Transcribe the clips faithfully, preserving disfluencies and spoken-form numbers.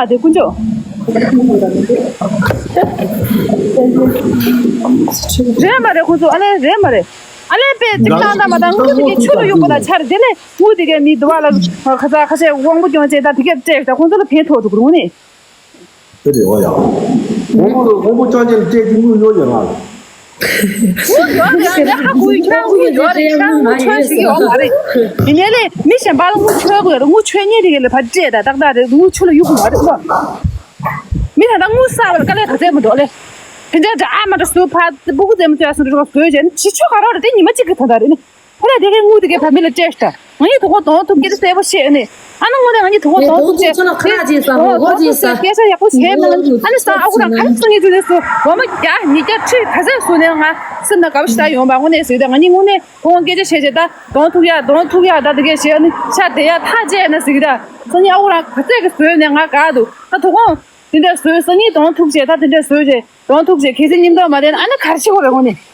ལ་དེ་དཀོན་མཆོག་རེད་མ་རེད། ཁོང་ཚོ་ཨ་ལས་རེད་མ་རེད། ཨ་ལས་པས་ཅིག་བཏང་དང་མ་བཏང་དངུལ་དེ་གའི་ཆུ་ལ་གཡུག་པ་དང་ཆ་རེད། དེ་ལས་དངུལ་དེ་གའི་མི་དུ་བ་ལ་ཁ་ཚ་ཁ་ཤས་དབང་པོ་སྐྱོན་ཅན་དང་དེ་གའི་སྤྲད་ད་ཁོང་ཚོ་ལ་ཕན་ཐོགས་འགྲོ་གི་རུང་ནས། དེ་རེད་བ་ཡ། དབང་པོ་དབང་པོ་སྐྱོན་ཅན་ལ་སྤྲད་ཀྱི་དངུལ་ཡོད་ཡོད་ང་ལ། དངུལ་ཡོད་རེད། ཡང་ལས་ཁ་ཁུ་ཁྱེད་རང་དངུལ་ཡོད་རེད། ཁྱེད་རང་དངུལ་ཆོན་ཞིག་ཡོད་མ་རེད། ཡིན་ནའི་ལས་མི་གཞན་པ་ལ་དངུལ་ཆོན་དགོས་རེད། དངུལ་ཆོན་ཉེས་དེ་གའི་ལ་ཕར་སྤྲད་ད་ཏག་ཏག་རེད། དངུལ་ཆུ་ལ་གཡུག་དགོས་མ་རེད་པ། མི་ད་ལྟ་དངུལ་བསགས་པ་ལ་དཀའ་ལས་ག་ཚད་མི་འདུག་ལེ། དེ་འདྲའི་འདྲ་ཨ་མ་འདྲ་སུ་ཕ་སྤུ་གུ་རྩེད་མོ་རྩེ་ཡ་སུ་འདྲ་བཟོས་བྱས་ནས་ཕྱི་ཆོས་ག་རོགས་རེད། དེ་ཉི་མ་གཅིག་གི་དོན་དག་རེད་ནི། ཁོ་ལ་དེ་གའི་དངུལ་དེ་གའི་བ་མི་ལ་སྤྲད་ཤི་ད། ང་གཉིས་དོ་དགོང་གདོང་ཐུག་སྐད་ཆ་གསལ་པོ་བཤད་ནི། ཨ་ནི་དངོས་གནས་ང་གཉིས་དོ་དགོང་གདོང་ཐུག་བྱས་ཁ་ལག་ཅིག་ཟ། ཧོ་གོ་ཅིག་ཟ། སྐད་ཆ་ཡག་པོ་བྱས་མ་ཨ་ནི་ས་ཨ་ཁུ་རང་ག་རེ་སང་ཉིན་བྱུང་ནས་སུ་འོ་མ་བརྒྱ་ཉིས་བརྒྱ་ཁྲི་ག་ཚད་སུ་ནས་ང་སེམས་ན་དགའ་པོ་ཞིག་ད་ཡོང་པ་དངོས་གནས་ཟེར་ད། ང་གཉིས་དངོས་གནས་དོ་དགོང་སྐད་ཆ་བཤད་བྱས་ད་གདོང་ཐུག་ཡ་གདོང་ཐུག་ཡ་ད་དེ་གའི་བཤད་ནི་ཤ་དེ་ཡ་ཐག་བཅད་ན་ཟེར་གི་ད། སང་ཉིན་ཨ་ཁུ་རང་ག་ཚད་གི་བཟོས་ནས་ང་དགའ་འདུག་ད་དོ་དགོང་དེ་འདྲ་བཟོས་སང་ཉིན་གདོང་ཐུག་བྱས་ད་དེ་འདྲ་བཟོས་བྱས། གདོང་ཐུག་བྱས་གལ་སྲིད་མཉམ་དུ་མ་བསྡད་ན་ཨ་ནི་གར་ཕྱི་བོ་རེ་འོང་ནས།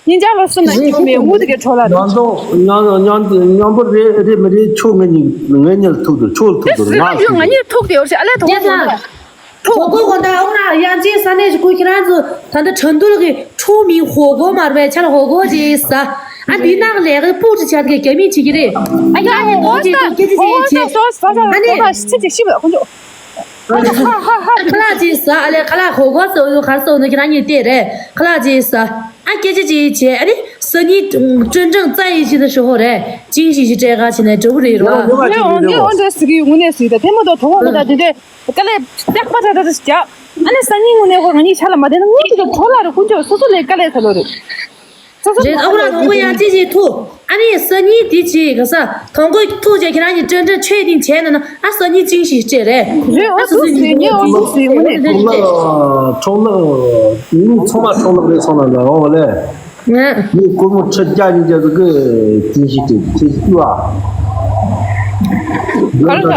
ཉིན་ལྕགས་ལོ་གསུམ་ན་སྐྱེ་བོ་མེད་དངུལ་དེ་གའི་འཕྲོ་ལ་རེད། མཉམ་དུ་མཉམ་མཉམ་པོ་རེད་རེད་མི་རེད། ཁྱོད་ངེད་གཉིས་ངེད་གཉིས་ལ་ཐུག་འདུག་ཁྱོད་ལ་ཐུག་འདུག་ང་ལ་ཐུག་ང་གཉིས་ཐུག་དེ་བར་ཞིག་ཨ་ལས་ཐུག་དེ་ལ་ཐུག་གོ་གོ་ད་ཨོ་ན་ཡང་ཅིག་ས་གནས་ཞིག་ཁུལ་ཁྱེད་རང་ཚོ་ད་ལྟ་ཁྲིན་ཏུའུ་གི་ཁྲོ་མིང་ཧོ་གོ་མར་བའི་ཆ་ལ་ཧོ་གོ་ཅིག་ས་ཨ་འདི་ནང་ལས་ཀའི་སྤུ་ཅིག་ཆ་གི་རྒྱ་མི་བྱེད་ཀྱི་རེད། ཨ་ཡ་ཧོ་གོ་ཅིག་ཏུ་སྐད་ཅིག་ཅིག་བྱེད་ཨ་ནི། ཁ་ལག་ཅིག་ཟ་ཨ་ལས་ཁ་ལག་ཧོ་གོ་ཟ་ཡོད་གར་ཟ་ཡོད་ན་ཁྱེད་རང་གཉིས་བལྟས་རེད། ཁ་ལག་ཅིག་ཟ་ཨ་སྐད་ཆ་ཅིག་བྱས་ཨ་ནི་སང་ཉིན་ཀྲུང་ཀྲང་རྩ་ཡི་ཞིག་ད་ཞོག་ཧོ་རེད། ཅིང་ཞིག་ཞིག་སྤྲད་ག་བྱས་ནས་འདྲ་པོ་རེད་རོ། ངས་འོང་ངས་འོང་འདྲ་ཟིག་གི་དངོས་གནས་ཟིག་ད་ཐེ་མོ་དང་གྲོགས་པོ་མོ་ད་དེ་འདྲས་དཀའ་ལས་སྟེག་པ་ད་ད་ད་ཞིག་རྒྱག་ཨ་ནི་སང་ཉིན་དངོས་གནས་ཁོ་ང་གཉིས་ཆ་ལ་མ་བསྡད་ན་དངུལ་དེ་ག་འཕྲོ་ལ་རེ་དཀོན་མཆོག་སོ་སོ་ལས་དཀའ་ལས་ཁ་ལོ་རེད། རེད། ཨ་ཁུ་རང་དང་པོ་ཡང་ཅི་ཞིག་ཐུག་ཨ་ནི་སང་ཉིན་དེ་ཅིག་ག་ས་དང་པོ་ཐུག་བྱས་ཁྱེད་རང་གཉིས་ཀྲན་ཀྲན་ཆོས་དེ་བྱས་ན་ན་ཨ་སང་ཉིན་ཅིང་ཞིག་སྤྲད་རེད། རེད། ཨོ་ཐུག་ཟིན་ངས་ཨོ་ཐུག་ཟིན་ངོ་ནས་ཐུག་ལ་ཁྲོག་ནག་ངས་ཚང་མ་ཁྲོག་ནག་རེད་སོང་ན་ལ་འོང་བ་ལས་ངས་སྒོར་མོ་ཁྲི་བརྒྱ་ཉིས་བརྒྱ་ཟིག་གི་ཅིང་ཞིག་སྤྲད་ཁྱེད་ཀྱིས་བཏུལ་ཨ། ག་རེ་ད།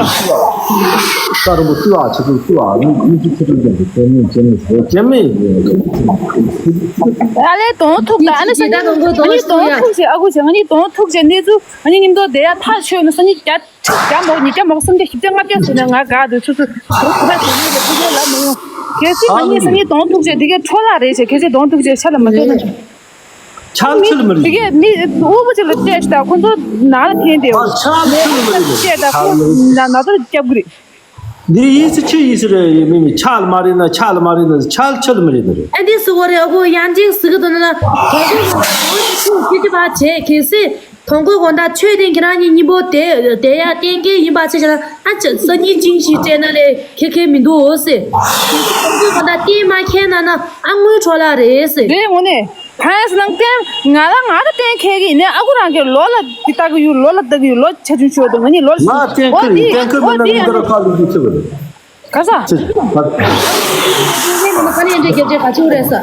ས་རུ་མོ་བཏུལ་ཨ་ཁྱེད་ཀྱིས་བཏུལ་ཨ་ངས་ཁྱེད་ཀྱིས་ཁྲི་བརྒྱ་ཟིག་སྤྲད་ནས་བྱས་ནས་བྱས་མེད། ད་ལས་གདོང་ཐུག་ད་ཨ་ནི་སང་ཉིན་ང་གཉིས་གདོང་ཐུག་བྱས་ཨ་ཁུ་བྱས་ང་གཉིས་གདོང་ཐུག་བྱས་གནས་ཚུལ་ང་གཉིས་མཉམ་དུ་བསྡད་ཡ་ཐག་ཆོད་ན་སང་ཉིན་བརྒྱ་ཁྲི་བརྒྱ་མོ་ཉིས་བརྒྱ་མོ་སུམ་བརྒྱ་བཞི་བརྒྱ་ལྔ་བརྒྱ་ཟེར་ན་ང་དགའ་འདུག་ཆུ་ཚོད་དྲུག་ཁ་ཟེར་ནས་ལ་ཕུགས་ལ་མི་ཡོང་། གལ་སྲིད་ང་གཉིས་སང་ཉིན་གདོང་ཐུག་བྱས་དེ་གའི་འཕྲོ་བརླག་རེད་བྱས་གལ་སྲིད་གདོང་ཐུག་བྱས་ཤ་ལ་མ་ལྟོས་ན། ཆག་ཆི་ལ་མི་རེད། དེ་གའི་མི་དབུལ་པོ་ཅིག་ལ་སྤྲད་ཤག་ཁོ་ཚོ་ནང་ལ་འཐེན་དེ་ཨ་ཆག་ཆི་ལ་མི་རེད། སྤྲད་ད་ཁོ་ཆག་ན་ན་ཚོར་རྒྱབ་གི་རེད། འདི་ཡིན་སྲིད་ཆི་ཡིན་སྲིད་རེད་མི་མི་ཆག་ལ་མ་རེད་ན་ཆག་ལ་མ་རེད་ན་ཆག་ཆི་ལ་མི་རེད་ད་རེད། ཨ་འདི་སུ་གོ་རེད། ཨ་ཁུ་ཡང་ཅིག་ཟིག་གི་དོན་ན་ཁོ་ཚོ་ཁོ་ཚོ་ཁྱི་ཁྱི་བ་བྱས་གལ་སྲིད་དང་པོའི་དགོང་དག་ཆོས་དེ་ཁྱེད་རང་གཉིས་གཉིས་པོ་དེ་དེ་ཡ་གཏན་འཁེལ་ཡིན་པ་ཆ་བཞག་ན་ཨ་ཅག་སང་ཉིན་ཅིང་ཞིག་སྤྲད་ན་ལས་ཁེ་ཁེ་མི་འདུག་ཟེར། དང་པོའི་དགོང་དག་གཏན་མ་འཁེལ་ན་ན་ཨ་དངུལ་འཕྲོ་བརླག་རེད་ཟེར། རེད་དངོས་གནས། གང་ཡིན་ཟེར་ན་གཏན་ང་ལ་ང་ལ་གཏན་འཁེལ་གི་ཡིན་ནའི་ཨ་ཁུ་རང་གིས་ལོ་ལ་འདི་ལྟ་གི་ཡོད་ལོ་ལ་ལྟ་གི་ཡོད་ལོ་ཆ་ཆུང་ཆུང་དང་ང་གཉིས་ལོ་ལ་ང་གཏན་འཁེལ་ཡིན། གཏན་འཁེལ་མིན་ན་ཨ་ནི་འདི་ར་ཁ་ལུག་རྒྱུ་ཆེ་བ་རེད། ག་ས། ཁ་ནས་འདྲེ་རྒྱབ་ཆེ་ག་ཆུ་རེད་ས།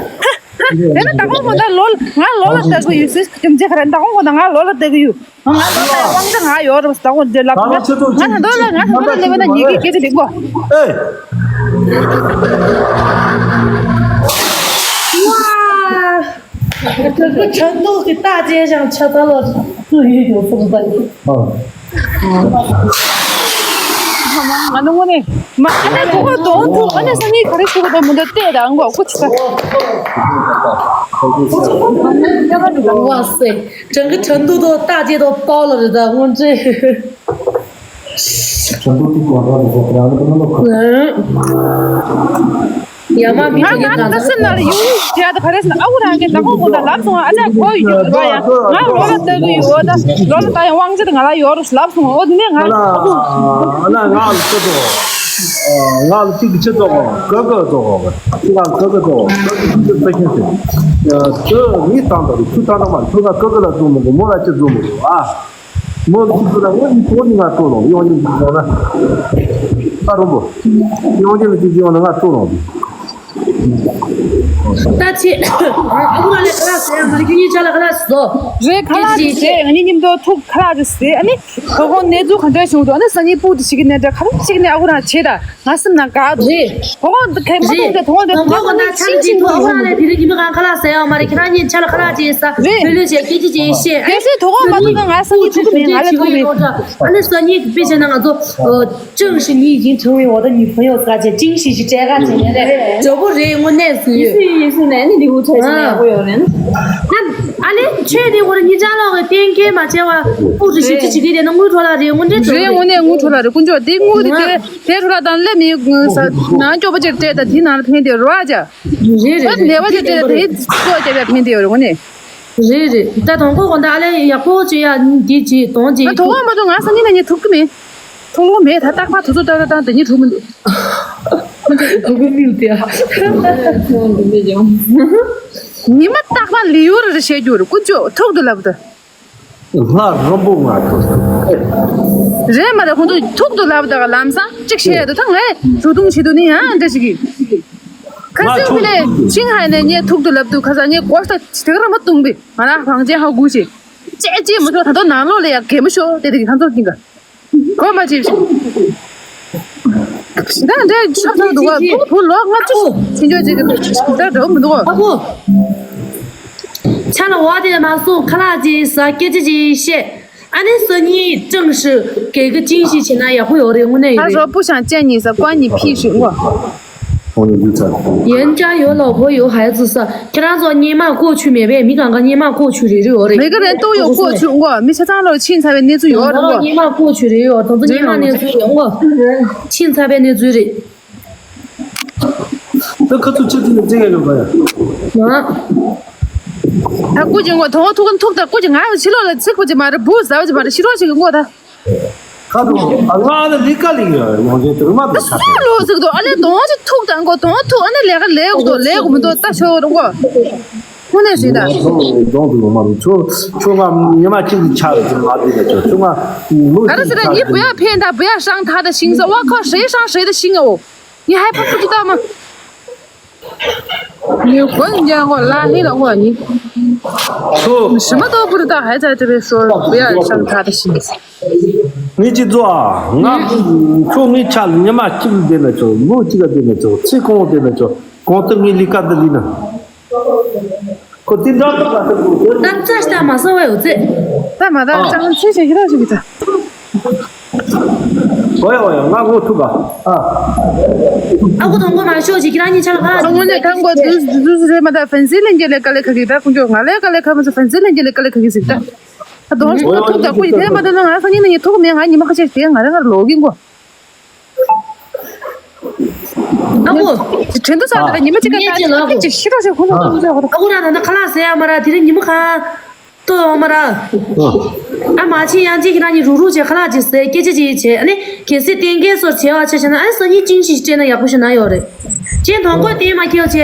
དེ་ནི་ད་གོང་གོང་ད་ལོ་ལ་ང་ལོ་ལ་ལྟ་གི་ཡོད་ཟེར་སྐྱོན་ཆེ་ག་རེད། ད་གོང་གོང་ད་ང་ལོ་ལ་ལྟ་གི་ཡོད། ང་ལོ་ལ་དབང་ཆ་ང་ཡོད་རེད་ཟེར་ད་གོང་འདྲེ་ལབ་ང་ད་ད་ལོ་ལ་ང་ད་ལོ་ལ་ལེ་བ་ན་ཉིད་ཀྱི་སྐད་ཆ་ལེགས་པོ། ཨེ། ཁྲིན་ཏུའུ་གི་རྟ་ཅན་ཞང་ཆ་ཚང་ལ་སུ་ཡིན་ཡོད་སོང་ཟེར། ང་ནི་དངོས་གནས་མ་ཨ་ནེ་ཁོ་ཁོ་གདོང་ཐུག་ཨ་ནེ་སང་ཉིན་ག་རེ་ཞུ་གི་འདུག་མི་འདུག་བལྟས་དང་མགོ་ཁུ་ཆུ་ཚ། ཝ་སེ། ཁྲིན་གི་ཁྲིན་ཏུའུ་དང་རྟ་ཅན་དང་པའོ་ལོ་རེད་ད་སྔོན་ཆད། ཁྲིན་ཏུའུ་ཐུག་གོ་ར་ལ་སོགས་རང་ལ་ནོར་ཁ། ཡ་མ་མི་ང་ང་ད་ལྟ་སེམས་ནང་ལ་ཡུག་ཡུག་བྱས་ད་ག་རེ་ཟེར་ན་ཨ་ཁུ་རང་གིས་ད་ཁོང་ཁོང་ད་ལབ་སོང་ཨ་ཅག་གོ་ཡི་རྒྱུ་རེད་པ། ཡ་ང་ལོ་ལ་ལྟ་གི་ཡོད་ད་ལོ་ལ་ལྟ་ཡང་དབང་ཆ་དེ་ང་ལ་ཡོད་རེད་ལབ་སོང་ཨོ་དེ་ནས་ང་ཨ་ལ་ཨ་ལ་ང་ལ་ཅི་ཏོ་ང་ལ་ཅི་གི་ཅི་ཏོ་ག་ག་ཏོ་ང་ལ་ག་ག་ཏོ་ག་ག་ཅི་ཏོ་ཁྱེད་ཟེར་ཡ་ཏོ་མི་བཏང་ད་རུ་ཁྱུ་བཏང་ད་མ་ཁྱུ་ང་ག་ག་ལ་བཙུན་མོ་གི་མོ་ལ་ཅི་བཙུན་མོ་གི་ཨ། མོ་གཅིག་པུ་ལ་ངོ་གཉིས་པོ་ནི་ང་སྤྲོ་ལོང་ཡོང་གཉིས་ཀྱི་ཡོང་ན། ཨ་རོང་པོ། ཡོང་གཉིས་ལ་གཅིག་ཡོང་ན་ང་སྤྲོ་ལོང་དུ། ད་ཆེ། ཨ་ཁུ་རང་ལས་ཁ་ལག་ཟས་ཡང་མ་རེད། ཁྱོད་གཉིས་ཆ་ལ་ཁ་ལག་ཟོ། རེད། ཁ་ལག་ཅིག་ཟས། ང་གཉིས་མཉམ་དུ་ཐུག་ཁ་ལག་ཅིག་ཟས། ཨ་ནི་དོ་དགོང་གནས་ཚུལ་ག་འདྲ་བྱུང་འདུག་ཨ་ནི་སང་ཉིན་སྤུ་དེ་ཞིག་གི་གནས་འདྲ་ག་རེ་ཞིག་ནས་ཨ་ཁུ་རང་བྱེད་ད། ང་སེམས་ནང་དགའ་འདུག་རེད། དོ་དགོང་ག་མ་མཐོང་། རེད། དོ་དགོང་དོ་དགོང་ད་ཆ་ལ་ཅིག་ཐུག་ཨ་ཁུ་རང་ལས་དེ་རིང་ཉི་མ་གང་ཁ་ལག་ཟས་ཡང་མ་རེད། ཁྱེད་རང་གཉིས་ཆ་ལ་ཁ་ལག་ཅིག་ཟ། རེད། བོད་ལུགས་བྱས་སྐད་ཆ་ཅིག་བཤད། གལ་སྲིད་དོ་དགོང་མ་ཐུག་ན་ང་སང་ཉིན་ཐུག་གི་མེད། ང་ལ་ཐུག་རེད། ཨ་ནི་སང་ཉིན་དཔེ་བྱས་ན་ང་ཚོ། 正是你已经成为我的女朋友 ཟེར་བྱས། 惊喜 ཞིག་སྤྲད་ག་བྱས་ནས་རེད། ཇོ་བོ་རེད། དངོས་གནས་སུ་ཡོད། ཡིན་སྲིད་ཡིན་སྲིད་ནས་ནི་འདི་འུ་ཚོ་བྱས་ན་ཡག་པོ་ཡོད་རེད། ཨ་ཨ་ལེ་ཁྱོད་དེ་འོ་རེད། གཉིས་ཆ་ལོག་གི་གཏན་འཁེལ་མ་བྱས་པ་སྤུ་རུ་ཞིག་ཅིག་བྱེད་ཀྱི་དེ་ན་དངུལ་འཕྲོ་བརླག་རེད། དངོས་འབྲེལ་རེད། དངོས་གནས་དངུལ་འཕྲོ་བརླག་རེད། དཀོན་མཆོག་དེ་དངུལ་དེ་དེ་དེ་འཕྲོ་བརླག་དང་ལེ་མི་ས་ནང་སྐྱོ་པོ་ཅིག་སྤྲད་ད་དེ་ནང་ལ་ཕན་དེ་རོ་ཨ་ཅག་རེད། རེད། ད་ནེ་བ་ཅིག་སྤྲད་ད་དེ་སོ་རྒྱབ་ཡ་ཕན་དེ་ཡོད་རེད། དངོས་གནས། རེད་རེད། ད་དང་པོ་གོ་ད་ཨ་ལེ་ཡག་པོ་བྱེད་ཡ་འདི་བྱེད་དོན་བྱེད། ང་དོ་དགོང་མ་གཏོགས་ང་སང་ཉིན་ནས་ངས་ཐུག་གི་མེད། ཐུག་ལོ་མེད། ད་རྟག་པར་དུ་ཚོད་ལྟ་ད་དེ་ཉིད་ཐུག་མི་འདུག་དུ་གུ་མིལ་ཏེ་ཨ། ཉི་མ་རྟག་པར་ལི་ཡུར་རེ་བཤད་རྒྱུ་རེད། དཀོན་མཆོག་ཐུག་ཏུ་ལབ་ད། ལྷ་རིང་པོ་ང་ཐུག་རེད་མ་རེད། ཁོང་ཚོ་ཐུག་ཏུ་ལབ་ད་ག་ལམ་སང་གཅིག་བཤད་ཡ་དུ་ད་ངས་རུ་ཐུང་བྱེད་དུ་ནི་ཡང་འདྲ་ཞིག་གིས། ཁ་སང་ཁི་ལས་ཆིང་ཧའེ་ནས་ངས་ཐུག་ཏུ་ལབ་དུས་ཁ་སང་ངས་གོ་ས་དེ་ག་ར་མ་བཏུང་པས། ང་རང་རང་ཅན་ཧ་གུ་ཞིག་ཅེ་ཅེ་མི་ཤོག་ད་དུང་ནང་ལོགས་ལ་ཡ་གད་མོ་ཤོར་དེ་དེ་གི་ཁ་ཚོར་གྱིན་ག་གོ་མ་ཅེ་ཞིག་ད་འདྲའི་ཆབ་ཚང་འདུག་ག་བུ་བུ་ལོ་ལྔ་བཅུ་ཕྱིན་ཆོག་ཅིག་གི་ད་འགྲོ་མི་འདུག་ག་ཆ་ལ་བ་དེ་མ་སོང་ཁ་ལག་ཅིག་ཟ། སྐད་ཆ་ཅིག་བཤད། ཨ་ནི་སང་ཉིན་正式给个惊喜 བྱེད་ན་ཡག་པོ་ཡོད་རེད། དངོས་གནས་ཡོད་རེད། 他说不想见你是关你屁事。我 人家有老婆有孩子 ཟེར། ཁྱེད་རང་ཚོ་སྔོན་མ་过去མེད་པས། མི་གང་ག་སྔོན་མ་过去 རེ་རེ་ཡོད་རེད། 每个人都有过去过。མི་ཆ་ཚང་ལ་ཕྱིན་ཚར་བའི་གནས་ཚུལ་ཡོད་རེད། སྔོན་མ་过去 རེ་ཡོད། དེ་ཚོ་སྔོན་མ་གནས་ཚུལ་ཡོད། ཕྱིན་ཚར་བའི་གནས་ཚུལ་རེད། ད་ཁ་ཚུགས་ཆེ་ཆུང་ནས་བརྩི་ཡ་ཡོད་པ་ཡ། ང་། ད་སྐུ་མཁྱེན་ངོ་དོང་ཐུག་གིན་ཐུག་ད་སྐུ་མཁྱེན་ང་ཡང་ཕྱི་ལོགས་ལ་ཚིག་པོ་ཅིག་མ་རེད། འབུ་ཟ་བ་ཅིག་མ་རེད། ཕྱི་ལོགས་ཤིག་གི་ངོ་ད། ཁ་དོང་ཨ་ང་ལ་ལི་ཀ་ལི་ཡ་ཡོང་ཆེན་དུ་མ་དུ་ཆ། སུ་ལོ་ཟིག་དོ་ཨ་ལེ་དོང་ཅིག་ཐུག་ད་ངོ་དོང་ཐུག་ཨ་ནི་ལས་ཀ་ལས་གོ་དོ་ལས་གོ་མི་དོ་ད་ཤོ་རུ་ངོ། ཁོ་ནས་ཟིག་ད། དོང་དུ་ཡོང་མ་རུ་ཁྱོ་ཁྱོ་ང་ཉི་མ་གཅིག་ཆ་རུ་ཅིག་མ་དུ་ད་ཁྱོ་ཁྱོ་ང་ལུ་ག་རེ་ཟེར་ན་ཉི་བུ་ཡ་ཕན་ད་བུ་ཡ་ཧྲང་ཐ་ད་ཤིང་ས་བ་ཁ་ཧྲེ་ཧྲང་ཧྲེ་ད་ཤིང་ཨོ། ངས་ཧའི་ཕ་ཕུ་ཅི་ཏོ་མ། ངས་གོ་ཡིན་ཀྱང་ངོ་ལ་ལི་ལ་ངོ་ནི། ཁྱོ། ཞི་མ་ཏོ་པུ་རི་ད་ཧའི་ཚ་ཏི་རེ་ཤོ་བུ་ཡ་ཧྲང་ཐ་ད་ཤིང་ས། ངས་ཅི་ཙོ་ཨ། ང་ཁྱོ་ངའི་ཆ་ལ་ཉི་མ་གཅིག་བསྡད་ན་ཆོག་ལོ་གཅིག་བསྡད་ན་ཆོག་ཚེ་གང་བསྡད་ན་ཆོག་གང་ལྟར་ངའི་ལས་ཀ་འདི་ལས་ན། ཁོ་དེ་འདྲ་ཐུག་ག་ཐུག་གོ། ད་རྩ་ལྟ་མ་ཟ་བ་ཡོད་ཚེ། ད་མ་ད་ཨ། ཅང་ཚེ་ཞིག་ཞིག་རོགས་ཞིག་གི་ད། ཨོ་ཡ་ཨོ་ཡ་ང་ངོ་ཐུག་ག་ཨ། ཨ་ཁུ་དང་པོ་མ་ཤོག་ཅིག་ཁྱེད་རང་གཉིས་ཆ་ལ་ཁ་ལག་དངོས་གནས་ཁང་གོ་དུས་དུས་རེད་མ་ད་ཧྥན་སི་ལེན་གྱི་ལས་ཀ་ལས་ཁ་གི་ད་ཁོང་ཚོ་ང་ལས་ཀ་ལས་ཁ་མ་ཚོ་ཧྥན་སི་ལེན་གྱི་ལས་ཀ་ལས་ཁ་གི་ཟིག་ད། ད་དོང་ཞིག་ཐུག་ད་ཁོ་ཡི་དེ་མ་ད་ན་ང་སང་ཉིན་ནས་ཡི་ཐུག་མེད། ང་ཉི་མ་ཁ་ཤས་དེ་ང་རང་ང་ལོག་གིན་གོ། ཨ་ཁུ། དྲན་དུ་ས་དེ་ཉི་མ་གཅིག་ག་ངས་ཅི་ལ་ཁུ། ཅིག་ཤི་རོགས་ཞིག་ཁོང་ཚོ་ཁོང་ཚོ་ཁོང་ཚོ། ཨ་ཁུ་རང་ད་ནི་ཁ་ལག་ཟས་ཡ་མ་ར་དེ་རིང་ཉི་མ་གང་ལྟོས་ཡོང་མ་ར། ཨ་མ་ཕྱིན་ཡང་གཅིག་ཁྱེད་རང་གཉིས་རུག་རུག་བྱས་ཁ་ལག་ཅིག་ཟས་སྐད་ཆ་ཅིག་བྱས། ཨ་ནི་གལ་སྲིད་གཏན་འཁེལ་སོར་བྱས་པ་ཆ་བཞག་ན་ཨ་ནི་སང་ཉིན་ཅིང་ཞིག་སྤྲད་ན་ཡག་པོ་ཞིག་ན་ཡོད་རེད། ཅན་དོང་ཁོས་དེ་མ་ཁེལ་བྱས་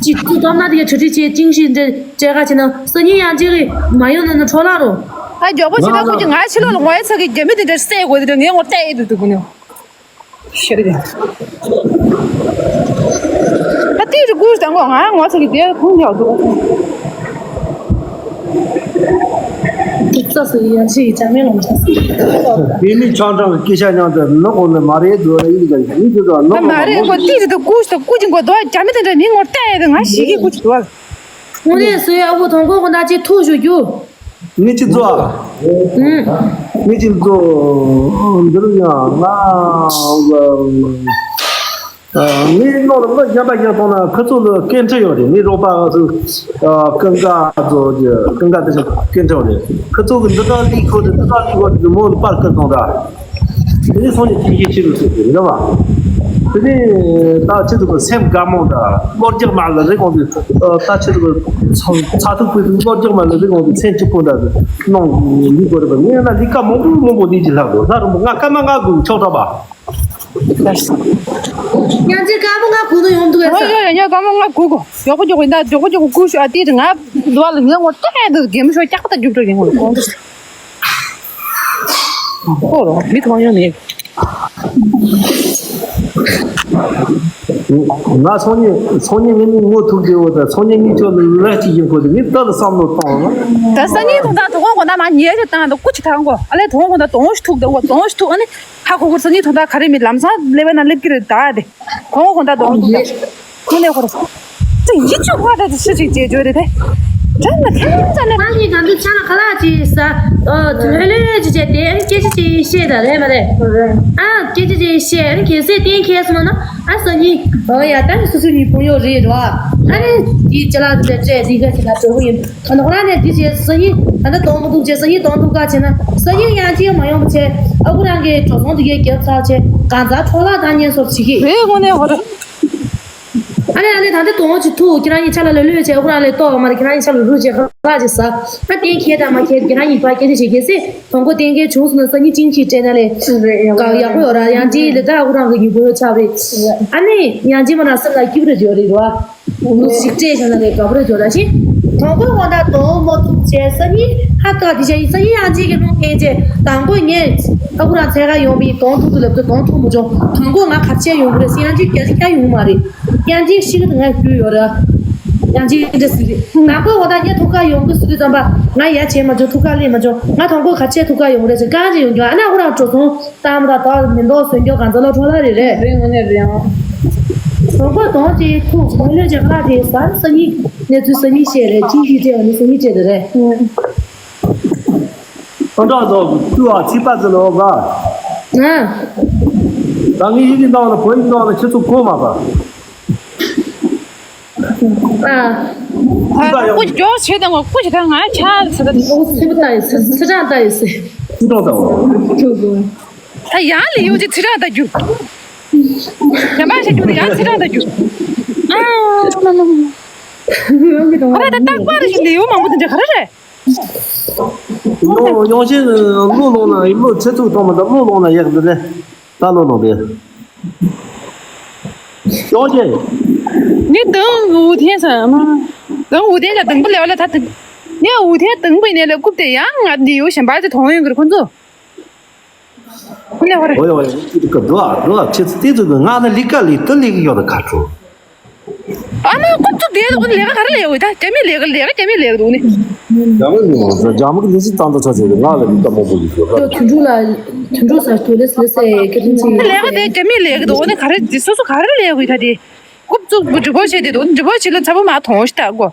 ཅིག་ཏུ་དོམ་ན་དེ་ག་གྲ་སྒྲིག་བྱས་ཅིང་ཞིག་འདྲ་སྤྲད་ཁ་བྱས་ན་སང་ཉིན་ཡང་གཅིག་མ་ཡོང་ན་ན་འཕྲོ་བརླག་རོ། ཨ་མགྱོགས་པོ་བྱེད་ན་ཁོ་ཅིག་ང་ཕྱི་ལོགས་ལ་ངོ་ཡ་ཚ་གི་རྒྱ་མི་དེ་འདྲ་བསད་དགོས་དེ་འདྲ་ངས་ངོ་བལྟས་ཡོད་དུ་འདུག་གོ་ནི། ཤེར་ཡ། ད་ཏི་རུ་ཀུ་ཤུ་དང་གོ་ང་ངོ་ཚ་གི་དེ་ཁུང་ཡག་འདུག་ཏི་ཙ་སུ་ཡ་ཆི་ཡི་ཅང་མེ་ལོང་ཆ་སི། དེ་ནི་ཆང་ཀྲང་གི་སྐད་ཆ་ཉང་དུ་ནག་འོ་ནི་མ་རེད་འདུག་ཡིན་ཀྱང་ཡིན་དུ་དང་ནག་འོ་མ་རེད་གོ། ཏི་རུ་དུ་ཀུ་ཤུ་དང་ཀུ་ཅིང་གོ་དོ་རྒྱ་མི་དེ་འདྲ་མི་ངོ་བལྟས་ཡོད་དུ་ང་ཞིག་གི་ཀུ་ཅིག་འདུག་དངོས་གནས་སུ་ཡ་ཨ་ཁུ་དང་གོ་གོ་ན་ཅི་ཐུག་ཞུ་རྒྱུ། ངས་ཅི་བཟོ་ཨ། ངས་ཅི་བཟོ། འདི་རུ་ཡང་ང་། ངས་ནོར་ལ་གཞན་པ་གཞན་སོང་ན་ཁོ་ཚོ་ལ་སྐད་འཕྲིན་ཡོད་རེད། ངའི་རོགས་པ་ཚོ་ཀུན་དགའ་ཚོ་ཀུན་དགའ་དེ་ཚོ་སྐད་འཕྲིན་ཡོད་རེད། ཁོ་ཚོ་གི་འདི་དག་ལས་ཁོ་དེ་འདི་དག་ལས་ཁོ་དེ་མོ་པར་ཀི་གཏོང་ར། དེ་ནས་སོང་ནས་ཅིག་ཅིག་ཅིག་རུ་ཟེར་གི་རེད་བ། དེ་ནས་ད་ཁྱེད་ཚོ་གི་སེམས་དགའ་མོ་འདྲ་གློ་རྒྱག་མ་ལ་རེ་གོང་དུ་ད་ཁྱེད་ཚོ་གི་ཚ་ཚ་ཐུག་པོའི་གློ་རྒྱག་མ་ལ་རེ་གོང་དུ་སེམས་སྐྱིད་པོ་འདྲ་གནང་འདི་དགོས་རེད་པ། ངས་ན་ལས་ཀ་མང་པོ་མང་པོ་འདི་ཅི་ལྷག་དགོས་ལྷ་རིན་པོ་ང་སྐར་མ་ལྔ་དགོས་ཆོག་ཐག་པ། ཡང་ཅིག་སྐར་མ་ལྔ་དགོས་ནོ་ཡོང་འདུག་ཨེ་ས། ཡང་སྐར་མ་ལྔ་དགོས་གོ། མགྱོགས་པོ་མགྱོགས་པོ་ཡིན་ད་མགྱོགས་པོ་མགྱོགས་པོ་ཀུ་ཤུ་ཨ་ཏི་ང་ལོ་ལ་ངས་ངོ་སྤྲད་འདུག་གེ་མི་ཤོ་སྐྱག་པ་ད་རྒྱུག་འགྲོ་གེ་ངོ་གོང་དུ། ཨོ་རོ་མི་ཐོང་ཡོང་ནས། ང་སང་ཉིན་སང་ཉིན་ངེད་གཉིས་ངོ་ཐུག་དེ་འོ་ད་སང་ཉིན་ངས་ཁྱོད་ལ་ལས་ཅིག་ཡིན་ཁོ་དེ་ངས་ད་ལ་བསམ་བློ་བཏང་ལ། ད་སང་ཉིན་དུང་ད་དུ་ཁོང་གོ་ན་མ་ཉེ་ཞིག་བཏང་ད་སྐུ་ཅིག་ཐང་གོ་ཨ་ལས་དུང་གོ་ད་དུང་ཞིག་ཐུག་ད་འོ་དུང་ཞིག་ཐུག་ཨ་ནི་ཧ་གོ་གོ་སང་ཉིན་དུང་ད་ག་རེ་མི་ལམ་སང་ལེ་བ་ན་ལེབ་ཀི་རེད་ད་དེ་ཁོང་གོ་ད་དུང་ཞིག་ཐུག་ཁོ་ནས་ཁོ་རེ། ཅི་ཡི་ཅུ་བ་དེ་ཅི་ཞིག་བྱེད་རྒྱུ་རེད་དེ། དྲན་ལ་ཐེ་ཚ་ནས། ཨ་ནི་ང་ཚོ་ཆ་ལ་ཁ་ལག་ཅིག་ཟ། ཨ་ལྷོད་ལྷོད་ཅིག་བྱས་དེ་ཨ་ནི་སྐད་ཆ་ཅིག་བཤད་ད་རེད་མ་རེད། ཨ་སྐད་ཆ་ཅིག་བཤད་ཨ་ནི་གལ་སྲིད་གཏན་འཁེལ་སོང་ན་ཨ་སང་ཉིན་ཨ་ཡ་ད་ནི་སོ་སོའི་ཉིན་གུང་ཡོད་རེད་རོ། ཨ་ནི་དེའི་ཅ་ལག་དེ་འདྲ་སྤྲད་དེ་ག་ཅིག་ལ་འགྲོ་གི་ཡིན། ད་ནི་ཁོ་རང་ནས་དེ་བྱས་སང་ཉིན་ད་ནི་གཏོང་མི་ཐུབ་བྱས་སང་ཉིན་གཏོང་ཐུབ་ག་བྱས་ན་སང་ཉིན་ཡང་ཅིག་མ་ཡོང་བ་བྱས་ཨ་ཁུ་རང་གི་འགྲོ་སོང་དེ་གའི་རྒྱབ་ཚར་བྱས་གང་ཟག་འཕྲོ་བརླག་བཏང་ཉེན་སོགས་བྱེད་ཀྱི་རེད་དངོས་གནས་ཧོ་རེད། ཨ་ནི་ཨ་ནི་ད་ལྟ་དོན་གཅིག་ཐུག་ཁྱེད་རང་གཉིས་ཆ་ལ་ལོས་ལོས་བྱས་ཁོ་རང་ལས་ལྟོགས་མ་རེད། ཁྱེད་རང་གཉིས་ཆ་ལ་རུ་བྱས་ཁ་ལག་ཅིག་ཟ། ཨ་གཏན་འཁེལ་དང་མ་འཁེལ་ཁྱེད་རང་གཉིས་བར་སྐད་ཆ་བྱེད་གལ་སྲིད་དོན་གོ་གཏན་འཁེལ་བྱུང་སོང་ན་སང་ཉིན་ཅིང་ཅིག་སྤྲད་ན་ལས་ཡག་པོ་ཡོད་ར། ཡང་ཅིག་ལས་ད་ཁོ་རང་གི་ཉིན་པོ་ཡོད་ཆགས་རེད། ཨ་ནི་ཡང་ཅིག་མ་ན་སེམས་ལ་སྐྱིད་པོ་རེད་ཡོད་རེད་ར། ལུག་ཞིག་སྤྲད་བྱུང་ན་ལས་དགའ་པོ་རེད་ཡོད་ར་ཤི། དོན་གོ་ངོ་ད་དོན་མོ་ཐུག་བྱས་སང་ཉིན་ཧ་ཀ་དེ་བྱས་ཡིན་སང་ཉིན་ཡང་ཅིག་གི་ལུང་ངན་བྱས་དང་པོ་ངས་ཨ་ཁུ་རང་འཚོལ་ག་ཡོང་བའི་དོན་ཐུག་ཏུ་ལབ་ཏུ་དོན་ཐུག་མི་བྱུང་། དོན་གོ་ང་ག་བྱས་ཡོང་གི་རེད་ཟེར་ཡང་ཅིག་རྒྱ་ཅིག་ཀྱང་ཡོང་མ་རེད། ཡང་ཅིག་ཤི་གི་ང་རྒྱུས་ཡོད་ར། ཡང་ཅིག་འདྲ་ཟེར་གི་རེད། དང་པོ་ངོ་ད་ངས་ཐུག་ག་ཡོང་གི་ཟེར་དུས་ཙམ་པ་ང་ཡ་བྱས་མ་བྱུང་ཐུག་ག་སླེབས་མ་བྱུང་། ང་དང་པོ་ག་བྱས་ཐུག་ག་ཡོང་གི་རེད་ཟེར་གང་ཅིག་ཡོང་རྒྱུ་ཨ་ནི་ཨ་ཁུ་རང་འགྲོ་སོང་། ཏམ་ད་ད་མི་འདོག་སོན་སྐྱོ་གང་ཚ་ལོ་འཕྲོ་ལ་རེ་རེད། རེད་ངོ་ནས་རེད་ཨང་། གྲོགས་པོ་དོན་དེ་ཐུག་མི་ལོས་ཀྱང་ལ་དེ་ཟ་སང་ཉིན་གནས་ཚུལ་སང་ཉིན་བཤད་རེད། ཅིང་ཅིག་བྲལ་བ་ནི་སང་ཉིན་བྲལ་དེ་རེད། ཨ་འདྲ་ཟོ་ཀུ་ཨ་ཚིག་པ་ཟེར་ལོ་ག་ང་ད་ངའི་ཡིག་གི་འདང་ལ་བོད་ཡིག་འདང་ལ་ཁྱེད་ཚོ་གོ་མ་པ། ཨ། ཨ་ཀུ་ཅོ་བྱེད་དང་ཀུ་ཅོ་དང་ང་ཆ་ཟེར་ད། ཚིག་པ་ལྟ་ཡི་ཚིག་ཚིག་གྲངས་ལྟ་ཡི་ཟེར། ཚིག་གྲངས་ལྟ་བ། ད་ཡང་ལས་ཡོད་ཅེས་ཚིག་ར་ལྟ་རྒྱུ། ཉམས་པ་བྱེད་རྒྱུ་ནི་ཡང་ཚིག་ར་ལྟ་རྒྱུ། ཨ་མ་མ་མ། ཨ་ར་ད་རྟག་པར་ཞིག་ལས་ཡོད་མང་པོ་དེ་འདྲ་ག་རེ་རེད། ཡོང་ཡོང་ཤེས་བློ་ལོང་ན་བློ་ཚེ་ཐུག་གཏོང་མ་ད་བློ་ལོང་ན་ཡག་འདི་ལས་ད་བློ་ལོང་དེ། ཡོང་ཤེས། ནི་དང་འུ་ཐེན་ས་མ། དང་འུ་ཐེན་ལ་དང་པོ་ལས་བ་ལ་ད་དང་། ནི་འུ་ཐེན་དང་པོ་ནས་ལས་རྐུབ་དེ་ཡང་ང་འདི་ཡོད་གཞན་པ་ཅིག་མཐོང་ཡོང་གི་རེད་ཁོ་ཚོ། འོ་ཡ་འོ་ཡ་འདི་ག་འགྲོ་ཨ་འགྲོ་ཨ་ཁྱེད་ཚོ་དེ་ཚོ་གི་ང་ལ་ལི་ཀ་ལི་ཏི་ལི་གི་ཡོད་ད་ཁ་ཁྲོ། ཨ་མ་རྐུབ་ཚུགས་དེ་ལ་ལས་ཀ་ག་རེ་ལས་ཡོད་ད་རྒྱ་མི་ལས་ཀ་ལས་ཀ་རྒྱ་མི་ལས་ཀ་འདུག་ནི། རྒྱ་མི་ལས་ཀ་རྒྱ་མི་གི་ལས་གཞི་བཏང་ད་ཆ་ཆེ་གི་ང་ལ་ལི་ཀ་མང་པོ་ཡོད་ད། དུད་འགྲོ་ལ་དུད་འགྲོ་ས་དུད་ལས་ལས་སེ་ཀི་རིན་ཆེ་ལས་ཀ་དེ་རྒྱ་མི་ལས་ཀ་འདུག་ནི་ག་རེ་དེ་སོ་སོ་ག་རེ་ལས་ཡོད་ད་དེ། རྐུབ་ཚུགས་འགྲུལ་པོ་བྱས་དེ་འདུག་འགྲུལ་པོ་བྱས་ལ་ཚ་པོ་མ་མཐོང་ཤི་ད་གོ།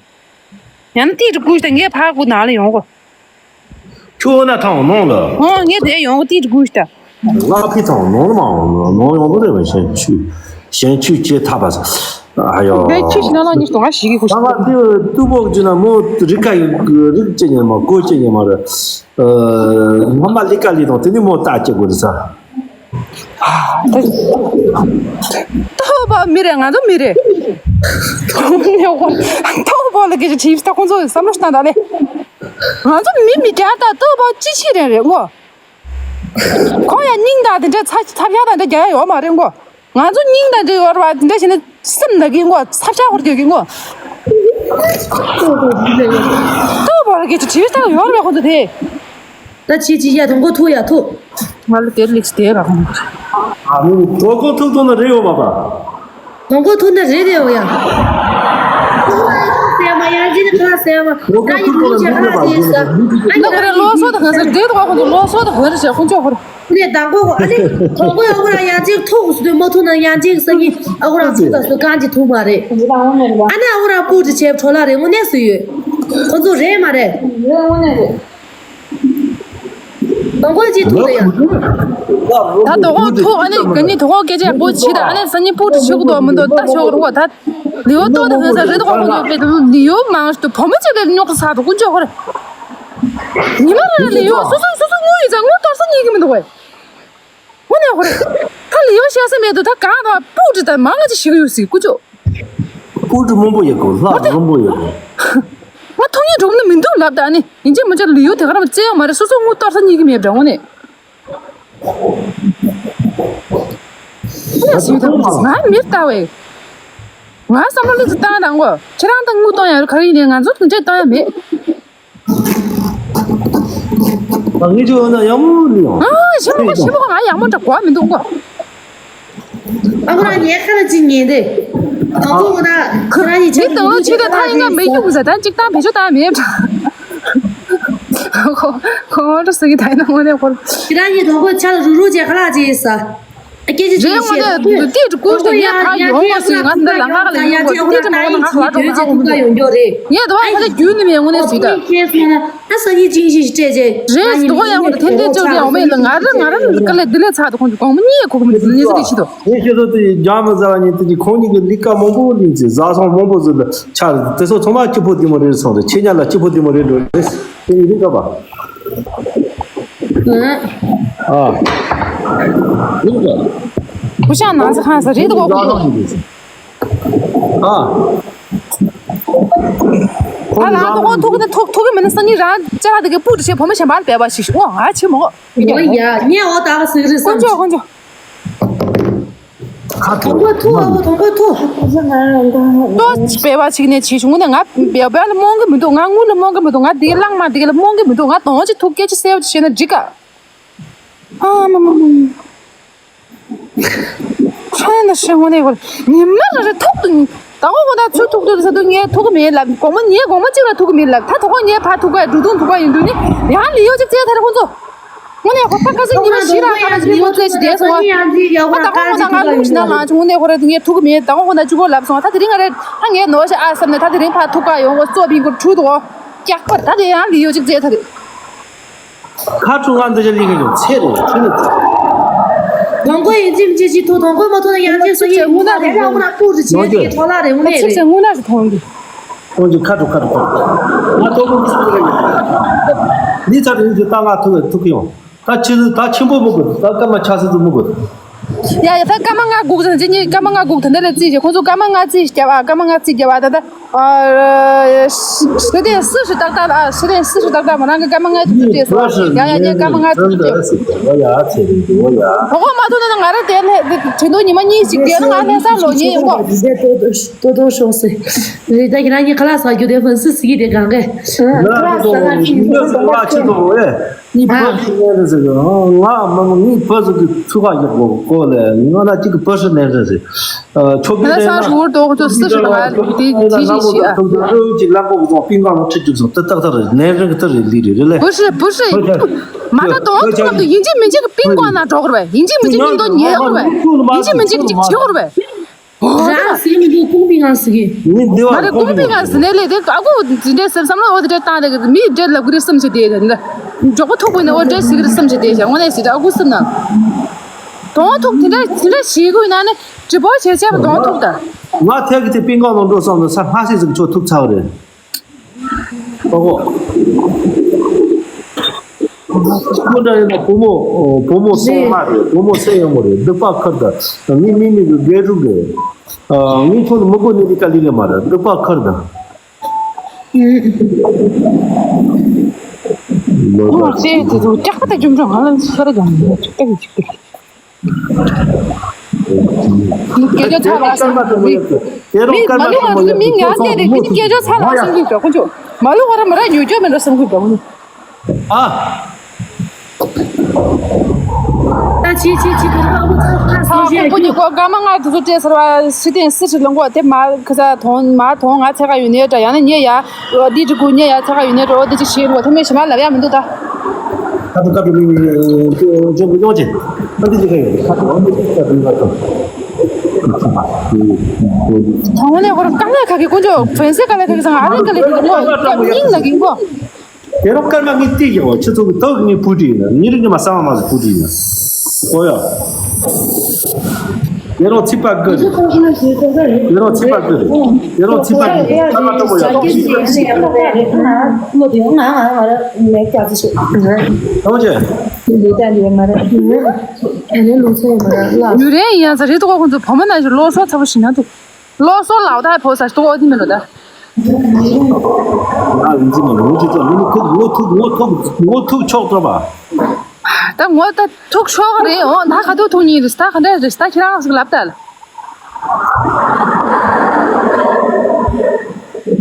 ཡང་ན་ཏིས་རུ་ཀུ་ཤི་ད་ངས་ཕ་གུ་ནང་ལ་ཡོང་གོ། ཁྱོད་ན་ཐང་ནང་ལ། ཨོ་ངས་དེ་ཡོང་གོ་ཏིས་རུ་ཀུ་ཤི་ད། ང་ཕི་ཐང་ནང་ལ་མ་ནང་ཡོང་གོ་རེ་བ་ཞན་ཆུ་ཞན་ཆུ་ཅེ་ཐ་པ་ས་ཨ་ཡོ། ངས་ཆུ་ཞིག་ནང་ལ་ཉིས་སྟོང་ཞིག་གི་ཁུ་ཤི། ང་ཏི་ཏུ་བོག་ཅི་ན་མོ་རི་ཀ་ཡི་རིག་ཅེ་ཉེ་མ་གོ་ཅེ་ཉེ་མ་རེ། ཨ་ང་མ་ལི་ཀ་ལི་དང་དེ་ནི་མོ་ཏ་ཅེ་གོ་རེ་ས། ཐོག་པ་མི་རེད། ང་ཚོ་མི་རེད། ཐོག་པ་ལ་སྐད་ཆ་དྲིས་ད་ཁོང་ཚོ་བསམ་བློ་ཞིག་བཏང་ད་ལེ། ང་ཚོ་མི་མི་རྒྱ་དང་ཐོག་པ་ཅི་ཕྱི་རེད་རེད་ངོ་། ཁོང་ཡང་སྙིང་དང་དེ་འདྲ་ཚ་ཚ་ཕྱག་དང་འདྲ་རྒྱ་ཡ་ཡོད་མ་རེད་ངོ་། ང་ཚོ་སྙིང་དང་འདྲ་ཡོད་རེད་བ། དེ་འདྲ་བྱས་ན་སེམས་ན་གི་ངོ་ཚ་ཕྱག་ཧོར་རྒྱག་གི་ངོ་། ཐོག་པ་ལ་སྐད་ཆ་དྲིས་ད་ཡོད་རེད་བ་ཁོང་ཚོ་དེ། ད་ཅི་ཅི་ཡ་དང་པོ་ཐུག་ཡ་ཐུག་ང་ལ་དེར་ལེགས་དེ་ར་ཁོང་། ཨ་ནི་གྲོད་ཁོག་ཐུག་ཐུག་ན་རེ་ཡོད་མ་པ། དང་པོ་ཐུག་ན་རེ་རེ་ཡོད་ཡ། སེ་མ་ཡང་ཅི་ནི་ཁ་སེ་མ་ད་ཡི་ཐུག་ཅེ་ཁ་ཅེ་ས་ཨ་ནི་ཁོ་རེ་ལོ་སོ་ད་ཧན་ས་དེ་ད་ཁོང་ཚོ་ལོ་སོ་ད་ཧན་རེ་ཞེ་ཁོང་ཚོ་ཧོར། ནས་དང་པོ་ཨ་ནི་དང་པོ་ཡོད་པ་ར་ཡང་ཅིག་ཐུག་སུ་དུས་མ་ཐུག་ན་ཡང་ཅིག་སང་ཉིན་ཨ་ཁོ་རང་ཚུགས་ད་སུ་གང་ཅིག་ཐུག་མ་རེད། ཨ་ནི་ཨ་ཁོ་རང་སྤུ་གྲི་བྱས་འཕྲོ་ལ་རེ་དངོས་གནས་སུ་ཡོད། ཁོང་ཚོ་རེད་མ་རེད། དོ་དགོང་ཅི་ཐུག་རེད་ཡ། ད་དོ་དགོང་ཐུག་ཨ་ནི་ག་ནི་དོ་དགོང་སྐད་ཆ་ཡག་པོ་བྱེད་ད་ཨ་ནི་སང་ཉིན་སྤུ་གྲི་ཆོག་གི་འདུག་མི་འདུག་ལྟ་ཆོག་གི་རེད་བ། ད་ལི་ཡོ་ཏོག་ཏུ་ཧན་ས་རེད་དོ་དགོང་ཁོང་ཚོ་དཔེ་དེ་ལི་ཡོ་མང་ཤོས་དུ་བུ་མོ་ཅིག་ལ་རྙོག་ས་དུ་ཀུན་ཆོག་གི་རེད། ཉི་མ་རེ་ལ་ལི་ཡོ་སོ་སོ་སོ་སོ་དངུལ་ཡོད་ཙང་དངུལ་གཏོར་ས་རྙེད་གི་མི་འདུག་བས། དངོས་གནས་ཧོ་རེད། ད་ལི་ཡོ་བཤད་ས་མེད་དུ་ད་གང་དང་སྤུ་གྲི་དང་མང་ང་ཅིག་ཞིག་ཡོད་སྲིད་ཀུ་ཅོ། སྤུ་གྲི་མང་པོ་ཡོད་གོ་ལྷ་མང་པོ་ཡོད་གོ། ང་ཐུག་ཉིན་གྲུབ་ནི་མི་འདུག་ལབ་ད་ནི་ཡིན་གཅིག་མིན་གཅིག་ལི་ཡོ་དེ་ག་རང་བཙལ་ཡོད་མ་རེད། སོ་སོ་དངུལ་གཏོར་ས་རྙེད་གི་མེད་པ་འདྲ་དངོས་གནས། ང་མི་ལྟ་བས། ང་བསམ་བློ་ལུགས་སུ་བཏང་དང་གོ་ཁྱེད་རང་དང་དངུལ་གཏོང་ཡང་ག་རེ་ཡིན་ནའི་ང་ཚོ་དེ་འདྲས་གཏོང་ཡ་མེད། ད་ངས་ཅི་འོ་ན་ཡག་མོ་ལི་ཡང་། ཨ་ཞིམ་པོ་ཞིམ་པོ་ང་ཡག་མོ་འདྲ་གོ་མི་འདུག་གོ། ཨ་ཁོ་རང་ཉལ་ཁ་ལ་ཅིག་ཉལ་དེ། ཨ་ཁོ་ཁོ་ན་ཁོ་རང་ཉིད་ཆེད་དུ་ལོ་ཆེད་དུ་ཐ་ཡིན་ན་མེད་རྒྱུ་ཟ་ད་ཅིག་ཏང་བེད་སྤྱོད་བཏང་མེད། ཁོ་ཁོ་འགྲོ་ཟ་གི་ད་ཡིན་ན་དངོས་གནས་ཁོ། ཁྱེད་རང་གཉིས་དང་པོ་ཆ་ལ་རུ་རུ་བྱས་ཁ་ལག་ཅིག་ཡིན་ས། སྐད་ཆ་ཅིག་རེད་དངོས་གནས་ཏིས་ཀུ་ཤུ་ངས་ཕར་ཡོང་མ་སོང་ང་འདི་ལ་ང་ག་ལ་ཡོང་གོ་ཏིས་མ་གོ་ན་ང་ལ་འགྲོ་ང་ཁོ་ཡོང་རྒྱུ་རེད། ངས་དུ་བ་ཁ་ལ་རྒྱུས་ནི་མེད་དངོས་གནས་ཟིག་ད། ཨ་སང་ཉིན་ཅིང་ཞིག་སྤྲད་རྗེས། རེད་དུ་བ་ཡག་པོ་དེ་འདྲས་ཅོག་ཡག་མེད་ལ་ང་ར་ང་ར་དཀའ་ལས་འདི་ལས་ཚ་དུ་ཁོང་ཚོ་གོང་མ་གཉིས་ཡས་ཁོ་གོ་མི་འདི་ལས་ཟིག་གི་ཆེད་དུ། ངས་ཁྱེད་ཚོ་དེ་རྒྱ་མི་ཟ་བ་ཉིན་དེ་གི་ཁོང་གཉིས་ཀྱི་ལི་ཀ་མང་པོ་ལིན་ཚེ་ཟ་སོང་མང་པོ་ཟོས་ལ་ཆ་དེ་ཚོ་ཚང་མ་སྐྱིད་པོ་དེ་མོ་རེད་སོང་རེད་ཁྱེད་ཉ་ལ་སྐྱིད་པོ་དེ་མོ་རེད་འགྲོ་རེད་དེ་ཡིན་རིག་ག་པ། ཨ། ཡིན་ག། བུ་ཤ་ནང་ས་ཁང་ས་རེད་དོ། ཨ། ད་ལ་ཁོ་ཁོང་ཐུག་ནི་ཐུག་ཐུག་གི་མིན་ན་སང་ཉིན་རང་ཅ་ལག་དེ་གི་སྤུ་དྲི་ཤེས་བུ་མོ་གཞན་པ་ལ་སྦས་པ་ཞིག་ཨོ་ང་ཆེ་མོ། ཨོ་ཡ་ངས་ཨོ་ད་ག་ཟིག་རེད་དཀོན་མཆོག་དཀོན་མཆོག་ཁ་ཐུག་དོང་ཁོ་ཐུག་ཨ་ཁོ་དོང་ཁོ་ཐུག་ཏོ་སྦས་པ་ཞིག་ནས་བྱེད་བྱུང་ནས་ང་སྦས་པ་ལ་རྨོངས་གི་མི་འདུག་ང་དངུལ་ལ་རྨོངས་གི་མི་འདུག་ང་དེ་གི་གླང་མ་དེ་གི་ལ་རྨོངས་གི་མི་འདུག་ང་དོང་ཅིག་ཐུག་སྐད་ཆ་གསལ་པོ་ཅིག་བཤད་ན་འགྲིག་ག་ཨ་མ་མ་མ། ཧྲ་ན་ཧྲི་དངོས་གནས་ཁོ་ཉི་མ་ལ་རེ་ཐུག་ཏུ་ད་ཁོ་ཁོ་ད་ཚུར་ཐུག་ཏུ་ས་དུ་ངས་ཐུག་གི་མེད་ལབ་གོང་མ་ངས་གོང་མ་གཅིག་ལ་ཐུག་གི་མེད་ལབ་ད་ད་ཁོ་ངས་ཕར་ཐུག་ག་འགྲོ་དུང་ཐུག་ག་ཡིན་དུས་ནི་ཡང་ལི་ཡོ་ཅིག་བཙལ་ཐར་ཁོ་ཚོ་དངོས་གནས་ཁོ་ཕ་ཁ་སང་ཉི་མ་བཞི་རང་ཁ་ལ་ཅི་ལི་མོ་བཙལ་ཞིག་བསྡད་སོང་བ་ཁོ་ད་ཁོ་ཁོ་ད་ང་ལུག་ཞིག་ན་ལངས་ཆུང་དངོས་གནས་ཁོ་ར་ངས་ཐུག་གི་མེད་ད་ཁོ་ཁོ་ད་ཅི་གོ་ལབ་སོང་ད་དེ་རིང་ང་རེ་ད་ངས་ནོར་ཞིག་ཨ་བསམ་ནས་ད་དེ་རིང་ཕར་ཐུག་ག་ཡོང་གོ་ཙོ་ཕིང་གོ་ཁྲུ་དོ་སྐྱག་པར་ད་དེ་ཡང་ལི་ཡོ་ཅིག་བཙལ་ཐར་རེད། ཁ་ཆུ་ང་འདི་ཅག་ལི་གི་ཡོད་ཚེ་རེད་ཚེ་རེད་ཚེ། དོང་གོ་ཡིན་ཅིམ་ཅི་ཅི་ཐུ་དོང་གོ་མ་ཐུ་ན་ཡང་ཅི་སུ་ཡིན་ངུ་ན་རེ་ར་ངུ་ན་པུ་རི་ཆེ་ཅི་ཐོ་ལ་རེ་ངུ་ནེ་ཆིབ་རེ། སེ་ངུ་ན་ཞིག་ཐོང་གི། ཁོང་གི་ཁ་ཆུ་ཁ་ཆུ་ཁ་ཆུ། ང་ཐོ་གོ་ཚུ་རེ་ཡོད། ནི་ཚ་རེ་ཡོད་ཅི་ཏ་ང་ཐུ་བེ་ཐུ་གི་ཡོང་། ད་ཆི་ཟི་ད་ཆེན་པོ་མི་དགོས་ད་སྐར་མ་ཆ་སི་ཟི་མི་དགོས། ཡ་ཡ་ད་སྐར་མ་ལྔ་སྒུག་ཟིན་ཅི་ཉི་སྐར་མ་ལྔ་སྒུག་ད་འདི་ལ་རྩིས་བྱེད་ཁོང་ཚོ་སྐར་མ་ལྔ་རྩིས་བརྒྱབ་ཨ་སྐར་མ་ལྔ་རྩིས་བརྒྱབ་ཨ་ད་ད། ཨ། ཤི་དེ་སུ་ཞིག་ཏག་ཏག་ཨ་ཤི་དེ་སུ་ཞིག་ཏག་ཏག་མ་རང་གི་སྐར་མ་ལྔ་ཅིག་ཏུ་སྤྲད་སོང་ཡ་ཡ་ངས་སྐར་མ་ལྔ་ཅིག་ཏུ་སྤྲད་སོང་། ཨོ་ཡ་ཚེ་རིང་གི་ཨོ་ཡ། ཨོ་ཁོ་མ་ཐུག་ན་ང་རང་དེ་ལྷ་དེ་དྲན་དུ་ཉི་མ་གཉིས་ཤིག་དེ་ལ་ང་ལྷ་ས་ལོ་ཉིན་ཡོང་གོ། ཏོ་ཏོ་ཤོག་སེ། རེད་ད་ཁྱེད་རང་གཉིས་ཁ་ལག་ཟ་རྒྱུ་དེ་ཕན་སི་སི་གི་དེ་གང་གས། ང་ལ་ཏོ་ཏོ་ང་ཆི་ཏོ་ཨེ། ངའི་ཕ་ཨ། ཚུ་ངའི་ལ་ཟེར་གི་ང་མ་མ་ངའི་ཕ་ཚུ་གི་ཚུ་ག་ཡག་པོ་གོ་ལེ་ང་ན་གཅིག་གི་ཕ་ཧྲི་ནན་ཟེར་ཟེར། ཆོ་གི་ལེ་ན་ང་ལུ་དོ་ཁོ་ཚོ་སུ་ཞིག་ལ་ང་དེ་དེ་ཞིག་ཞིག་ཨ། ཐུག་ཏུ་རོ་གཅིག་ལ་གོ་གོ་པིང་གང་ལ་ཁྲི་གཅིག་སོང་ཏི་ཏག་ཏག་རེད་ནན་རིང་གི་ཏི་རེད་ལི་རེད་རེད་ལེ། བུ་ཧྲི་བུ་ཧྲི། མ་ད་དོང་ཐུག་ལམ་དུ་ཡིན་གཅིག་མིན་གཅིག་གི་པིང་གོང་ན་འགྲོ་དགོས་རེད་ཡིན་གཅིག་མིན་གཅིག་གི་མིང་དོ་ཉེ་དགོས་རེད་ཡིན་གཅིག་མིན་གཅིག་གཅིག་བྱེད་དགོས་རེད། རང་སྲིད་མི་འདུག་ཀུང་པི་ང་ཟེར་གི། ངས་འདི་མ་བ་རེད་ཀུང་པི་ང་ཟེར་ནས་ལས་དེ་ཨ་ཁུ་འཛིན་གྲྭའི་སེམས་བསམ་བློ་འོ་དེ་འདྲ་བཏང་དེ་མི་འདྲ་ལབ་གི་རེད་བསམ་བྱས་དེ་ལ་མགྱོགས་པོ་ཐུག་པ་ཡིན་ན་འོ་འདྲ་ཟེར་གི་རེད་བསམ་བྱས་དེ་བྱས་དངོས་གནས་ཟེར་ཨ་ཁུ་སེམས་ནང་། གདོང་ཐུག་དེ་འདྲ་དེ་འདྲ་བྱེད་དགོས་ན་ནི་གྲི་པོ་བྱས་བྱས་པ་གདོང་ཐུག་ད། ང་ཐད་ཀྱི་དེ་པིང་ཀང་ནང་འགྲོ་བསམ་ན་ས་ལྷ་སྲས་ཟིག་ཆོ་ཐུག་ཚར་བ་རེད། ཨོ་ཧོ། སྐུ་འདྲ་ཡིན་ན་བུ་མོ་བུ་མོ་སེ་མ་རེད་བུ་མོ་སེ་ཡོང་མ་རེད་སྡིག་པ་ཁར་ད་ངའི་མི་མི་གི་རྒན་རུ་རེད། ངའི་ཐོག་ཏུ་མི་གོ་ནི་ལི་ཀ་ལི་ལི་མ་རེད་སྡིག་པ་ཁར་ད། ལོ་ད་ཅེ་དེ་ཚོ་ཀྱག་པ་ད་ཅུང་ཅུང་ང་ལ་ཤར་གང་ཡོད་ཀྱག་ཀྱག་ཀྱག་སྐད་ཆ་ཚ་ལ་སོང་། མི་མི་མ་ལུས་བ་རུ་མི་ངན་སྐད་རེད་མི་སྐད་ཆ་ཚ་ལ་སོང་གི་འགྲོ་ཁོ་ཚོ། མ་ལུས་བ་ར་མ་ར་ཉོ་རྒྱུ་མེད་འགྲོ་སོང་གི་འགྲོ་ཁོ་ཚོ། ཨ། ད་ཆི་ཆི་ཆི་དེ་ལ་ཨ་ཁུ་ཚ་ཁ་སོང་ཞེས་ཁོ་ཉིད་ཀོ་སྐར་མ་ལྔ་དུ་སུ་སྤྲད་ཟེར་བ་སི་ཐན་སི་ཁྲི་ལུང་གོ་དེ་མ་ཁ་ཚ་དོང་མ་དོང་ང་ཚ་ག་ཡོད་ནས་འདྲ་ཡང་ན་ཉེ་ཡ། འོ་འདི་འདྲི་དགོས་ཉེ་ཡ་ཚ་ག་ཡོད་ནས་འགྲོ་འོ་འདི་ཅི་ཤེས་རོ་ཐ་མའི་ཞི་མ་ལབ་ཡ་མི་འདུག་ད། ཁ་ཐུག་ཁ་ཐུག་མི་མི་ཅོ་མི་ཅོ་ཅེ། ཁ་ཐུག་ཅི་ཁ་ཡོད་ཁ་ཐུག་ཨ་མི་ཅི་ཁ་ཐུག་ཁ་ཐུག་ཐང་ནས་ཁོ་རང་དཀའ་ལས་ཁ་གི་དཀོན་མཆོག་བོན་སའི་དཀའ་ལས་ཁ་གི་སང་ཨ་རི་དཀའ་ལས་ཁ་གི་ཁོ་སྙིང་ལ་གིན་ཁོ། དེ་རོ་སྐར་མ་ངའི་ཏི་ཡོ་ཁྱི་ཚོ་གི་ཐོག་ངའི་བུ་དྲི་ཡིན་ན་ཉི་རིག་ཉི་མ་གསང་བ་མ་ཟིག་བུ་དྲི་ཡིན་ན། ཨོ་ཡ། དེ་རོ་ཚིག་པ་དགོས་རེད། དེ་རོ་ཚིག་པ་དགོས་རེད། དེ་རོ་ཚིག་པ་དགོས་རེད། ཁ་ལ་ཏོ་གོ་ཡ་ཏོ་ཞིག་ཡོད་ཞིག་ཡོད་ལོ་དེ་ང་ང་ང་ར་མེད་ཀྱ་ཚོ་ཞིག་ཨོ་ཅེ། ལུས་ད་ལུས་མ་ར་ཨ་ནི་ལུས་ཚོ་ཡོད་མ་ར་ལ། ཡུ་རེན་ཡིན་ཡང་ཟ་རེད་དུ་གོ་ཁོང་ཚོ་བོ་མ་ན་ཞིག་ལོ་སོ་ཚ་བོ་ཞིག་ན་དུ། ལོ་སོ་ལའོ་ད་ཕོ་ས་ཏོ་འོ་དི་མེ་ལོ་ད། ང་ཡིན་གྱི་མ་ལོ་ཅི་ཙམ་མི་ཐུག་ངོ་ཐུག་ངོ་ཐུག་ངོ་ཐུག་ཆོག་ཏོ་བ། ད་ངོ་ད་ཐུག་ཆོག་རེད་འོ་ད་ག་དུ་ཐུག་ཉིན་རེད་ད་ག་འདྲ་རེད་ད་ཁྱེད་རང་ཟིག་ལབ་ད་ལ།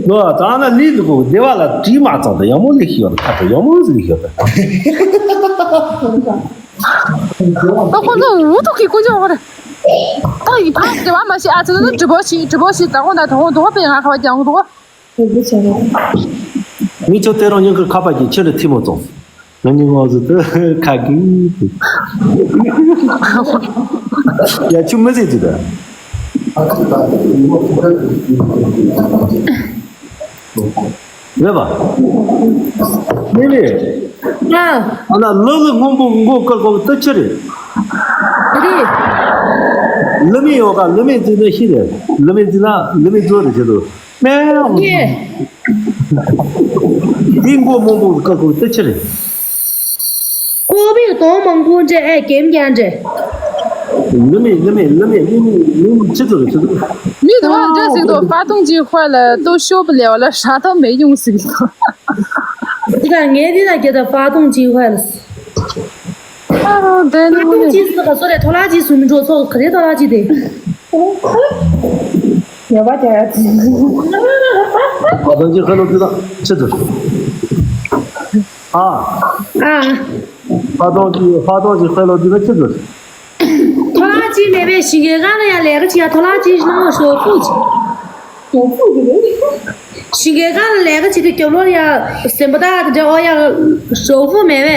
ལོ་ད་ན་ལི་ལུ་གོ་བདེ་བ་ལ་དྲི་མ་ཙང་ད་ཡང་མོ་ལི་ཤི་ཡོད་ད་ཁ་ད་ཡང་མོ་ལི་ཤི་ཡོད་ད། ད་ཁོ་ཚོ་འུ་ཐུག་གི་ཀུན་ཅོག་རེད། ད་ཡི་ཕ་དེ་བ་མ་ཤི་ཨ་ཙི་ན་ཀྲི་པོ་ཤི་ཀྲི་པོ་ཤི་ད་ཁོང་ད་དོང་དོ་པེ་ང་ཁ་བ་ཀྱང་དོ། མི་ཚོ་དེ་རང་ཉིད་ཀྱི་ཁ་པར་གྱི་ཆེད་དུ་ཐིམ་མོ་བཙོང་། ང་གཉིས་ངོ་ཟིག་ཏུ་ཁ་གི་ཡ་ཆུ་མི་ཟིག་ཏུ་ད། རེད་པ། ནི་ནི། ཨ། ཨ་ན་ལོ་ལོ་སྔོན་པོ་མགོ་དཀར་པོ་ཏི་ཆི་རེད། རེད། ལི་མི་ཡོ་ག་ལི་མི་ཙི་ནི་ཤི་རེད། ལི་མི་ཙི་ན་ལི་མི་ཙོ་རེད་ཆི་དུ། མེ། ཡེ། དེ་མགོ་མང་པོ་དཀར་པོ་ཏི་ཆི་རེད། ཀོ་བི་དོང་མང་པོ་འདྲ་ཨེ་ཀེམ་རྒྱ་འདྲ། ལི་མི་ལི་མི་ལི་མི་ལི་མི་ལི་མི་ཆི་ཙོ་རེད་ཆི་ཙོ། མི་དུ་བ་འདྲ་ཟིག་དོ་发动机坏了都修不了了啥都没用ཟིག་དོ། དེ་ག་ངས་དེ་ལ་རྒྱ་ད་发动机坏了། ཨ་རོ་དེ་ནི་发动机是那个说的拖拉机是没错错可是拖拉机的。 ཡོད་པ་རྒྱ་ཡ་ཙི། ཨ་དང་ཅི་ཁ་ལོ་ཙི་དང་ཆི་ཙི། ཨ། ཨ། ཧ་ཏོང་ཅི་ཧ་ཏོང་ཅི་ཁ་ལོ་ཙི་དང་ཆི་ཙི།拖拉机མེད་པའི་ཞིང་ཁའི་ཁ་ལ་ཡ་ལས་ཀ་བྱེད་ཡ་拖拉机是那个手扶机。 ཞིང་ཁའི་ཁ་ལ་ལས་ཀ་བྱེད་དུས་རྒྱབ་ལོགས་ཡ་སེམས་པ་ཏག་ཏག་འདྲ་ཨོ་ཡ་手扶没喂།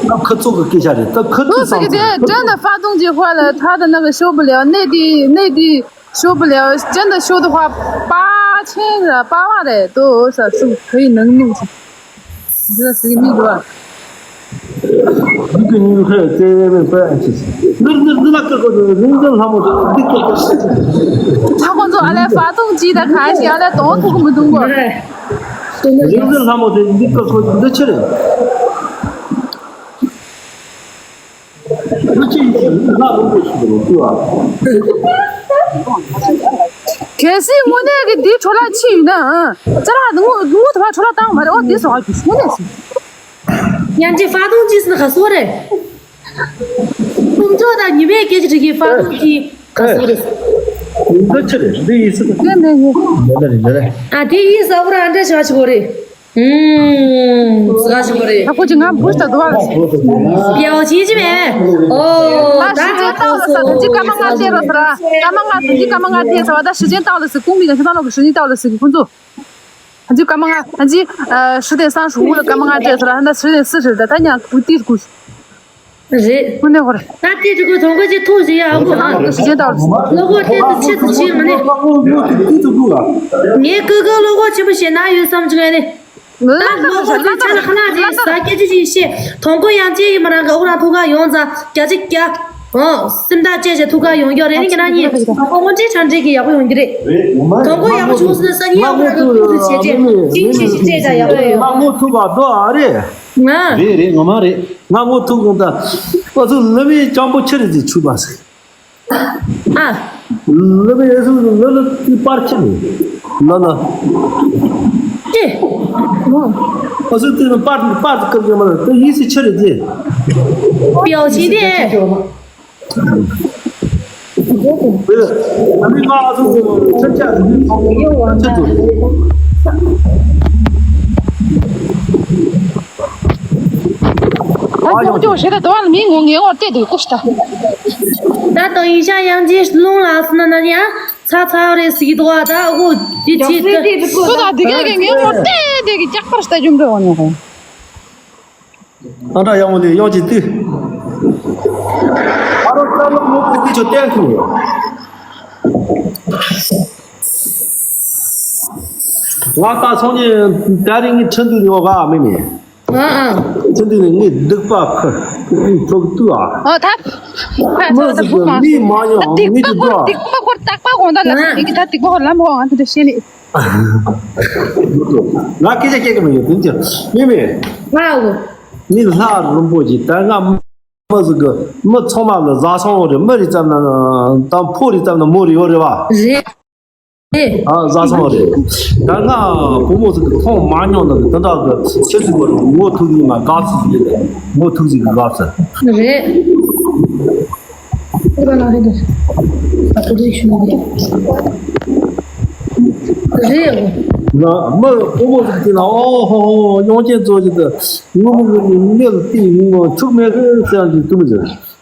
ད་ཁུ་ཚུགས་ཀྱི་སྐད་ཆ་རེད། ད་ཁུ་ཚུགས་བསམ་ཚུལ་真的发动机坏了，他的那个修不了，内地内地修不了，真的修的话，八千的八万的都是可以能弄出。这是个秘密。 འདི་གི་ཉིན་ཧེ་ཙེ་མེ་པ་ཨ་ཅི། འདིར་འདིར་འདི་ལ་ཀ་ཀོ་འདི་འདིར་ལྷ་མོ་འདི་ཀ་ཀོ། ད་ཁོང་ཚོ་ཨ་ལས་发动机ད་ག་ཞིག་ཨ་ལས་གཏོང་ཐུབ་ཀི་མི་འདུག་གོ། འདིར་འདིར་ལྷ་མོ་འདི་འདི་ཀ་ཀོ་འདི་ཆི་རེད། འདི་ཆི་ཡིན་ལྷ་རུང་པོ་ཞིག་རེད་ལྟོས་ཨ། གལ་སྲིད་དངོས་གནས་ཀྱི་འདིའི་འཕྲོ་བརླག་ཕྱིན་ཡིན་ན་ཨ། ཙ་ར་དངོས་དངོས་དུ་བ་འཕྲོ་བརླག་བཏང་མ་རེད། ཨོ་འདི་སོང་ཨ་རྒྱུ་དངོས་གནས་སོང་། 你这发动机是个啥人？工作的，你们给这个发动机可是的。 འདི་ཆི་རེད། འདི་ཡིན་སྲིད། ཡོད་ལ་རེད་ཡོད་ལ། ཨ་དེ་ཡིན་ས་ཨུ་ར་འདྲ་ཞིག་ཞིག་རེད། ཨུམ་ཟ་ཞིག་རེད། ད་ཁོ་ཅི་ང་བུ་ལྟ་དུ་བ། 表情ཅི་མེད། ཨོ་ད་ད་ཁོ་སོ་ད་ཅི་ཀ་མ་ང་དེ་རོ་ས་ར། ཀ་མ་ང་དེ་ཅི་ཀ་མ་ང་དེ་ས་བ་ད་时间到了是公历的，现在那个时间到了是工作。 ཨ་ཅི་ཀ་མ་ང་ཨ་ཅི་ཨ་十点三十五了། ཀ་མ་ང་བྲེལ་སོང་ར། ད་十点四十ད་ད་ཉ་བུ་ཏིར་ཀུ། རེད། ཁོ་ནས་ཧོར། ད་ཏིར་ཀུ་ཐོང་ཀུ་ཅི་ཐུག་ཞིག་ཡ་ཧོ། ཨ་ཀུ་时间到了། ལོ་གོ་ཏེ་ཏི་ཆེ་ཏི་ཆེ་མ་ནི། ངས་ཀུ་ཀུ་ལོ་གོ་ཆེན་པོ་བཤད་ན་ཡོད་བསམ་བྱུང་ཡ་ནི། ད་ལོ་གོ་ཏི་ཆ་ལ་ཁ་ན་ཅི་ས་སྐད་ཅི་ཅི་བཤད། ཐོང་ཀུ་ཡང་ཅི་ཡི་མ་རང་ག་ཨུ་རང་ཐུག་ག་ཡོང་ཙ་རྒྱ་ཅི་རྒྱ། ཨོ། སེམས་ཐག་བཅད་བྱས་ཐུག་ག་ཡོང་རྒྱུ་རེད། ནི་ཁྱེད་རང་གཉིས་ཐོག་མ་འདྲེ་ཁྲ་འདྲེ་གི་ཡག་པོ་ཡོང་རྒྱུ་རེད། ཐོག་མ་ཡག་པོ་བྱུང་ཟེར་ས་གཉིས་ཡག་པོ་ར་གི་ཁུག་ཏུ་བྱས་བྱས་ཅིང་ཞིག་ཞིག་བཅད་བྱ་ཡག་པོ་ཡོད། ང་མོ་ཐུག་ག་དོ་ཨ་རེ། ང་། རེད་རེད། ངོ་མ་རེད། ང་མོ་ཐུག་གོང་ད་ཨ་ཚུ་ལི་མི་ཅང་པོ་ཆི་རེད་ཟེར་ཆུ་བ་ཟེར། ཨ། ལི་མི་ཨེ་ཚུ་ལི་ལི་ཏི་པར་ཆི་རེད། ལ་ལ། ཅི། ཨ་ཚུ་ཏི་པར་པར་ཀི་ཡོད་མ་རེད། ཏི་ཡིད་སི་ཆི་རེད་ཟེར། 表情的། ད་ཡིན་ཤ་ཡང་ཅི་རླུང་ལ་སུ་ན་ན་ཡ་ཚ་ཚ་རེ་སི་དོ་ད་འོ་དེ་ཅི་ད་སུ་ད་དེ་ག་གི་ངའི་ངོ་ཏེ་དེ་གི་ལྕགས་པར་ལྟ་རྒྱུ་འདྲ་བ་ནི། ཨ་འདྲ་ཡག་མོ་ལས་གཡོག་ཅིག་ལྟོས། ཨ་རོ་རྩ་ལོ་མོ་ཀུ་ཀུ་ཆོ་བསྟན་ཁུ་ཡོད། ང་ད་སོང་ཉིན་ད་རིང་ངའི་ཁྲིན་ཏུ་ཉོ་ག་མི་མེད། ཨ་ཨ། ཁྲིན་ཏུ་ནི་ངའི་སྡིག་པ་ཁུར་ཚོགས་ཏུ་ཨ། ཨ་ད། མི་ཟིག་གི་མི་མ་ཉོ་ད་སྡིག་མི་པ་གི་ཁོར་འདུག་སྡིག་པ་ཁོར་རྟག་པ་གོང་ད་ལ་ཨ། སྡིག་ད་སྡིག་པ་ཁོར་ལམ་འོང་ང་ད་ཤེས་ནི། ང་སྐད་ཆ་སྐྱེ་གི་མི་ཡོད་དུས་ཀྱང་མི་མེད། ང་འོ། མི་ལྷ་རིན་པོ་ཆེ་ད་ང་མི་ཟིག་གི་མི་ཚང་མ་ལ་བཟའ་ཚང་རེད། མི་རེ་ཙམ་ན་དང་ཕོ་རེ་ཙམ་ན་མོ་རེ་ཡོད་རེད་བ། རེད། རེད། ཨ་བཟའ་ཚང་རེད། ད་ང་བུ་མོ་ཟིག་གི་མཐོང་མ་མྱོང་ན་དེ་འདྲ་གི་ཆེ་ཚུལ་བ་རུ་ངོ་ཐུག་ཡིན་ན་དགའ་ཚུལ་ཡིན་ནས་ངོ་ཐུག་ཟིག་གི་དགའ་ཚུལ། རེད། རེད། ང་མི་ཕོ་མོ་ཟིག་དེ་ན་ཨོ་ཧོ་ཧོ་ཡོང་ཅན་ཚོ་ཞིག་ཏུ་ངུ་མི་ངུ་མི་མེ་ལ་ཏི་ངུ་ཆུག་མེད་གི་ཟེར་ཡང་ཅིག་ཐུབ་མི་ཟེར།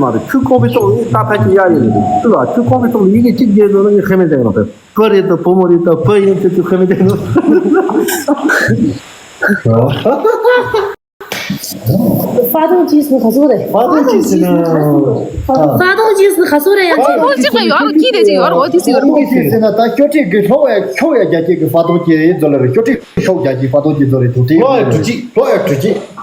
མ་རེད། ཆུ་ཁོག་པའི་ཐོག་ལ་ད་ཕལ་ཆེར་གཡར་ཡོད་རེད། ཆུ་ལ་ཆུ་ཁོག་པའི་ཐོག་ལ་ཡི་གེ་གཅིག་བརྒྱབ་ཡོད་ན་ངས་ཧེ་མེད་བསྡད་ཡོད་རེད། བུ་རེད་དང་བུ་མོ་རེད་དང་བུ་ཡིན་ཚུལ་གྱི་ཧེ་མེད་བསྡད་ཡོད་རེད། ཧྥ་ཏང་ཅིས་ནི་ག་ཚོད་རེད། ཧྥ་ཏང་ཅིས་ནི་ཧྥ་ཏང་ཅིས་ནི་ག་ཚོད་རེད་ཡང་ཧྥ་ཏང་ཅིས་ནི་ཡོད་རེད། ཁྱི་དེ་ཅིག་ཡོད་རེད། འོ་དེ་ཅིག་ཡོད་རེད། ཧྥ་ཏང་ཅིས་ནི་ད་ཤོ་ཁྲིག་གི་ལྷོ་ཡ་ཁྱོ་ཡ་རྒྱ་སྐྱེད་ཀྱི་ཧྥ་ཏང་ཅིས་ཡིན་ཚོད་ལ་རེད། ཤོ་ཁྲིག་ཤོ་རྒྱ་སྐྱེད་ཧྥ་ཏང་ཅིས་ཚོད་རེད། དུ་དེ་ལྷོ་ཡ་གྲུ་གཅིག་ལྷོ་ཡ་གྲུ་གཅིག་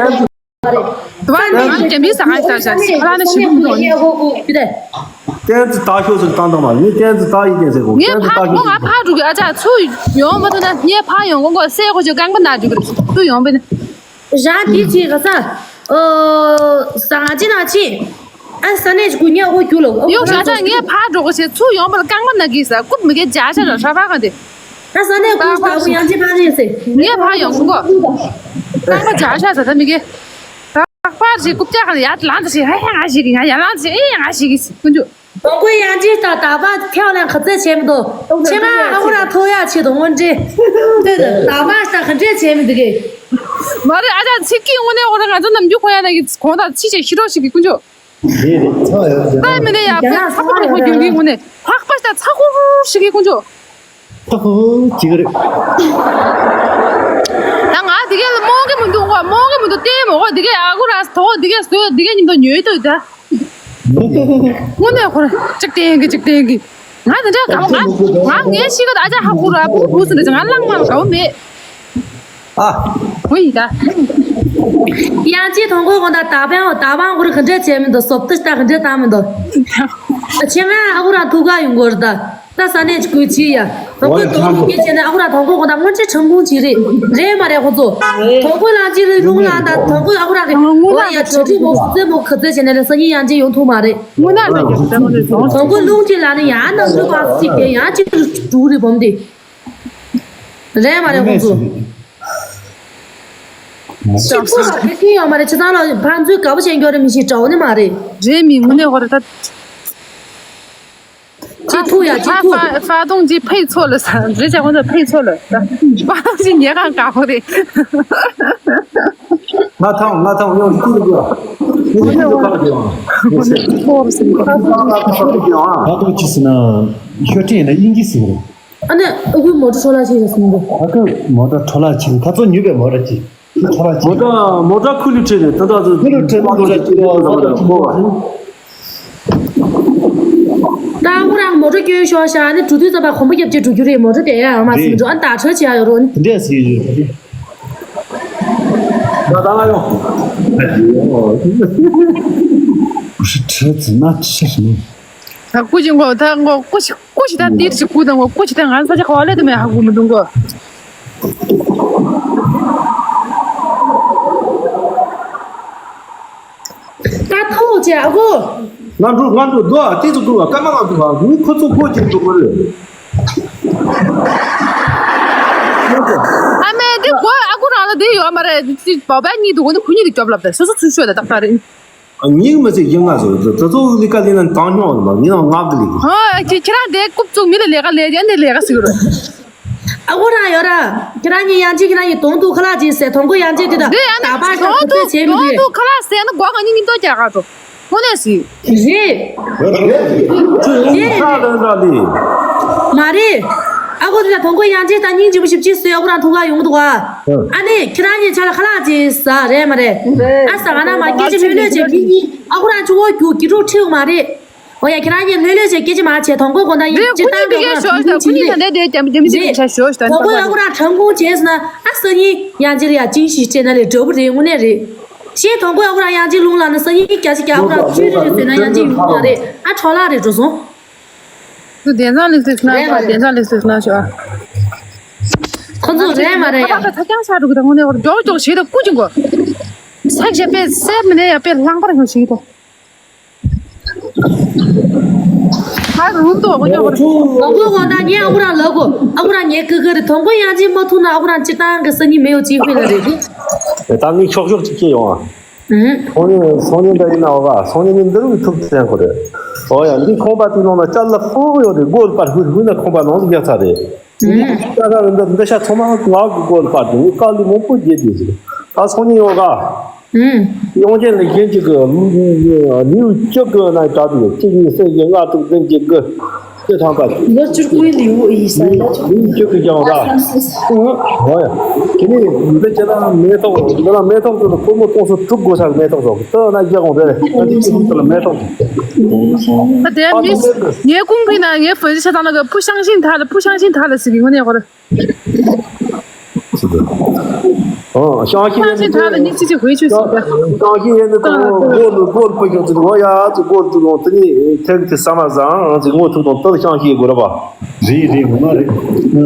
ཡོད་པ་རེད། དུ་བ་ནང་རྒྱ་མིའི་ཟ་ཁང་ཞིག་ལྟ་ཞིག་ཁ་ལག་ནི་ཞིམ་པོ་མི་འདུག་ནི། བསྟན་འཛིན་སྟག་ཤོག་ཟེར་བཏང་དང་མ་ངས་བསྟན་འཛིན་སྟག་ཡིན་ཀྱང་ཟེར་གོ། ངས་ཕ་ངོ་ང་ཕ་འགྲོ་གི། ཨ་ཅག་ཚུར་ཡོང་མ་ཐུབ་ན་ངས་ཕ་ཡོང་གོ་གོ་སའི་གོ་ཅོ་རྐང་པ་ན་འགྲོ་གི་རེད། ཚུར་ཡོང་པས་ན། རང་དེ་ཅིག་ག་ས། ཨོ། ས་ང་ཅི་ན་ཅི། ཨ་ས་གནས་ཀྱི་སྐུ་ཉག་ཨོ་རྒྱུ་ལོ། ཡོང་ཤ་ཅག་ངས་ཕ་འགྲོ་གོ་ཞེས་ཚུར་ཡོང་པ་ལ་རྐང་པ་ན་གི་ས་རྐུབ་མི་གེ་འཇའ་ཤ་ར་ཧྲ་ཧྲ་ག་དེ། ཨ་ས་གནས་སྐུ་ལྟ་བུ་ཡང་ཅི་ཕ་རེད་ཟེར། ངས་ཕ་ཡོང་གོ། རྐང་པ་འཇའ་ཤ་ས་ད་མི་གེ། ལྷག་པར་ཞིག་རྐུབ་བཀྱག་ག་ཡར་ལངས་ཏེ་ཞིག་ཧ་ཧ་ང་ཞིག་གི་ང་ཡར་ལངས་ཏེ་ཞིག་ཨེ་ང་ཞིག་གི་ཀུན་འཇུག་དོ་དགོན་ཡང་ཅི་ལྟ་ད་བ་ཁྱེད་ལ་ཁ་ཚད་བྱས་མི་འདུག་ཁྱེད་ང་ཨ་ཁུ་ར་ཐོ་ཡ་ཆེད་དུ་དངོས་འབྲེལ་ལྟོས་དང་ད་བ་ལྟ་ག་འདྲས་བྱས་མི་འདུག་གས། མ་རེད། ཨ་ཅག་ཚིག་གི་དངོས་གནས་ཁོ་རང་ང་ཚོ་ནམ་རྒྱུན་ཁོ་ཡ་ན་གི་གོང་དང་ཚིག་ཆེ་ཤི་རོགས་ཤིག་གི་ཀུན་འཇུག་རེད་རེད་ཚ་ཡོད་རེད། ད་མི་ནས་ཡ་ཕེ་ཚ་པོ་རེད་ཁོ་རྒྱུན་གི་དངོས་གནས་ལྷག་པ་ལྟ་ཚ་ཁུ་རུ་ཤིག་གི་ཀུན་འཇུག་ཧ་ཧུ་ཅི་ག་རེད། ད་ང་དེ་གས་ལ་རྨོངས་གི་མི་འདུག་གོ། རྨོངས་གི་མི་འདུག་བལྟས་མོ་གོ། དེ་གས་ཨ་ཁུ་ར་ཐོ་དེ་གས་བཟོས་དེ་གས་མཉམ་དུ་ཉོས་འདུག་ད། དངོས་གནས་ཁོ་ར་གཅིག་བསྟན་གི་གཅིག་བསྟན་གི། ང་དེ་འདྲ་ག་ང་ང་ངའི་ཤི་ག་ད་ཨ་ཅག་ཧ་ཁུ་ར་བུ་བུ་ཟེར་འདྲ་ང་གླང་མ་དགའ་བོ་མེད། ཨ། ཧུ་ཡི་ད། ཡང་ཅི་ཐོང་གོ་གོ་ད་ད་པའང་ད་པའང་ཁོ་ར་ག་འདྲ་བྱས་མི་འདུག་སོབ་ཏི་ད་ག་འདྲ་བཏང་མི་འདུག་ཨ་ཆེ་ང་ཨ་ཁུ་ར་ཐུག་ག་ཡོང་གོ་ར་ད། ད་ས་གནས་ཀྱི་ཀུན་ཅི་ཡ། ཐོ་ཀོ་དོ་ཀུ་ཀེ་ཆེ་ན་ཨ་ཁུ་ར་ཐོ་ཀོ་གོ་ད་སྔོན་ཆད་ཁྲིམས་ཁུང་ཅི་རེད། རེད་མ་རེད་ཁོ་ཚོ། ཐོ་ཀོ་ལ་ཅི་རེད་ལུང་ལ་ད་ཐོ་ཀོ་ཨ་ཁུ་ར་གི་ཨོ་ཡ་ཆོ་ཁྲིམས་མོ་ཟེ་མོ་ཁ་ཚེ་ཆེ་ན་ལ་ས་ཉི་ཡང་ཅི་ཡོང་ཐུབ་མ་རེད། དངོས་གནས་ད་ཀྱི་ཟེ་མོ་རེད་ཟོང་། ཐོ་ཀོ་ལུང་ཅི་ལ་ནི་ཡང་ནང་དུ་པ་སི་དེ་ཡང་ཅི་རུ་རེད་བོམ་དེ། རེད་མ་རེད་ཁོ་ཚོ། ཤི་ཐུ་ལ་ཁེ་ཁེ་ཡོད་མ་རེད། ཅི་ཚང་ལ་ཕན་ཚུན་དགའ་པོ་བྱེད་མཁན་རེད་མི་ཤེས་དྲ་བོ་ནི་མ་རེད། རེད་མི་དངོས་གནས་ཁོ་རེད་ད། ཅི་ཐུག་ཡ་ཅི་ཐུག་ཧྥ་ཧྥ་ཏུང་ཅི་ཕེ་ཚོ་ལ་ས་རེད་ཅག་ཁོང་ཚོ་ཕེ་ཚོ་ལ་ས་ཧྥ་ཏུང་ཅི་ཉེ་གང་དགའ་པོ་རེད། ང་ཐང་ང་ཐང་ཡོང་ཅི་རེད་གོ། ངས་ཅི་ཁ་ལ་ཡོང་། ཧྥ་ཏུང་ཅི་ཟེར་ན་ཤོ་ཏྲི་ཡིན་ན་དབྱིན་ཇི་ཟེར་རེད། ཨ་ནི་ཨ་ཁུའི་མོ་ཊ་འཕྲོ་བརླག་ཕྱིན་ཡོད་སོང་གོ། ཨ་ཁུ་མོ་ཊ་འཕྲོ་བརླག་ཕྱིན་ད་ཚོ་ཉོས་པའི་མོ་ཊ་ཅིག་ཁུ་འཕྲོ་བརླག་ཕྱིན། མོ་ཊ་མོ་ཊ་ཁུ་ལུ་ཁྲིད་རེད་ད་ད་ཚོ་ཁུ་ལུ་ཁྲིད་མོ་ཊ་ཁྲིད་རེད་ད་ད་ཁོ་བ། ད་ཁོ་རང་མོ་ཊ་སྐྱོན་ཤོར་ཤག་ཨ་ནི་འགྲོ་དུས་ཙམ་པ་གོམ་པ་རྒྱབ་ཅིག་འགྲོ་རྒྱུ་རེད། མོ་ཊ་དེ་ཡང་མ་སྲིད་འགྲོ་ཨ་ནི་ད་ཁྲོད་བྱེད་ཡ་ཡོད་རོགས་ནི། དེ་འདྲས་ཟེར་ཡོད་རེད། ད་ད་ང་ཡོང་། ཁྲོད་ཟིན་ན་ཆེ་ཞིང་། ད་སྐུ་ཅི་མགོ་ད་མགོ་སྐུ་ཅི་སྐུ་ཅི་ད་ཏིར་ཅི་སྐུ་ད་མགོ་སྐུ་ཅི་ད་ང་ས་ཆ་ག་བ་ལེ་ད་མེ་ཧ་གུ་མི་འདུག་མགོ། ད་ཐོག་ཅི་ཨ་གོ། ང་འགྲོ་ང་འགྲོ་དོ་ཨ་ཏིར་ཅི་སྐུ་བ་ཀ་མ་ང་འགྲོ་བ་ངུ་ཁོ་ཚོ་སྐུ་ཅི་འགྲོ་གོ་རེད། ཨ་མེ་འདི་གོ་ཨ་གོ་རང་ལ་འདི་ཡོད་མ་རེད། འདི་བ་བ་གཉིས་འདུག་གོ་འདི་ཁོ་གཉིས་ལ་སྐྱོབ་ལབ་ད་སོ་སོ་ཚུར་ཤོད་ད་ཏག་ཏག་རེད། ཉིན་མ་ཚད་ཡིན་ང་ཚོ་ད་ཚོ་ལི་ཀ་ལི་ན་དང་ཉོ་ལ་མ་ཉིན་ང་གི་ལི་ཀ་ཧོ་ཁྱེད་ཁྱེད་རང་དེ་རྐུབ་བཙུགས་མི་ལ་ལས་ཀ་ལས་ཀྱི་འདི་ལས་ཀ་ཟིག་རེད། ཨ་ཁུ་རང་ཡོད་ར། ཁྱེད་རང་གཉིས་ཡང་ཅི་ཁྱེད་རང་གཉིས་གདོང་ཐུག་ཁ་ལག་ཅིག་ཟས་དོང་ཁོ་ཡང་ཅི་དེ་དང་ད་པར་ཤ་ཁུ་ཚོས་བྱེད་མི་དགོས། གདོང་ཐུག་ཁ་ལག་ཟས་ན་སྒོ་གང་ཉིད་གཉིད་ཐོག་རྒྱག་ག་འགྲོ། དངོས་གནས་སི། རེད། རེད། ཁ་ལ་ལ་ལི། མ་རེད། ཨ་ཁུ་དེ་ལ་དོང་ཁོ་ཡང་ཅི་ད་སྙིང་རྗེ་པོ་ཞིབ་ཅིག་ཟོས་ཨ་ཁུ་རང་ཐུག་ག་ཡོང་གི་འདུག་ཨ། ཨ་ནི་ཁྱེད་རང་གཉིས་ཆ་ལ་ཁ་ལག་ཅིག་ཟ་རེད་མ་རེད། ཨ་ཟ་ག་ན་མ་སྐད་ཆ་ལྷོད་ལྷོད་བྱས་མི་གཉིས་ཨ་ཁུ་རང་ཆུ་བོ་རྒྱུག་གི་འགྲོ་ཁྲིད་མ་རེད། ཨོ་ཡ་ཁྱེད་རང་གཉིས་ལྷོད་ལྷོད་བྱས་སྐད་ཆ་མ་བྱས་དོང་ཁོ་དགོང་དག་ཡིན་རེད། ཅི་ཁོ་གཉིས་ཏང་མི་ག་ཞོག་ཞོག་ཁོ་གཉིས་ད་ལྟ་དེ་རྒྱ་མི་རྒྱ་མི་ཅིག་རེད། ཆ་ཞོག་ཞོག་ད་དོང་ཁོ་ཨ་ཁུ་རང་དྲང་ཁུང་བྱས་ཟེར་ན་ཨ་སང་ཉིན་ཡང་ཅི་རེད་ཡ་ཅིང་ཞིག་སྤྲད་ན་ལས་འདྲ་པོ་རེད་དངོས་གནས་རེད། ཞེས་དོང་ཁོ་ཨ་ཁུ་རང་ཡང་ཅི་ལུང་ལ་ན་སང་ཉིན་རྒྱ་ཆེ་རྒྱ་ཨ་ཁུ་རང་ཆུ་རེ་རེ་ཟོས་ན་ཡང་ཅི་ཡོང་མ་རེད། ཨ་འཕྲོ་བརླག་རེད་འགྲོ་སོང་། དེ་དེང་སང་ལི་སི་ན་ཤོག་དེང་སང་ལི་སི་ན་ཤོག་ཁོ་ཚོ་རེད་མ་རེད་ཡ། ད་ཚ་རྐྱང་ཤ་འགྲོ་གི་ད་དངོས་གནས་འོར་མགྱོགས་མགྱོགས་བྱེད་ད་སྐུ་ཅི་མགོ། ཚ་གཞས་པས་སེར་མི་ནས་ཡ་པས་ལྷང་པར་ཡོང་བྱེད་ཀྱི་ད། ཨ་རུ་ཏོ་གོ་ཉོ་གོ། དང་པོ་གོ་ད་ངས་ཨ་ཁུ་རང་ལབ་གོ། ཨ་ཁུ་རང་ངས་ཀི་ཀི་རེད། དང་པོ་ཡང་ཅིག་མ་ཐུག་ན་ཨ་ཁུ་རང་སྤྱིར་བཏང་གི་སང་ཉིན་མེ་ཡོ་ཅིག་ཕེ་ལ་རེད། ད་ངས་ཆོག་ཆོག་ཅིག་སྐྱེ་ཡོང་ཨ། སང་ཉིན་སང་ཉིན་འདྲ་ཡིན་ན་འོ་ག། སང་ཉིན་ནི་འདི་རུ་ཐུག་བསྟན་གོ་རེད། འོ་ཡ། འདི་ཁང་པ་དེ་ནང་ན་ཅ་ལག་ཧོ་ཡོད་རེད། སྒོ་པར་ཧུད་ཧུད་ན་ཁང་པ་ནང་དུ་རྒྱག་ཚར་རེད། ཨུམ། ད་ད་འདི་འདི་ཤ་ཚང་མ་ང་གི་སྒོ་ལ་པར་དུ་དཀའ་ལས་མང་པོ་བརྒྱབ་དུས་ཟེར། ད་སང་ཉིན་ཡོད་ག། ཨུམ། དབྱངས་ཅན་ལེགས་བཤད་ཅིག་གི་ལེའུ་བཅུ་དགུ་ན་གྲགས་འདུག་གཅིག་གཉིས་གསུམ་བཞི་ལྔ་དྲུག་བདུན་བརྒྱད་དགུ་བཅུ་ཐམ་པ། ལོ་བཅུ་དགུའི་ལེའུ་ཡིན་ས་ལ། ལེའུ་བཅུ་དགུ་ཀྱང་ར། ཨུམ། ཧོ་ཡ། དེ་ནས་འདི་ཅི་ན་མེ་ཏོག་འདི་ན་མེ་ཏོག་ཚོ་ལ་སྒོར་མོ་སྟོང་ཚོ་དྲུག་དགོས་ས་མེ་ཏོག་ཚོ་ལྟོས་ན་རྒྱག་འོང་། དེ་ནས་ཁྱི་ཁྱི་ཚོ་ལ་མེ་ཏོག་ཚོ། ད་དེ་མི་ངའི་ཀུང་ཕི་ན་ངའི་ཕོན་ཆ་ཚང་ལ་གི་不相信他了，不相信他了ཟེར་གི་ངོ་ནས་ཧོ་ར། ཨོ། ཤང་ཤི་ཡན་ནི་ཤང་ཤི་ཡན་ནི་ཏང་གོ་ལུ་གོ་ལུ་པ་ཤོག་ཙི་ཝ་ཡ་ཙི་གོ་ལུ་ཙི་ལོ་ཏི་ནི་ཐེག་ཏི་ས་མ་ཟང་ཙི་ངོ་ཐུག་དང་ཏི་ཤང་ཤི་གོ་ར་པ། རེད་རེད། ངོ་མ་རེད།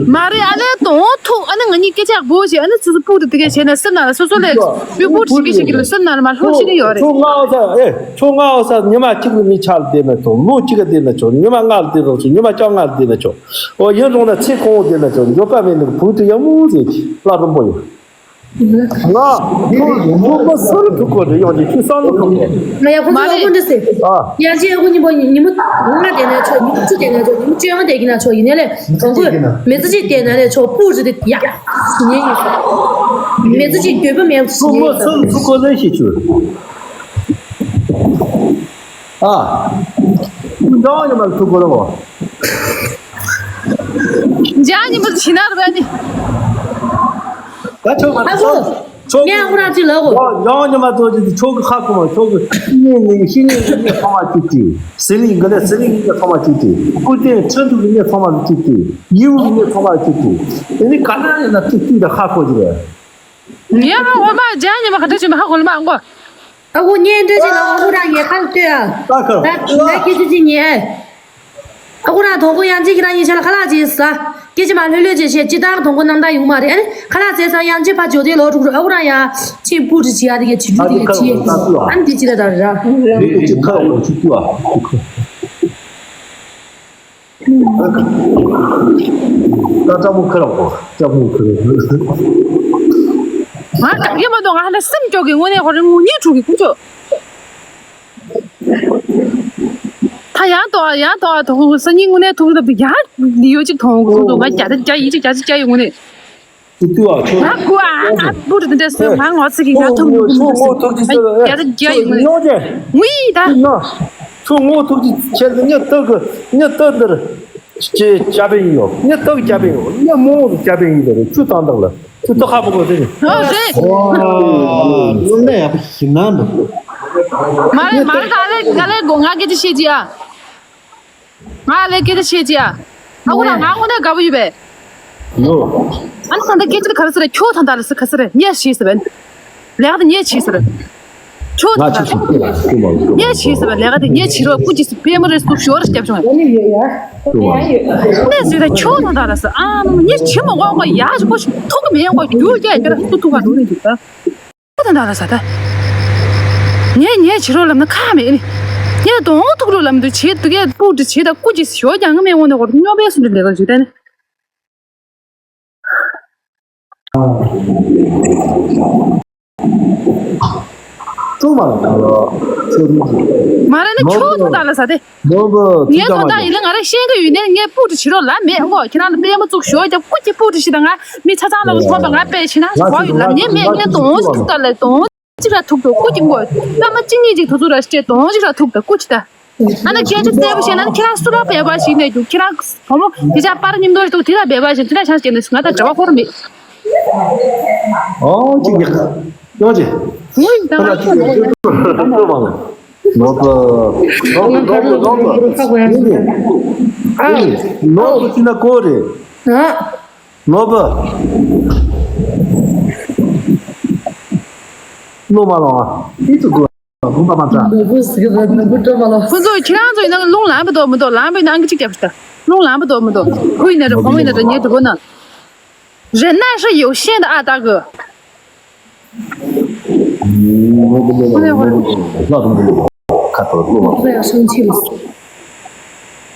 མ་རེད། ཨ་ལེ་དང་ཐུག་ཨ་ནི་ང་གཉིས་སྐད་ཆ་བོ་ཞིག་ཨ་ནི་ཙི་ཙི་པུ་ཏི་དི་གེ་བྱས་ནས་སེམས་ནང་ལ་སོ་སོ་ལས་པུ་པུ་ཞིག་གི་ཞིག་གི་ལ་སེམས་ནང་ལ་མ་ལྷོ་ཞིག་གི་ཡོད་རེད། ཁྱོད་ང་ཨོ་ས་ཨེ་ཁྱོད་ང་ཨོ་ས་ཉི་མ་གཅིག་ལ་མི་ཆག་བསྡད་ན་ཆོག་ལོ་གཅིག་ག་བསྡད་ན་ཆོག་ཉི་མ་ལྔ་ལ་བསྡད་ན་ཆོག་ཉི་མ་བཅོ་ལྔ་ལ་བསྡད་ན་ཆོག་ཨོ་ཡིན་རུང་ན་ཚེ་གང་བོ་བསྡད་ན་ཆོག་འགྱོད་པ་མེད་ནི་བུ་དུ་ཡག་མོ་ཟེར་གྱི་ལ་རུང་པོ་ཡོད། ང་ཁོ་ཁོ་མ་སུ་རུ་ཐུག་གོ་རེ་ཡོང་གི་ཁྱོད་བསམ་བློ་ཁོ་མ་ཡ་ཁོ་ཚོ་ཨ་ཁོ་འདྲ་ཟེར། ཨ་ཡང་ཅི་ཨ་ཁོ་གཉིས་པོ་ཉི་མ་ལྔ་བསྡད་ན་ཆོག་ཉི་མ་བཅུ་བསྡད་ན་ཆོག་ཉི་མ་བཅོ་ལྔ་བསྡད་ཀྱི་ན་ཆོག་ཡིན་ནའི་ལས་ཁོང་ཁོས་མི་ཚེ་གཅིག་བསྡད་ན་ལས་ཆོག་པུ་རི་དེ་ཡ་ཉེ་ཡིན་ས། མི་ཚེ་གཅིག་འགྱོད་པ་མེད་པ་ཁོ་ཉེ་མ་ཡིན་ས། སུ་རུ་ཐུག་གོ་ལེ་ཤི་ཁྱོད། ཨ། འདང་ཉི་མ་ཐུག་གོ་ལོ། འཇང་ཉི་མ་ཕྱི་ན་རུ་བ་ནི། ད་ཆོག་ག་ཨ་ཁུ། ཆོག་ངས་ཨ་ཁུ་རང་ཅིག་ལབ་གོ། འཇང་ཉི་མ་ཐུག་ཅིག་ཆོག་གི་ཧ་གོ་མ་ཆོག་གི་ཤི་ཉིན་ནི་ཤི་ཉིན་ནི་ཚང་མ་གཅིག་གཅིག་ཟི་ལིང་གི་ལས་ཟི་ལིང་གི་ཚང་མ་གཅིག་གཅིག་ཀུན་བརྟེན་ཁྲི་འདུ་གི་ལས་ཚང་མ་གཅིག་གཅིག་ཡིའུ་གི་ལས་ཚང་མ་གཅིག་གཅིག་དེ་ནི་ག་ན་ཡིན་ན་གཅིག་གཅིག་ད་ཧ་གོ་གི་རེད། ངས་ཧ་གོ་མ་འཇང་ཉི་མ་ག་འདྲ་བྱུང་ན་ཧ་གོ་ལ་མ་ཨང་གོ། ཨ་ཁུ་བརྙན་འཕྲིན་ཅིག་ལ་ཨ་ཁུ་རང་ངས་ཁ་ལ་ལྟོས་ཨ། ད་ཁ་ལ་ད་ད་སྐད་ཆ་ཅིག་ཉན་ཨ། ཨ་ཁུ་རང་དང་པོ་ཡང་ཅིག་ཁྱེད་རང་ཡིན་ཤ་ལ་ཁ་ལག་ཅིག་ཟ། སྐད་ཆ་མ་ལྷོད་ལྷོད་ཅིག་བཤད་ཅི་ལྟར་དང་པོ་རྣམ་ཐར་ཡོང་མ་རེད་ཨ་ནི་ཁ་ལག་ཟས་ཚར་ཡང་ཅིག་ཕ་ཇོ་དེ་ལོ་དྲུག་རུ་ཨ་ཁུ་རང་ཡང་ཅིག་པུ་ཏི་བྱེད་ཡ་དེ་གས་བྱེད་རྒྱུ་དེ་གས་བྱེད་ཨ་ནི་དེ་ཅི་ལ་ད་ར། རེད་རེད་ཅིག་ཁ་ལག་ཅིག་ཏུ་ཨ། ད་ལྕགས་མོ་ཁུར་རོགས་གོ། ལྕགས་མོ་ཁུར་རོགས། ང་དྲག་གི་མ་གཏོགས་ང་ལ་སེམས་སྐྱོ་གི་དངོས་གནས་ཧོ་རེ་ངུ་ཉེ་འཁྲུག་གི་ཁུ་ཚོ། ད་ཡང་ཏོ་ཡང་ཏོ་ཐོག་སང་ཉིན་དངོས་གནས་ཐུག་ལ་ཡང་ལི་ཡོ་གཅིག་མཐོང་གི་ཁུ་ཚོ་ང་བརྒྱ་ཆ་བརྒྱ་ཡིད་ཆེས་བརྒྱ་ཆ་བརྒྱ་ཡོད་དངོས་གནས། ཏུ་ཏུ་ཨ་ཁྱོད། ང་ཁུ་ཨ་ཨ་པུ་རི་འདྲ་སོ་ང་ངོ་ཚ་གི་ང་ཐུག་མི་ཁུ་ཁྱོད་ངོ་ཐུག་ཅི་ཟེར་ཡ་ཡ་ཡ་ཡོད་ངུ་ཡི་ད། ཁྱོད་ངོ་ཐུག་ཅི་ཁྱེད་ཉི་ཏུ་གི་ཉི་ཏུ་འདིར་ཅེ་ཅ་པེ་ཡིན་ཡོད་ཉི་ཏུ་གི་ཅ་པེ་ཡིན་ཡོད་ཉི་མོ་གི་ཅ་པེ་ཡིན་ཡོད་རེད་ཁྱོད་ཏང་ཏང་ལ་ཁྱོད་ཏུ་ཁ་པོ་གོ་ཟེར་ནི། ཨོ་རེད། ལུང་ནས་ཡག་པོ་ཞིག་ན་འདུག་མ་རེད་མ་རེད་ག་ལེ་ག་ལེ་གོ་ང་སྐད་ཆ་བཤད་ཅི་ཡ། ང་ལས་སྐད་ཆ་བཤད་ཅི་ཡ། ཨ་ཁུ་རང་ང་དངོས་གནས་དགའ་པོ་ཡོད་པས། ཡོ། ཨ་ནི་ད་ལྟ་སྐད་ཆ་ག་རེ་ཟེར་རེད་ཁྱོད་ད་ལྟ་ལ་ཟེར་ག་ཟེར་རེད་ངས་བྱས་ཟེར་བས། ལས་ཀ་དེ་ངས་བྱས་ཟེར་རེད། ཁྱོད་ད་ལྟ་ལས་ཀ་དེ་ངས་བྱས་ཟེར་བས་ལས་ཀ་དེ་ངས་བྱས་རོགས་སྐུ་ཅི་ཟེར་པད་མ་རེད་སུ་ཞོར་རེ་སྐྱབས་བྱུང་ངས་ཟེར་ད་ཁྱོད་ད་ལྟ་ལ་ཟེར་ཨ་ནི་ངས་བྱས་མ་དགོས་མགོ་ཡག་ཞིག་པོ་ཞིག་ཐུག་གི་མེད་མགོ་རྒྱུ་རྒྱ་ཡི་སྐྱོ་ར་སུ་ཐུག་ག་འགྲོ་ནས་འདུག་ད། ཁོ་དང་འདྲ་ལ་ཟ་ད། ངས་ངས་བྱེད་རོགས་ལབ་ན་ཁག་མེད་ནི། ངས་གདོང་ཐུག་རོགས་ལབ་འདུག་བྱེད་འདུག་གས་སྤུ་གྲི་བྱེད་དང་སྐུ་གྱི་ཞོ་རྒྱང་མེད་འོང་ནས་ཧོར་སྨྱོ་པའི་སུ་འདྲ་ལས་ཀ་བྱེད་ད་ནི། ཀྲུང་མ་ལ་ད་ལོ། མ་རེད་ན་ཁྱོད་དང་འདྲ་ལ་ཟ་དེ། ནོར་བུ། ངས་ཐོག་མཐའ་ཡིན་ན་ང་རང་ཤེས་ཀྱི་ཡོད་ནས་ངས་སྤུ་གྲི་བྱེད་རོགས་ལབ་མེད་ཨོ། ཁྱེད་རང་ལ་པད་མ་བཙུགས་ཞོར་རྒྱབ་སྐུ་གྱི་སྤུ་གྲི་ཞིག་དང་ང་མི་ཆ་ཚང་ལ་ཐོག་མཐའ་ང་པད་ཞེ་ན་ཞིག་གོ་ཡོད་ལབ་ནས་མེད། ངས་གདོང་ཞིག་ལྟ་ལ་གདོང་ཅིག་ར་ཐུག་འདུག་སྐུ་གྱི་མགོ་སྐར་མ་གཅིག་གཉིས་ཅིག་དུ་ཚུར་ར་ཞིག་གདོང་ཞིག་ར་ཐུག་འདུག་སྐུ་གྱི་ད། ཨ་ན་ཁྱེད་ཀྱི་གསལ་པོ་བཤད་ན་ཁྱེད་རང་སུ་ར་བས་པ་ཞིག་ནས་རྒྱུ་ཁྱེད་རང་བུ་མོ་དེ་ཅག་པར་མཉམ་དུ་ཞིག་འདུག་དེ་ལ་བས་པ་ཞིག་དེ་ལ་ཆང་སྐྱེས་ནས་ང་ད་འབྲེལ་བ་ཁོར་མེད། ཨོ་ཅིག་ཡག་ཡོང་ཅིག་ངོས་ད་ང་ཁྱོད་ནོར་བུ། ནོར་བུ། ནོར་བུ། ནོར་བུ། ནོར་བུ། ནོར་བུ། ནི་ནི། ཨ། ནི་ནི། ནོར་བུ་ཅི་ན་ཀོ་རེད། ཨ། ནོར་བུ། ནོར་མ་ལོང་ཨ། ཨི་ཙི་གོ། ནོར་བུ་ཟིག་ནོར་བུ་སྒྲོལ་མ་ལོང་། ཁོ་ཚོ་ཁྱེད་རང་ཚོ་ཡིན་ན་རླུང་ལངས་པ་འདུག་མི་འདུག་ལངས་པ་ཡིན་ན་ཨང་ཀི་གཅིག་རྒྱབ་ཤི་ད། རླུང་ལངས་པ་འདུག་མི་འདུག་ཁོ་ཡིན་ན་རེད་བུ་མོ་ཡིན་ན་རེད་ངས་འདྲི་གོ་ན། རེད་ན་ཧྲི་ཡོ་ཤེན་ད་ཨ་ད་གི། ཁ་ཐོར་ལོ། ཁ་ཡ་སོང་ཆི་ལ།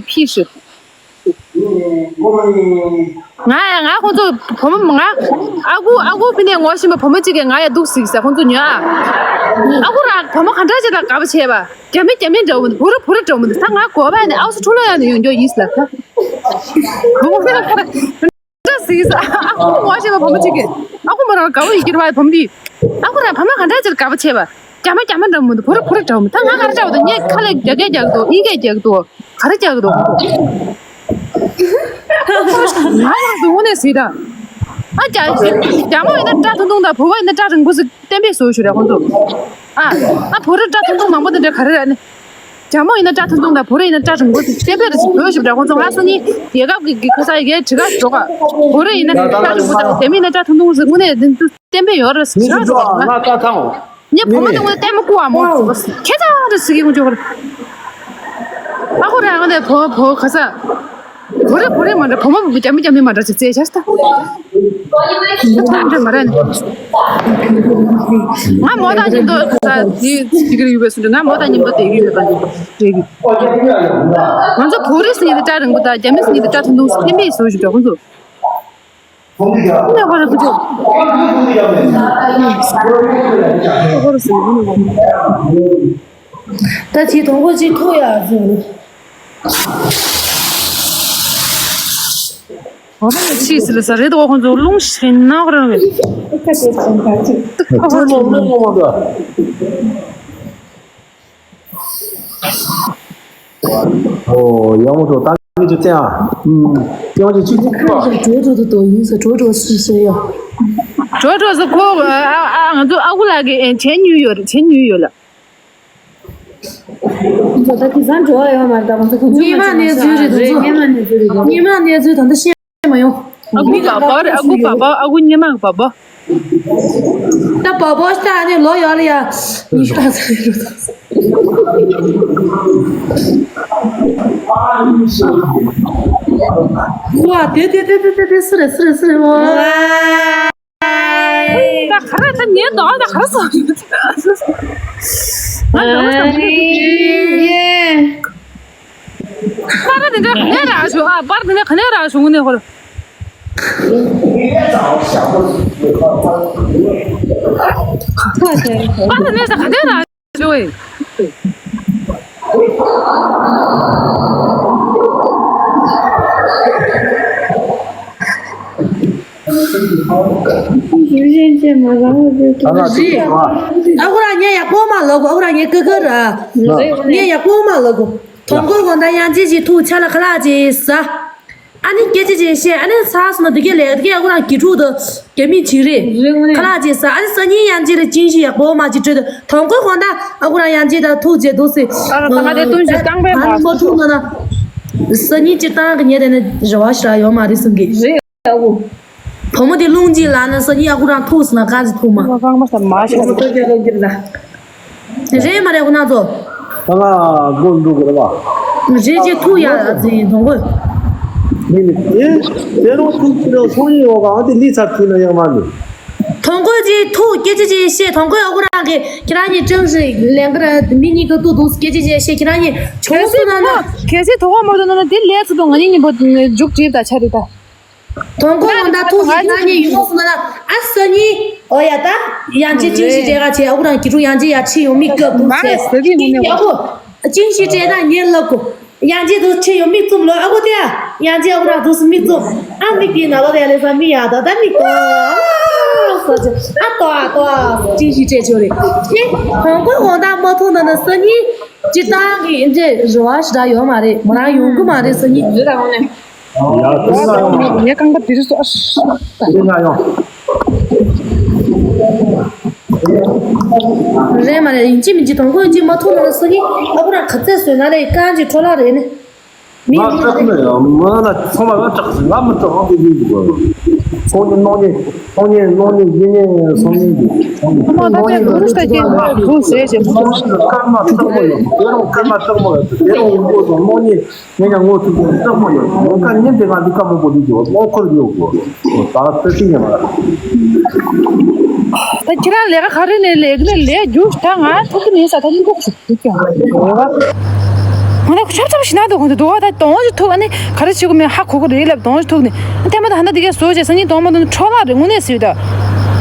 གཉིས་ཕི་ཧྲི། ང་ཡ་ང་ཁོང་ཚོ་བུ་མོ་ང་ཨ་ཁུ་ཨ་ཁུ་ཕི་ནས་ངོ་ཤེས་པ་བུ་མོ་གཅིག་གིས་ང་ཡ་འདུག་ཟིག་ཟེར། ཁོང་ཚོ་ཉོ་ཨ། ཨ་ཁུ་རང་བུ་མོ་ག་འདྲ་ཅིག་ལ་དགའ་པོ་བྱས་པ། རྒྱ་མི་རྒྱ་མི་འདྲ་བོ་འདུག་བུ་རུ་བུ་རུ་འདྲ་བོ་འདུག་ད་ང་གོ་བ་ནས་ཨའུ་སི་ཁྲུ་ལ་ཡ་ནས་ཡོང་རྒྱུ་ཡིན་ཟེར་ལ། བུ་མོ་ཁ་འདྲ་ཟིག་ཟེར། ཨ་ཁུ་ངོ་ཤེས་པ་བུ་མོ་གཅིག་གིས་ཨ་ཁུ་མོ་རང་དགའ་བོ་ཡི་གེར་བ་བུ་མོ་དེ། ཨ་ཁུ་རང་བུ་མོ་ག་འདྲ་ཅིག་ལ་དགའ་པོ་བྱས་པ། རྒྱ་མ་རྒྱ་མ་འདྲ་མི་འདུག་བུ་ར་བུ་ར་འདྲ་མི་འདུག་ད་ང་ག་རེ་བྱ་བ་འདུག་ངས་ཁ་ལས་རྒྱ་སྐད་རྒྱག་གི་འདུག་ཨིན་སྐད་རྒྱག་གི་འདུག་ག་རེ་རྒྱག་གི་འདུག་ང་རང་འདུག་དངོས་གནས་ཟིག་དང་། ཨ་རྒྱ་རྒྱ་མོ་ཡིན་ན་སྐྲ་ཐུང་ཐུང་དང་བུ་བ་ཡིན་ན་སྐྲ་རིང་པོ་ཟིག་གཏན་འབེབས་བཟོ་ཞུ་རེད་ཁོང་ཚོ། ཨ་ཨ་བུ་ར་སྐྲ་ཐུང་ཐུང་མང་པོ་དེ་འདྲ་ག་རེ་རེད་ནི། རྒྱ་མོ་ཡིན་ན་སྐྲ་ཐུང་ཐུང་དང་བུ་ར་ཡིན་ན་སྐྲ་རིང་པོ་ཟིག་གཏན་འབེབས་རེ་ཟིག་བཟོ་ཞུ་རེད་ཁོང་ཚོ། ང་སང་ཉིན་རྒྱལ་ཁབ་ཀྱི་གི་ཁ་ས་ཡི་གེ་བྲི་ག་འགྲོ་ག་བུ་ར་ཡིན་ན་སྐྲ་རིང་པོ་དང་རྒྱ་མི་ཡིན་ན་སྐྲ་ཐུང་ཐུང་ཟིག་དངོས་གནས་གཏན་འབེབས་ཡོད་རེད་ཟེར་འགྲོ་ག་ང་སྐྲ་ཐང་། ངས་བུ་མོ་དེ་ངོ་ལྟད་མོ་བཀུག་ཨ་མོ། ཁྱེད་ཚང་རེ་ཟིག་གི་ངོ་ཅོག་རེ། ཨ་ཁུ་རང་ངོ་དེ་བུ་བུ་ཁ་ས། བུ་རེ་བུ་རེ་མ་འདྲ་བུ་མོ་རྒྱ་མི་རྒྱ་མི་མ་འདྲ་ཅིག་བཙལ་བྱ་ད། ཁྱེད་ཚང་འདྲ་མ་རེད། ང་མོ་དང་མཉམ་དུ་ཁ་ས་དེ་ཅིག་རེ་ཡོད་པའི་སུ་འདྲ་ང་མོ་དང་མཉམ་དུ་བསྡད་ཀྱི་ཡོད་པ་འདུག་རེད་གི། ང་ཚོ་བུ་རེ་ཟེར་ནི་དེ་སྐྲ་རིང་པོ་དང་རྒྱ་མི་ཟེར་ནི་དེ་སྐྲ་ཐུང་ཐུང་ཟེར་གཏན་འབེབས་བཟོ་ཞིག་འདྲ་ཁོང་ཚོ། ད་ཅི་དང་པོ་ཅིག་ཐུག་ཡག་ཟེར། ཕྱིས་ཟེར་ལ་ས་རེད་དོ་ཁོང་ཚོ་རླུང་ཞིག་ནག་རང་རེད། ཁ་ཤས་ཀྱང་ག་ཅིག་ཁ་ཁོ་རླུང་རླུང་མ་འདུག་ཨོ་ཡག་མོ་འགྲོ་ད་གི་ཅིག་བཙན་ཨ། ཨུམ། ཡང་ཅིག་ཅིག་ཅིག་པ། གྲོ་གྲོ་དུ་དོ་ཡིན་ས་གྲོ་གྲོ་སུ་སུ་ཡོད། གྲོ་གྲོ་སུ་ཁོ་ཨ་ཨ་ང་ཚོ་ཨ་ཁུ་ལགས་ཀྱི་ཨེ་བྱས་ཉུལ་ཡོད་རེད་བྱས་ཉུལ་ཡོད་ལ། ད་དེ་ཚང་འགྲོ་བ་ཡོད་མ་རེད་ད་ང་ཚོ་ཁོང་ཚོ་སྔོན་མ་གནས་ཚུལ་རེད་ད་ཚོ། སྔོན་མ་གནས་ཚུལ་ད་ལྟ་བཤད། མ་ཡོང་། ཨ་ཁུ་བ་བ་རེད། ཨ་ཁུ་བ་བ། ཨ་ཁུ་སྔོན་མ་གི་བ་བ། ད་བ་བ་ཤ་ནི་ལོ་ཡོད་ལ་ཡ། ཉི་ཤུ་རྩ་ཚ་རེད། ཝ་དེ་དེ་དེ་དེ་དེ་དེ་སུ་རེད་སུ་རེད་སུ་རེད། ཝ། ད་ག་རེ་ད་ངའི་དོགས་ད་ག་རེ་སོང་། ང་དོགས་ད་ངའི། པར་དེ་འདྲ་ག་ནས་རག་བྱུང་ཨ། པར་དེ་འདྲ་ག་ནས་རག་བྱུང་ནས་ཧོར། པར་དེ་འདྲ་ག་ནས་རག་བྱུང་ཨེ། ཨ་ཁུ་རང་ངས་ཡག་པོ་མ་ལབ་གོ་ཨ་ཁུ་རང་ངས་ཀི་ཀི་ར། ངས་ཡག་པོ་མ་ལབ་གོ་ཐོང་གོ་གོ་ད་ཡང་ཅི་ཅི་ཐུག་ཆ་ལ་ཁ་ལག་ཅི་ཟ། ཨ་ནི་སྐད་ཆ་ཅིག་བཤད། ཨ་ནི་ཚར་སོང་ན་དེ་གས་ལས་དེ་གས་ཨ་ཁུ་རང་གི་ཕྲུག་དང་རྒྱ་མི་བྱིས་རེད། ཁ་ལག་ཅིག་ཟ། ཨ་ནི་སང་ཉིན་ཡང་ཅིག་ལ་ཅིང་ཞིག་ཡག་པོ་མ་ཅིག་སྤྲོད་དུ་དང་པོའི་དགོང་དག་ཨ་ཁུ་རང་ཡང་ཅིག་དང་ཐུག་རྗེས་འདུག་སེ། ཨ་ར་ད་ང་དེ་སྟོན་ཞིག་རྐང་པའི་ཨ་ནི་མ་མ་ཐུག་ན་ན། སང་ཉིན་སྤྱིར་བཏང་གི་ཉལ་དེ་ནི་རེ་བ་ཞིག་རག་ཡོད་མ་རེད་གསུང་གི། རེད་ཨ་ཁུ། བུ་མོ་དེ་རླུང་ཅིག་ལངས་ན་སང་ཉིན་ཨ་ཁུ་རང་ཐུག་སོང་ན་གང་ཅིག་ཐུག་མ། རྐང་པ་ས་མ་ཞིག་ཐུག་རྒྱ་ལོ་འགྱུར་ད། རེད་མ་རེད་ཁོ་ན་ཚོ། ད་ང་སྒོ་འགྲོ་དགོས་རེད་པ། རེད་ཅེས་ཐུག་ཡ་ཨ་ཙི་དོང་གོས། མི་ནི་དེ་དེ་རུ་ཐུག་ཅི་རུ་སོང་ཡིན་འོ་ག་ཨ་དེ་ལི་ཚར་ཐུག་ན་ཡག་མ་ནི། ཐོང་གོ་ཅིག་ཐུག་སྐད་ཆ་ཅིག་བཤད། ཐོང་གོ་ཨ་ཁུ་རང་གིས་ཁྱེད་རང་གཉིས་ཀྲང་ཧྲི་ལན་ཀར་མི་གཉིས་ཀ་ཐུག་འདུག་སྐད་ཆ་ཅིག་བཤད། ཁྱེད་རང་གཉིས་གྲོངས་སོང་ན་ན། གལ་སྲིད་ཐོག་མ་མ་ཐུག་ན་ན་དེ་ལས་ཚུལ་དང་ང་གཉིས་གཉིས་པོ་མཇུག་སྒྲིལ་ད་ཆ་རེད་ད། ཐོང་གོ་ང་ད་ཐུག་ཁྱེད་རང་གཉིས་ཡོང་སོང་ན་ན། ཨ་སང་ཉིན་ཨོ་ཡ་ད་ཡང་ཅི་ཅིག་ཞིག་རེད་ག་བྱས། ཨ་ཁུ་རང་གི་ཀྲུང་ཡང་ཅི་ཡ་ཁྲིད་ཡོང་མི་སྐབས་འདུག་ཟེར། ཡ་ཁུ་ཅིང་ཞིག་སྤྲད་ན་ཉན་ལབ་གོ། ཡང་ཅི་དུ་ཁྲིད་ཡོང་མིག་བཙུམ་ལོ། ཨ་ཁུ་དེ་ཡ་ཡང་ཅི་ཨ་ཁུ་རང་དུ་སུ་མིག་བཙུམ། ཨ་མིག་དེ་ན་ལོ་དེ་ལས་ས་མི་ཡ་ད་ད་མིག་ཏོ་སོ་ཅི་ཨ་ཏོ་ཨ་ཏོ་ཨ་ཅིང་ཞིག་སྤྲད་ཆོག་རེད། ཁྱེད་ཧོང་ཀོང་ཧོང་ཏང་མ་ཐུག་ན་ན་སང་ཉིན་ཅི་ཏང་གི་འདི་རེ་བ་ཞིག་ད་ཡོད་མ་རེད། མོ་རང་ཡོང་གི་མ་རེད་སང་ཉིན། རེད་ད་འོང་ནས། ཡ་དེ་ན་ཡོང་། ངའི་རྐང་པ་འདིར་སོ། ཨ་ཤ། དེ་ན་ཡོང་། རེད་མ་རེད། ཡིན་གཅིག་མིན་གཅིག་དང་པོ་ཡིན་གཅིག་མ་ཐུག་ན་སང་ཉིན་ཨ་ཁུ་རང་ག་ཚད་བཟོས་ན་རེད། རྐང་གཅིག་འཕྲོ་བརླག་རེད་ནི། མི་ང་སྐྲག་ནས་ཡང་མ་ན་ཚང་མ་ང་སྐྲག་ཟིན། ང་མི་སྐྲག་ཨང་དེ་ཡིན་འདུག་ག་སང་ཉིན་གནངས་ཉིན་སང་ཉིན་གནངས་ཉིན་གཉིས་ཉིན་སང་ཉིན་གྱི་སང་ཉིན་ཁོ་མ་ད་ལྟ་གནངས་ཉིན་གུ་རུ་ཤ་ཀྱེན་གུ་ཟེར་བྱས་མ་སོང་། སྐར་མ་སྟག་མོ་ཡོད། དེ་རུང་སྐར་མ་སྟག་མོ་ཡོད། དེ་རུང་འུ་ཚོ་གནངས་ཉིན། ངས་ཀྱང་ངོ་ཐུག་པ་སྟག་མོ་ཡོད། ངོ་ཁ་ཉིན་དེ་ང་འདི་ཀ་མོ་པོ་འདི་ཡོད། ངོ་འཁོར་ཡོད་གོ། ད་ལྟ་ཤི་ཉེ་མ་ར། ད་ཁྱེད་རང་ལས་ཀ་ག་རེ་ནས་ལས་ཀ་ནས་ལས་རྒྱུ་ད་ང་ཐུག་གི་མིན་ས། ད་ནི་ལྐོག་ཞིག་ཐུག་ཀྱང་ང་ད་ཆབ་ཆབ་ཞིག་ན་འདུག་གོ་འདུག་ད་གདོང་ཞིག་ཐུག་ཨ་ནི་ག་རེ་བྱེད་དགོས་མིན་ཧ་གོ་གི་རེད་ལབ། གདོང་ཞིག་ཐུག་ནས་ཐེངས་མ་ད་ཧ་ན་འདི་གས་བཟོ་བྱས་སང་ཉིན་གདོང་མ་འདུག་ནི་འཕྲོ་བརླག་རེད་དངོས་གནས་ཟེར་ད།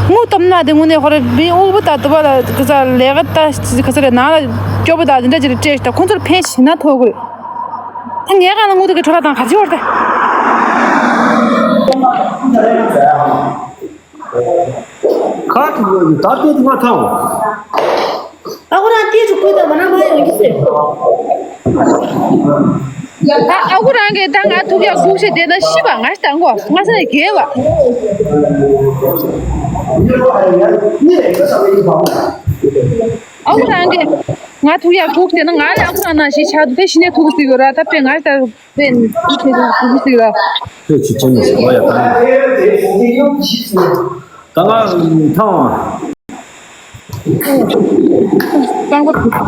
དངུལ་གཏོང་ན་དེ་དངོས་གནས་ཧོ་ར་བི་དབུལ་པོ་དང་དུ་བ་ལ་ག་ས་ལས་ཀ་ད་ག་ས་རེད་ནང་ལ་སྐྱོ་པོ་དང་དེ་འདྲ་ཅིག་རེད་སྤྲད་ཤག་ད་ཁོང་ཚོར་ཕན་ཞིག་ན་ཐོག་གི། ད་ངའི་སྒང་ལ་དངུལ་དེ་གི་འཕྲོ་བརླག་དང་ག་རེ་བྱེད་དགོས་རེད་ད། ཁ་ཐུག་ཡོད་ཡོད་ད་ལྟོས་དུ་མ་ཐང་། ཨ་ཁུ་རང་ཏི་ཅུ་ཁུ་ད་མ་ན་མ་ཡོང་གི་ཟེར། ཨ་ཨ་ཁུ་རང་གིས་ད་ང་ཐུག་ཡག་སྒུག་བྱས་བསྡད་ན་ཤི་བ་ང་ཞིག་དང་གོ་ང་ས་ནས་རྒྱལ་བ། ཨ་ཁུ་རང་གིས་ང་ཐུག་ཡག་སྒུག་བསྡད་ན་ང་ལ་ཨ་ཁུ་རང་ནང་བཞིན་ཆགས་འདུག་དེ་ཤི་ནས་ཐུག་གི་ཟེར་གི་ར། ད་དཔེ་ང་ལྟར་དཔེ་ཐུག་གི་ཟེར་གི་ར། ཁྱོད་ཀྱིས་ཁྱེད་ཉིད་ཞིག་ལོ་ཡ་ད། ད་ང་ཐང་། རྐང་པ་ཐུག་ཁ་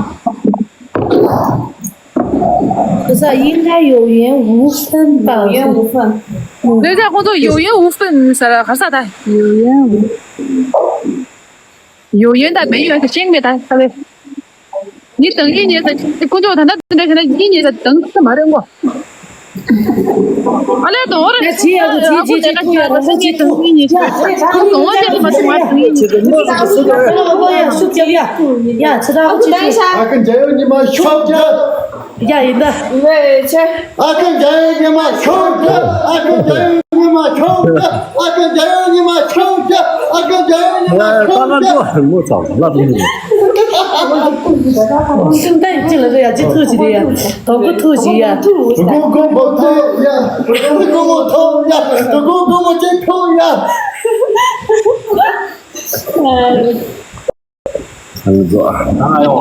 ས་应该有缘无分吧。 有缘无分。 ལས་ཀ་ཁོང་ཚོ་有缘无分་ཟེར་ག་ས་ད། 有缘无分。 有缘དང་没缘་ཟེར་ཤེས་མེད་ད་ས་བས། ངས་དང་ཡིན་ཉེ་ས་ཁོང་ཚོ་ད་ལྟ་འདི་འདྲ་བྱས་ན་ཡིན་ཉེ་ས་དང་ས་མ་རེད་ངོ་། ཨ་ལས་དང་བོ་རེད། ཡ་ཆི་ཡ་གོ་ཆི་ཆི་ཆི་ཐུ་ཡ་གོ་ཆི་ཐུ་ཡ། ཡ་ཆི་ཐ་གོ་ཆི་ཐུ། ཡ་ཆི་ཐ་གོ་ཆི་ཐུ། ཡ་ཆི་ཐ་གོ་ཆི་ཐུ། ཨ་ཁུ་འཇའ་ཡོད་ཉི་མ་ཤོག་ཅག་ཡ་ཡིན་ད། ཨ་ཁུ་འཇའ་ཡོད་ཉི་མ་ཤོག་ཅག་ཨ་ཁུ་འཇའ་ཡོད་ཉི་མ་ཤོག་ཅག་ཨ་ཁུ་འཇའ་ཡོད་ཉི་མ་ཤོག་ཅག་ཨ་ཁུ་འཇའ་ཡོད་ཉི་མ་ཤོག་ཅག་ངོ་ཚ་ལབ་ཡིན། ད་ཡིན་ཅི་ལ་ཡ་ཅི་ཐུག་ཅི་རེད་ཡ། དོ་གུ་ཐུག་ཅི་ཡ། གུ་གུ་མོ་ཐུག་ཡ། གུ་གུ་མོ་ཐུག་ཡ། གུ་གུ་མོ་ཅི་ཐུག་ཡ། ཨ་ནི་ཛོ། ཨ་ཡོ།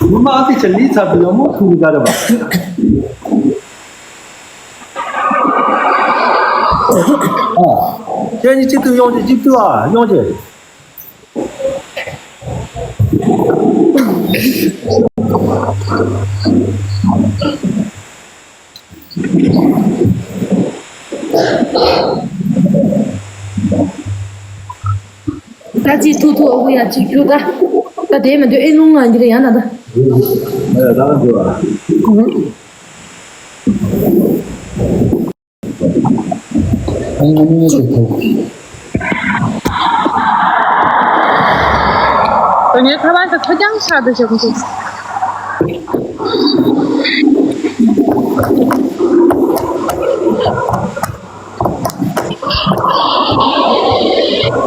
མི་མ་ཨ་ཏི་ཆ་ལི་ཚ་བི་ཡོ་མོ་ཐུག་ག་རེ་བ། ཨ། ཁྱེད་གཉིས་གཅིག་ཏུ་ཡོང་ཅིག་གཅིག་ཏུ་ཨ་ཡོང་ཅིག་ད་ཅི་ཐུག་ཐུག་ཨ་ཁུ་ཡ་ཅིག་རྒྱུག་ད། ད་དེ་མི་འདུག་ཨེ་རླུང་ལངས་ཀྱི་རེད་ཡང་ན་ད། ཨ་ཡ་ད་ག་འགྲོ་ཨ། ངའི་ཁ་པར་དུ་ཁ་རྐྱང་ཆགས་འདུག་ཅེས་ཁོ་ཚོས།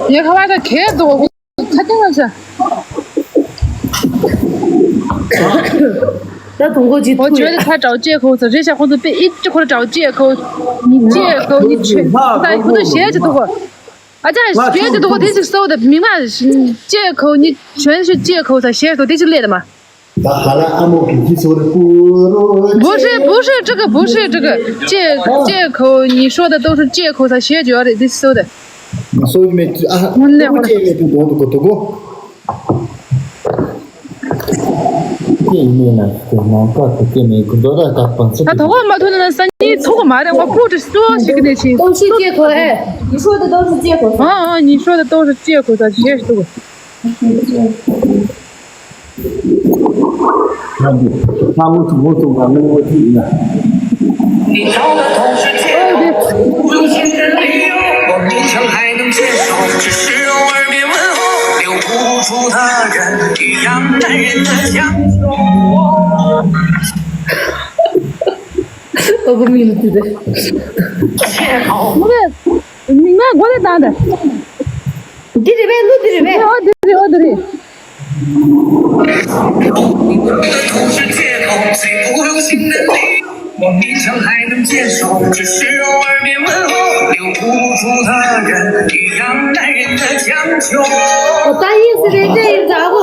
ངའི་ཁ་པར་དུ་གས་འདུག་ཁ་རྐྱང་ལ་ཆགས། ད་དུང་གོ་ཅི་ཐུག་ཡོད། ད་ཁ་དྲའོ་ཅེས་ཁོ་ཚོ་རེད་ཤག་ཁོ་ཚོ་དཔེ་ཨི་ཅི་ཁོ་དྲའོ་ཅེས་ཁོ་ཉི་ཅེས་ཁོ་ཉི་ཆོས་ད་ཁོ་ཚོ་ཞེས་ཅི་འདུག་གོ། ཨ་ཅག་ཞེས་ཅི་འདུག་གོ་དེ་ཅི་གསོ་ད་མི་མ་ཅེས་ཁོ་ཉི་ཆོས་ཞེས་ཅེས་ཁོ་ཚ་ཞེས་ཁོ་དེ་ཅི་ལས་ད་མ། ད་ཧ་ལ་ཨ་མོ་གི་ཁྱི་ཚོར་པུ་རོ། 不是，不是这个，不是这个，借借口，你说的都是借口，他写脚的，这说的。所以没啊，我们这边都懂得过，懂过。见面了，给难怪不见面，很多人在等这个。他头发没脱呢，三一头发麻的，我不知道是个那些。都是借口哎。你说的都是借口。啊啊，你说的都是借口，他直接说。 那我怎么怎么那么近呢？我不明白。我的，你那我的蛋蛋。你这里边，你这里边。我这里，我这里。 我答应是人这一咋不？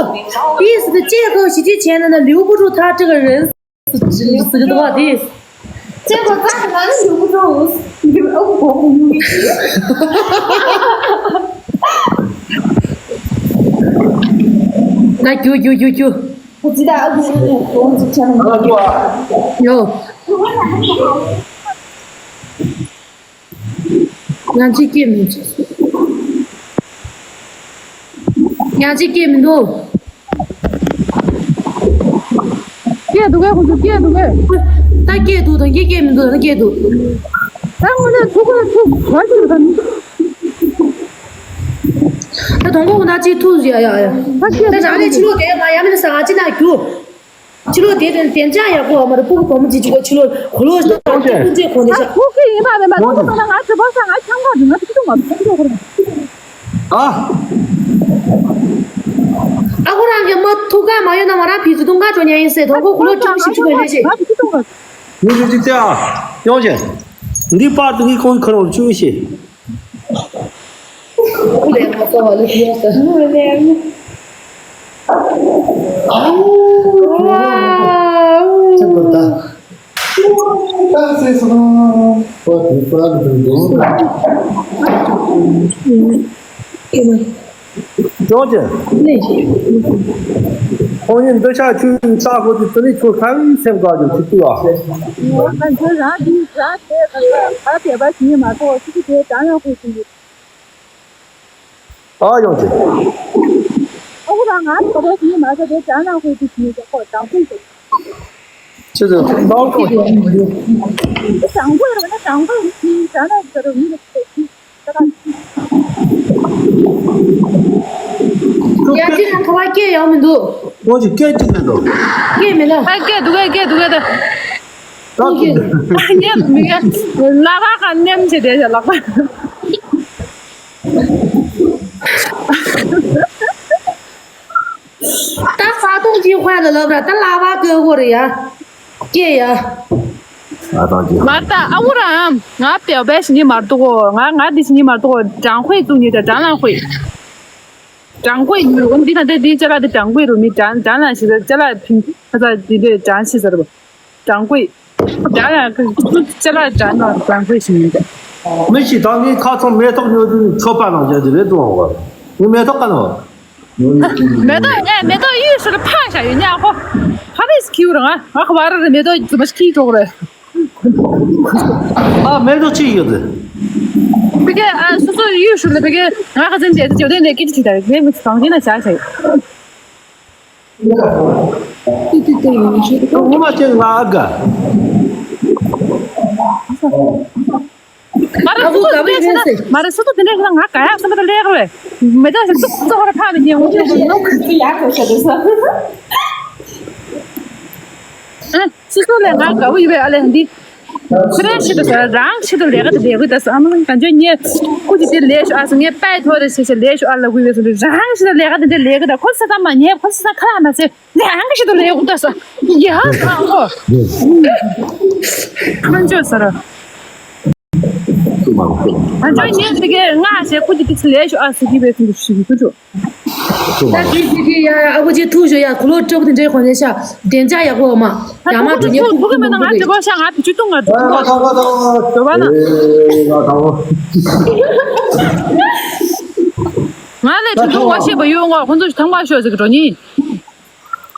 意思的借口是之前的那留不住他这个人，是是个多的意思。结果咱们留不住，你们欧国不用。那九九九九。 我记得二十五公斤。有。ཡང་གཅིག་སྐྱེས་མི་འདུག་ཡང་གཅིག་སྐྱེས་མི་འདུག་སྐྱེས་འདུག་གས། ཁོ་ཚོ་སྐྱེས་འདུག་གས། ད་སྐྱེས་འདུག་ད་སྐྱེས་སྐྱེས་མི་འདུག་ད་སྐྱེས་འདུག་ད་དངོས་གནས་ཐུག་ག་ཐུག་ག་ཞིག་ད། ད་དང་པོ་ཁོ་ན་གཅིག་ཐུག་ཡ་ཡ་ཡ། ད་རང་རེ་ཕྱི་ལོགས་བསྡད་ཡ་མ་ཡ་མིན་ས་ང་ཅི་ན་རྒྱུ། ཕྱི་ལོགས་བསྡད་དེ་བདེ་འཇགས་ཡག་པོ་མ་རེད། སྤུ་གུ་བུ་མོ་གཅིག་གཅིག་གོ་ཕྱི་ལོགས་གོ་ལོག་ཞིག་ད་ཁོང་ཚོས་གོ་ནས་ཤག་ཐུག་གི་ཡིན་པ་མེད་པ་ཐུག་སོང་ན་ང་ཚོ་བབས་ས་ང་ཆང་ག་ང་ཚོ་ཐུག་མ་ཐུག་ཐུག་ཁོ་རང་། ཨ། ཨ་ཁོ་རང་གི་མ་ཐུག་ག་མ་ཡོད་ན་མ་རང་ཕི་ཚོ་ཐུག་ང་ཅོ་ཉན་ཡིན་ཟེར། དང་པོ་གོ་ལོག་ཅོ་ཞིག་ཅོ་ག་རེད་ཅེས། ང་ཚོ་ཐུག་ང་། ངས་ལུས་ཀྱི་ལྟ་ཨ། ཡོང་ཞིང་། འདི་པར་དུ་ངས་ཁོང་ཁ་རོག་བཅུག་ཤེས། ཁུ་ལས་ང་ཚོ་བ་ལུས་ཀྱི་ཡོད་ཟེར། ཁུ་ལས། ཨ། ཁུ་ལས། ཁྱེད་པར་ད། ད་ཟེར་སོང་། པར་དུ་པར་དུ་འདུག་ཡོང་ཅིང་། ཁོང་གཉིས་འདི་ཤ་ཆུ་ས་ཁོ་དེ་ཙི་ནི་ཆུ་ཁམ་སེམས་དགའ་རྒྱུ་ཆུ་ཏི་བ། ང་ཚོ་རང་གི་རང་དེ་ང་ཚོ་བ་དེ་བ་ཞིག་མ་གཏོགས་ཆུ་དེ་ད་ཡང་ཁོ་ཞིག་ཡོད། ཨ་ཡོང་ཅིག་ཨ་ཁུ་རང་ང་ཚོ་བ་ཞིག་མ་གཏོགས་དེ་ད་ཡང་ཁོ་ཞིག་ཡོད་ཁོ་དང་ཁོ་ཞིག་ཆེ་ཆེ་ཏང་ཏོ། དང་པོ་ཡིན་ན་དང་པོ་ཡིན་ན་དང་ན་ཟེར་རོ་མི་ལ་ཡ་ཅི་ན་ཁ་བ་སྐད་ཡང་མི་འདུག་ཁོང་གི་སྐད་ཅིག་མི་འདུག་སྐད་མི་འདུག་ཨ་སྐད་འདུག་གས་སྐད་འདུག་གས་ད། ཁོང་གི་ཉན་མི་གས་ལ་བ་ག་ཉན་ཆེ་དེ་ལག་པ། ད་ས་དོང་གི་དཔལ་ལ་ལབ་ར་ད་ལ་བ་གོ་གོ་རེད་ཡ། སྐྱེ་ཡ། ང་དང་གི་མ་ད་ཨ་ཁུ་རང་ང་པེའོ་པེ་ཞིག་ནི་མར་འདུག་གོ་ང་ང་འདི་ཞིག་ནི་མར་འདུག་གོ་ཀྲང་ཧུའེ་བཙུགས་ནི་ད་ཀྲང་ལ་ཧུའེ། ཀྲང་ཧུའེ་ཡུལ་འོ་འདི་ན་འདི་འདི་ཅ་ལག་འདི་ཀྲང་ཧུའེ་རུ་མི་ཀྲང་ཀྲང་ལ་ཞིག་ད་ཅ་ལག་ཕིན་ཁ་ཚ་འདི་འདི་ཀྲང་ཞིག་ཟེར་བ། ཀྲང་ཧུའེ། ཀྲང་ལ་ཅ་ལག་ཀྲང་ལ་ཀྲང་ཧུའེ་ཞིག་ནི་ད། མི་ཞིག་དང་ངའི་ཁ་ཚང་མེ་ཏོག་ཉོ་དུས་ཆོ་པ་ནང་བཞག་གི་རེད་དོ་ངས་མེ་ཏོག་ག་ནོ། མེ་ཏོག་ཨེ་མེ་ཏོག་གཡུ་ཧྲུལ་ཕ་ཤ་ཡོད་ཉག་ཁོ། ཕ་རིས་ཁྱིའུ་རང་ཨ་ཁོ་བ་ར་རེ་མེ་ཏོག་དུ་མ་ཤི་ཁྱི་གྲོག་རེ། ཨ་མེ་ཏོག་ཅི་ཡོད་དེ། བི་ཀེ་ཨ་སོ་སོ་གཡུ་ཧྲུལ་ལ་བི་ཀེ་ང་ཁ་ཚན་དེ་ཇོ་དེ་ནས་ཀི་ཅི་ཅི་ད་རེ་མེ་མི་ཚང་གི་ན་ཆ་ཆ་ཡོད། ཏི་ཏི་ཏི་ཡིན་ཤི། ངོ་མ་ཅན་ང་ཨ་དགའ། མ་རེད་སུ་ཏུ་དེ་འདྲ་ང་ག་ཡག་སེམས་པ་ལས་ཀ་བས་མེ་ཏོག་ཞིག་ཏུག་ཏུག་ཧོ་ར་ཕ་མི་ཉན་འོ་ཅེ་ཞིག་ནོ་ཁུ་ཙི་ཡག་གོ་ཤ་དུ་ས། སུ་སུ་ལས་ང་དགའ་བོ་ཡི་བས་ཨ་ལས་འདི་ཁུ་རེ་ཞིག་ཏུ་ས་རང་ཞིག་ཏུ་ལས་ཀ་དེ་ལས་གུ་ད་ས་ཨ་མ་གང་ཅོ་ཉེ་ཁུ་ཅི་དེ་ལས་ཤོ་ཨ་སི་ངས་པའི་ཐོ་རེ་ཞིག་ཞིག་ལས་ཤོ་ཨ་ལ་གུ་བས་སུ་རང་ཞིག་ཏུ་ལས་ཀ་དེ་འདྲ་ལས་གུ་ད་ཁོ་ས་ད་མ་ཉེ་ཁོ་ས་ད་ཁ་ལ་མ་ཚེ། ལས་ཀ་ཞིག་ཏུ་ལས་འུ་ད་ས་ཡ་ཧ་ཧོ། ཁོ་ཅོ་ས་ར། ང་ཅོ་ཉེ་ཞིག་གི་ང་ཞེ་ཁུ་ཅི་ཏི་ལས་ཤོ་ཨ་སི་གི་བས་སུ་ཞིག་གི་ཁུ་ཅོ། ད་ཏི་ཏི་ཏི་ཡ་ཡ་ཨ་ཁུ་ཅི་ཐུག་ཞོ་ཡ་ཁུ་ལོ་ཅོ་དེ་འདྲའི་ཁོ་ནས་ཤ་བདེ་འཇགས་ཡག་པོ་མ་ཡ་མ་ཅོ་ཉེ་ཁུ་ཁུ་མེད་ན་ང་ཅི་གོ་ཤ་ང་ཏི་ཅུ་ཏུ་ང་ཏུ་ཏུ་ང་ཏུ་ང་ལས་ཅུ་ཏུ་ང་ཤེས་པ་ཡོད་ངོ་ཁོ་ཚོ་ཞིག་ཐང་པ་ཤོ་ཟིག་གི་གྲོ་ཉིན།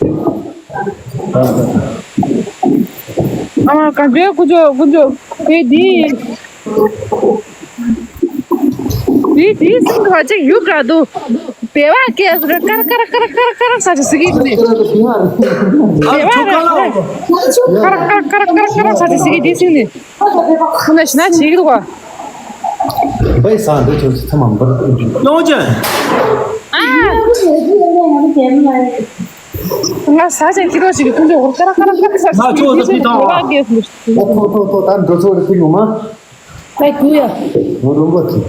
ཨ་མ་ག་འདྲའི་ཀུ་ཅོ་ཀུ་ཅོ་དེ་དེ། དེ་དེའི་སེམས་ཁ་ཅིག་ཡུག་འདྲ་འདུག་བེ་བ་སྐད་ཟེར་ཀར་ཀར་ཀར་ཀར་ཀར་ས་ཆ་ཟིག་གི་ནི། བེ་བ་རེད། ཀར་ཀར་ཀར་ཀར་ཀར་ས་ཆ་ཟིག་གི་དེ་སེམས་ནི། ཁོ་ན་ཤི་ན་བྱེད་ཀྱི་འདུག་ག་བའི་ས་འདི་ཚོ་ཚང་མ་འབུར་ཏུ་འཇུ། ཡོང་ཅན། ཨ། ང་ས་ཆ་ཁྱི་རོ་ཞིག་གི་ཁུངས་ཀྱི་འོར་ཀར་ཀར་ཀར་ས་ཆ་ཟིག་གི་དེ་སེམས་ནི། བེ་བ་སྐད་ཟེར། ཐོ་ཐོ་ཐོ་ཐོ། ད་འགྲོ་ཚོ་རེ་ཐིག་ངོ་མ། ཨེ་ཀུ་ཡ། ངོ་རུ་མགོ་ཐིག་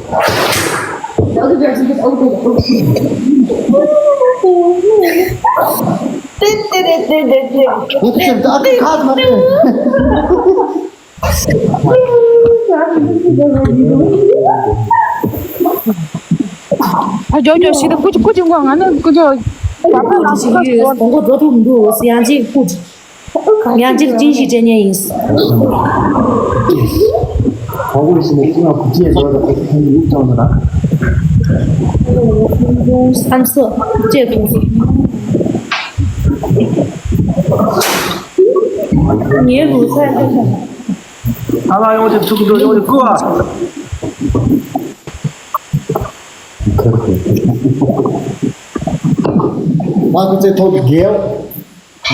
ཏེ་ཏེ་རེ་ཏེ་རེ་ཏེ། ཨུ་ཚུགས་ད་ཁ་མ་རེད། ཨ་ཇོ་ཇོ་ཤི་ད་ཀུ་ཅི་ཀུ་ཅི་ངོ་ང་ནི་ཀུ་ཅོ། ཀུ་ཅི་ཡོད་གོང་གོ་འགྲོ་ཐུབ་མི་འདུག་ཡང་ཅིག་ཀུ་ཅི། ཡང་ཅིག་ཅིང་ཞིག་སྤྲད་མཁན་ཡིན། གོང་གོ་ཤི་ནས་ཅི་ང་ཀུ་ཅི་ཡོད་ད་ཀུ་ཅི་ཡུག་ཐོང་ན། བསམ་སོ་ཅེས་གོང་སོ། ངའི་ལུས་ཚད་འདི་ཨ་མ་ཡོང་ཅིག་ཚུགས་འགྲོ་ཡོང་ཅིག་ཀུ་ཨ། ང་ཚོ་ཚེ་ཐོག་ཏུ་རྒྱལ། ཨ་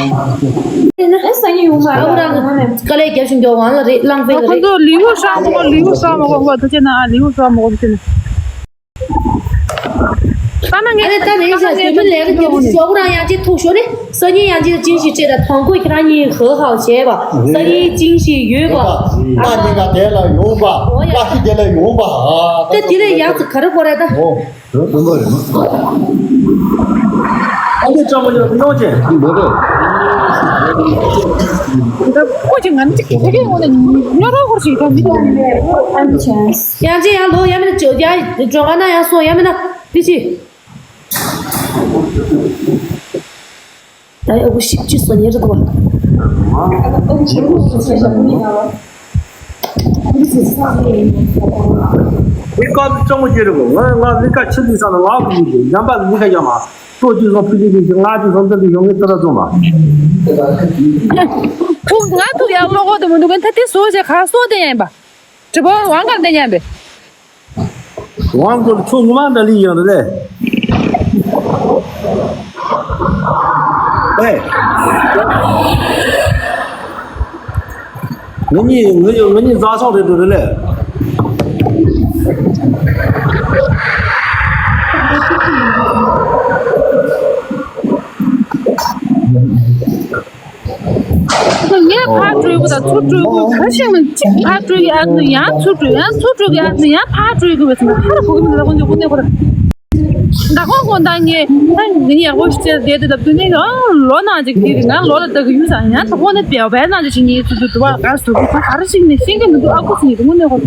ནི་སང་ཉིན་ཡོང་མ་ཨ་ཁུ་རང་དཀའ་ལས་རྒྱབ་བཞིན་འགྱོ་ཝང་ལ་རེད་བླངས་ཕེ་ལ་ཁོ་རེད། ཚོ་ལིའུ་ཧྥུ་ཧྲ་མ་གོ་ལིའུ་ཧྥུ་ཧྲ་མ་གོ་ཁོ་ཐུགས་རྗེ་གནང་ཨ་ལིའུ་ཧྥུ་ཧྲ་མ་གོ་ཐུགས་རྗེ་གནང་། ད་ན་ངས་ཨ་ནི་ད་རེད་ཤག་དེ་མིན་ལས་ཀ་རྒྱབ་ཤོག་གུ་རང་ཡང་ཅིག་ཐུག་ཤོག་ནི་སང་ཉིན་ཡང་ཅིག་ཅིང་ཞིག་བྱེད་དང་ཐང་གོས་ཁྱེད་རང་གཉིས་ཧེ་ཧའོ་བྱས་པ་སང་ཉིན་ཅིང་ཞིག་ཡོད་པ། ཨ་ནི་ག་དེ་ལ་ཡོང་པ་ཨོ་ཡ། བཀྲ་ཤིས་དེ་ལ་ཡོང་པ་ཨ། དེ་དེ་ལས་ཡག་ཙི་ག་རེ་གོ་རེད་ད། ཨོ། རོལ་པ་རེད་མ། ཨ་ནི་ཅང་མ་ཡོང་ཡོང་ཅེ། འདི་རེད། ད་ཁོ་ཅི་ང་ནི་ཅིག་དེ་གའི་ངོ་ནས་ཉོ་རོགས་ཧོར་ཞིག་ད་མི་འདུག་ཡང་ཅི་ཡང་ལོ་ཡང་མིན་ཅོ་ཡ་ཇོ་ག་ན་ཡང་སོང་ཡང་མིན་ན་དེ་ཅི། ད་ཡ་བུ་ཤིག་ཅི་སོ་ཉེ་རེད་དོ། མི་ཀ་གཙང་མོ་ཅི་རེད་གོ། ང་ང་མི་ཀ་ཆི་འདི་ས་ན་ང་གི་མི་འདི་ཡང་པ་མི་ཀ་ཡང་མ། ལྟོ་ཅི་སོང་ཕི་ལི་ལི་ང་ཅི་སོང་ཏི་ལི་ཡོང་ངེ་ཏི་ར་ཙོ་མ། ཐུག་ང་ཐུག་ཡག་ལོ་གོ་དུ་མི་འདུག་གན་ཐ་ཏི་སོ་ཞེ་ཁ་སོ་དེ་ཡང་པ། དྲི་བ་དབང་གར་བསྟན་ཡང་པས། དབང་གོ་ཚོ་ངུ་མ་འདྲ་ལི་ཡང་རེད་ལེ། ཨེ། ང་གཉིས་ང་གཉིས་ང་གཉིས་རྫ་སོང་རེད་འགྲོ་རེད་ལེ། ངས་ཕར་བྲོས་དགོས་དང་ཚུར་བྲོས་དགོས། ག་ཞིག་ནས་གཅིག་ཕར་བྲོས་ཀྱི་ཨ་ནི་ཡང་ཚུར་བྲོས། ཡང་ཚུར་བྲོས་ཀྱི་ཨ་ནི་ཡང་ཕར་བྲོས་དགོས་པའི་ཚུལ་ལ་ཕར་བྲོས་དགོས་པའི་ཚུལ་ལ་ཕར་བྲོས་དགོས་པའི་ཚུལ་ལ་ཁོ་ནས་ཁོ་ར། ད་ཁོང་ཁོང་དང་ངས་ད་ངས་ཡག་པོ་ཞིག་བྱས་བསྡད་དུས་ད་དུས་ནས་ཨང་ལོ་ནང་ཅིག་དེ་རིང་ང་ལོ་ལ་ལྟ་གི་ཡོད་ཙང་ཡང་ད་ཁོང་ནས་བེའུ་བེའུ་ནང་ཅིག་བྱེད་ངེས་ཚུལ་དུ་དུ་བ་ག་སུ་གི་ཁོ་ག་རེ་ཞིག་ནས་ཤེས་ཀྱི་མི་འདུག་ཨ་ཁུ་ཟེར་ངེས་དུ་དངོས་གནས་ཁོ།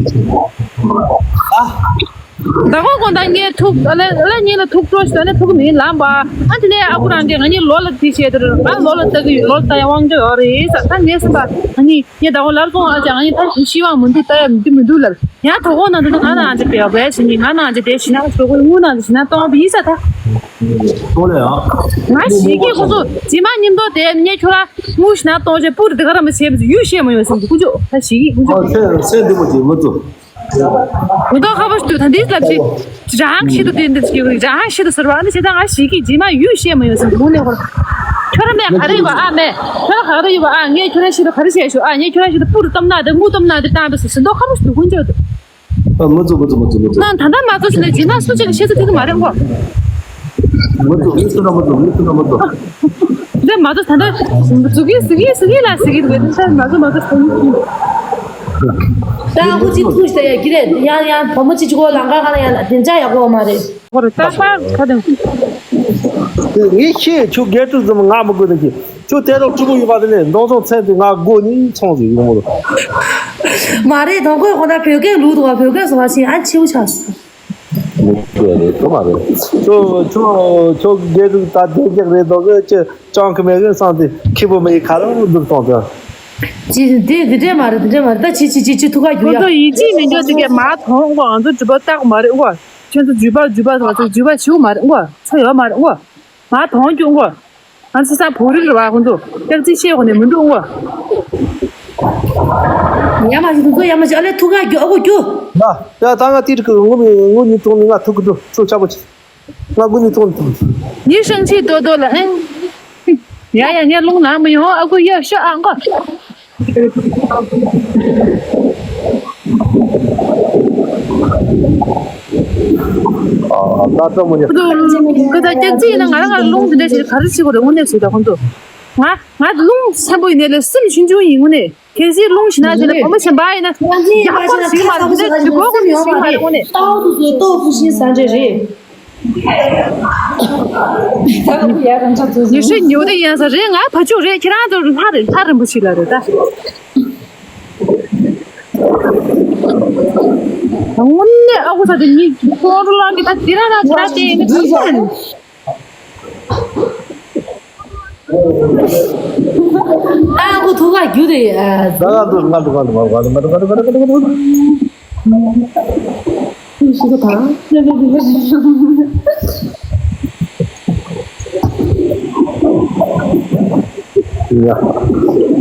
ད་ཁོ་དགོང་དག་ངས་ཐུག་ཨ་ལས་ཨ་ལས་ཉིན་ལ་ཐུག་སྤྲོ་ཞིག་ནས་ཐུག་མིན་ལམ་པ། ཨ་དེ་ནས་ཨ་ཁུ་རང་གིས་ང་གཉིས་ལོ་ལ་དེ་བྱས་དུས་ང་ལོ་ལ་ལྟ་གི་ཡོད། ལོ་ལ་ལྟ་ཡ་དབང་ཆ་ཡོད་རེད་ཟེར། ད་ངས་སེམས་པ་ང་གཉིས་ངས་ད་ཁོ་ལབ་སོང་ཨ་ཅག་ང་གཉིས་ད་ཤི་དབང་མི་འདུག་ལྟ་ཡ་མི་འདུག་མི་འདུག་ལབ། ཡང་དོ་དགོང་ནང་དུ་ང་ནང་ཅི་བེའུ་བེའུ་བྱེད་ནི་ང་ནང་ཅི་དེ་བྱེད་ན་དོ་དགོང་དངུལ་ནང་དུ་བྱེད་ན་གཏོང་བ་ཡིན་ས་ད། ཐོག་ལས་ཨ། ང་ཞིག་གིས་ཁོ་ཚོ་རྗེས་མ་མཉམ་དུ་དེ་ངས་ཁྱོད་ལ་དངུལ་བྱེད་ན་གཏོང་བྱེད་པུར་དེ་ག་ར་མི་བྱེད་མི་ཡུལ་ཤེས་མ་ཡོང་ཟིན་དུ་ཀུ་ཅོ་ད་ཞིག་གིས་ཀུ་ཅོ། ཨ་ཚེ་ཚེ་འདི་མོ་ཅིག་མི་ཚོ། མི་ཐོག་ཁ་པོ་ཞིག་ཏུ་ད་འདི་ལབ་ཞིག་རང་ཤི་དུ་དེ་འདི་ཞིག་རང་ཤི་དུ་ཟེར་བ་འདི་བྱེད་ད་ང་ཞིག་གིས་རྗེས་མ་ཡུལ་ཤེས་མ་ཡོང་ཟིན་དུ་ལུང་ནས་ཁོ་ཁྱོད་ར་མེད་ག་རེ་ཡོད་པ་ཨ་མེད་ཁྱོད་ར་ག་རེ་ཡོད་པ་ཨ་ངས་ཁྱོད་ར་ཤི་དུ་ག་རེ་བྱས་ཤོག་ཨ་ངས་ཁྱོད་ར་ཤི་དུ་པུར་གཏམ་ན་དེ་དངུལ་གཏམ་ན་དེ་བཏང་བས་སུ་ཟིན་ཐོག་ཁ་པོ་ཞིག་ཏུ་ཀུན་ཅོ་དུ། ཨ། མི་ཚུགས་མི་ཚུགས་མི་ཚུགས་མི་ཚུགས། ནང་ད་ལྟ་མ་ཚུགས་ཟིན་ན་རྗེས་མ་སུ་གཅིག་གིས་ཤེས་ཚུལ་དེ་གི་མ་རེད་ཨོ། མི་ཚུགས་མི་ཚུགས་ན་མི་ཚུགས་མི་ཚུགས་ན་མི་ཚུགས། འདི་མ་ཚུགས་ད་ལྟ་ཟུག་གི་ཟུག་གི་ཟུག་གི་ལ་ཟུག་གི་འདུག་གི་འདི་མ་ཚུགས་མ་ཚུགས་ཟུག་གི། ད་ཨ་ཁུ་གཅིག་ཐུག་ཤི་ད་ཡ་གི་རེད། ཡང་ཡང་བུ་མོ་གཅིག་གཅིག་གོ་ལང་ཀ་ག་ལ་ཡང་ལ་བདེ་འཇགས་ཡག་པོ་མ་རེད། ཧོ་རེད་ད་པར་ཁ་དང་། ངས་ཤེས་ཁྱོད་རྒས་དྲུག་ཙམ་ང་མི་དགོས་ན་ཤེས། ཁྱོད་དེ་རོགས་སྤྲུལ་པོ་ཡོད་པ་དེ་ལས་མདོ་ཚོང་ཚན་དུ་ང་སྒོ་གཉིས་ཚོང་ཟིག་ཡོང་མོད། མ་རེད་དང་ཁོས་ཁོ་ན་བོད་སྐད་ལུགས་དུ་བ་བོད་སྐད་སོ་བ་ཞིག་ཨ་ཆེའུ་ཆགས་སོང་། མི་དགོས་རེད་དོ་མ་རེད། ཁྱོད་ཁྱོད་ཁྱོད་རྒས་དྲུག་ད་བདེ་རྒྱག་རེད་དོ་གི་ཅི་ཅང་གི་མེད་གི་བསམ་སྟེ་ཁྱི་པོ་མི་ཡི་ཁ་རང་འདུག་གཏོང་དོ། ཅི་འདི་འདི་འདྲས་མ་རེད་འདི་འདྲས་མ་རེད་ད་ཅི་ཅི་ཅི་ཅི་ཐུག་ག་རྒྱུ་ཁོ་ཡ། ཚོ་ཡིན་གཅིག་མིན་གཅིག་དེ་གས་མ་མཐོང་གོ་ང་ཚོ་འགྲུལ་པ་བཏགས་མ་རེད་གོ་ཁྱོད་ཚོ་འགྲུལ་པ་འགྲུལ་པ་ཚོ་ང་ཚོ་འགྲུལ་པ་ཞིག་མ་རེད་གོ་ཚོ་ཡོད་མ་རེད་གོ་མ་མཐོང་རྒྱུ་གོ་ང་ཚོ་ས་བོ་རིག་རེད་བ་ཁོ་ཚོ་སྐྱག་རྫི་བཤད་གོ་ནས་མི་འགྲོ་གོ་ཡ་མ་ཞིག་ཐུག་གོ་ཡ་མ་ཞིག་ཨ་ལས་ཐུག་ག་རྒྱུ་ཨ་གོ་རྒྱུ། ཡ་ཡ་ད་ང་ཏིར་གི་ངུ་མི་ངུ་ནི་ཐུག་ནི་ང་ཐུག་གི་འགྲོ་ཚུར་ཆག་པོ་ཆེ། ང་ཀུན་ནས་མཐོང་ཐུབ། ངའི་སྲང་ཕྱིས་ཏོ་ཏོ་ལ་ཨེ། ཡ་ཡ་ངས་རླུང་ལངས་མི་ཡོང་ཨ་ཁུ་ཡ་ཤ་ཨ་མགོ། ཨ་ད་ལྟ་མོ་ཉ། ཁོ་ཚོ་ཁོ་ཚོ་སྐྱག་རྫི་ཡིན་ན་ང་རང་ང་རླུང་འདི་འདྲ་ཞིག་ག་རེ་བྱེད་དགོས་རེད་དངོས་གནས་བྱེད་ད་ཁོ་ཚོ། ང་ང་རླུང་ཆེན་པོ་ཡིན་ནའི་ལས་སེམས་ཆུང་ཆུང་ཡིན་དངོས་གནས། གལ་སྲིད་རླུང་ཞིག་ན་དེ་ནི་བུ་མོ་གཞན་པ་ཡིན་ན་ཡག་པོ་ཞིག་མ་རེད་དེ་ནི་དུས་འགོ་གོ་ཞིག་མ་རེད་དངོས་གནས། ཏའོ་དུ་ཟོས་ཏོ་ཧྥུ་ཤིན་ཟ་འདྲ་རེད། ད་ཁོ་ཡ་རང་ཆ་ཚོ་ཉི་ཤུ་ཉི་འོ་དེ་ཡན་ས་རེད་ང་ཕ་ཆུ་རེད་ཁྱེད་རང་ཚོ་ལྷ་རེད་ལྷ་རིན་པོ་ཆེ་ལ་རེད་ད། དངོས་གནས་ཨ་ཁུ་ས་དེ་ཉིད་ཁོང་ཁྲོ་ལངས་ཀྱི་ད་དེ་རང་ལ་ཁྱེད་རང་དེ་ཡིན་ན་ཅི་ཡིན། ཨ་ཁུ་ཐུག་ག་རྒྱུ་རེད། ང་ང་འགྲོ་ང་འགྲོ་ང་འགྲོ་ང་འགྲོ། ཤི་ག་ད། ཡ། ཡ་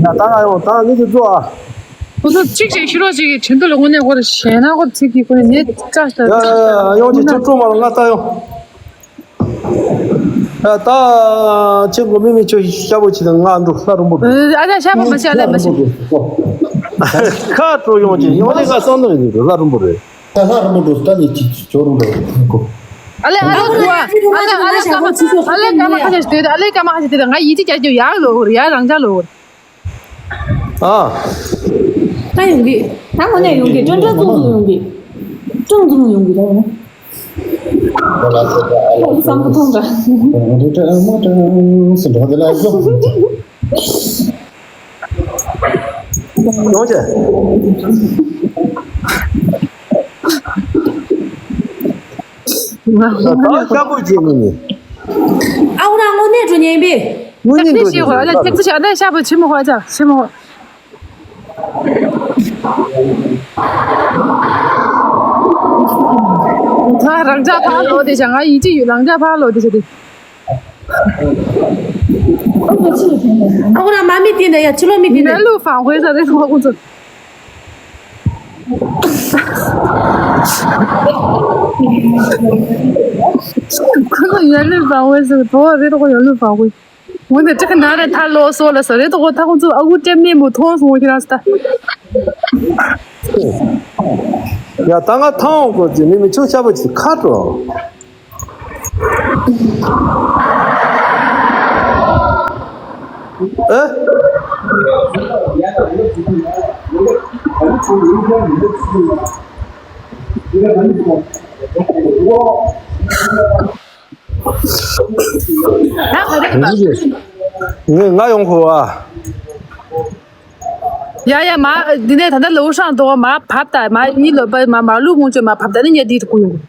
ད་ང་ཡོང་ད་ངས་ཀྱི་བཟོ་ཨ། ཁོ་ཚོ་གཅིག་ཅིག་ཤི་རོགས་ཅིག་གི་དྲིན་དུ་ལ་དངོས་གནས་ཁོ་རེ་ཞེད་སྣང་ཁོ་ཚིག་གི་ཁོ་ནས་ནད་བཀྲ་ཤིས། ཡ་ཡ་ཡ་ཡོང་ཅིག་ཁྱོད་སྤྲོ་མ་ལ་ང་ལྟ་ཡོང་། ད་ཁྱེད་ཀོ་མི་མི་ཁྱོད་ཤ་བོ་ཆེ་དང་ང་འགྲོ་ལྷ་རིན་པོ་འགྲོ། ཨ་ཅག་ཤ་བོ་མ་ཤ་ལེ་མ་ཤ། ཁ་སྤྲོ་ཡོང་ཅིག་ཡོང་ལེ་ང་བསམ་ནོ་ཡིན་ལྷ་རིན་པོ་རེད། ད་ལྷ་རིན་པོ་འགྲོ་ད་ནི་ཅིག་ཅིག་ཅོ་རུ་འགྲོ་གོ། ཨ་ལེ་ཨ་ལེ་ཨ་ལེ་ཀ་མ་ཨ་ལེ་ཀ་མ་ཁ་ཤས་ཤིག་ཨ་ལེ་ཀ་མ་ཁ་ཤས་ཤིག་ཨ་ལེ་ཀ་མ་ཁ་ཤས་ཤིག་ང་ཡིད་ཆེས་རྒྱག་རྒྱུ་ཡག་ལོ་ཡ་རང་ཅག་ལོ། ཨ། ད་ཡོང་གི། ད་དངོས་གནས་ཡོང་གི་ཀྲང་ཀྲང་ཙུང་ཙུང་ཡོང་གི། ཀྲང་ཙུང་ཡོང་གི་ད་ཡོང་། ཨོ་བསམ་བློ་ཐོངས་འདྲ། ཡོང་ཅེ། ད་ཤ་བོ་ཅེ་ནི་ནི། ཨ་ཁུ་རང་དངོས་གནས་འགྲོ་ཉན་པས། དངོས་གནས་འགྲོ་ཉན་པས། ཤ་བོ་ཆེ་མོ་ཧོ་ཅག་ཆེ་མོ་ཧོ། ང་རང་ཅག་ཕར་ལོག་དེ་བྱ། ང་ཡིན་གཅིག་ཡོད། རང་ཅག་ཕར་ལོག་དེ་བྱ་དེ། ཨ་ཁུ་རང་མ་མི་དེ་འདྲ་ཡ། ཕྱི་ལོགས་མི་དེ་འདྲ། ཡ་ལུ་ཧྥང་ཧུའེ་ཟེར་རེད་ཁོ་ཁོ་ཚོ། ཁོ་ཚོ་ཡ་ལུ་ཧྥང་ཧུའེ་ཟེར་དོ་རེད་དོ། ཁོ་ཡ་ལུ་ཧྥང་ཧུའེ། འོན་ཏེ་ཅི་ག་ན་རེ་ཐ་ལོ་སོ་ལ་ས་རེད་དོ། ཁོ་ཐ་ཁོ་ཚོ་ཨ་ཁུ་ཀྲེམ་ནེ་མོ་མཐོང་སོང་ཁྱེད་རང་ས་ད། ཡ་ད་ང་ཐང་གོ་ཅི་མི་མི་ཆུ་ཆ་པོ་ཅི་ཁ་དྲོ། ཨེ། ང་ང་ཡོང་ཁོ་བ། ཡ་ཡ་མ། འདི་ནས་ད་ལྟ་ལོ་ཧྲང་དོ་མ་བབ་ད་མ་ཡིན་ལོ་པ་མ་མ་ལུག་ངོ་ཅོ་མ་བབ་ད་ནི་ཉལ་དིར་ཀུ་ཡོང་།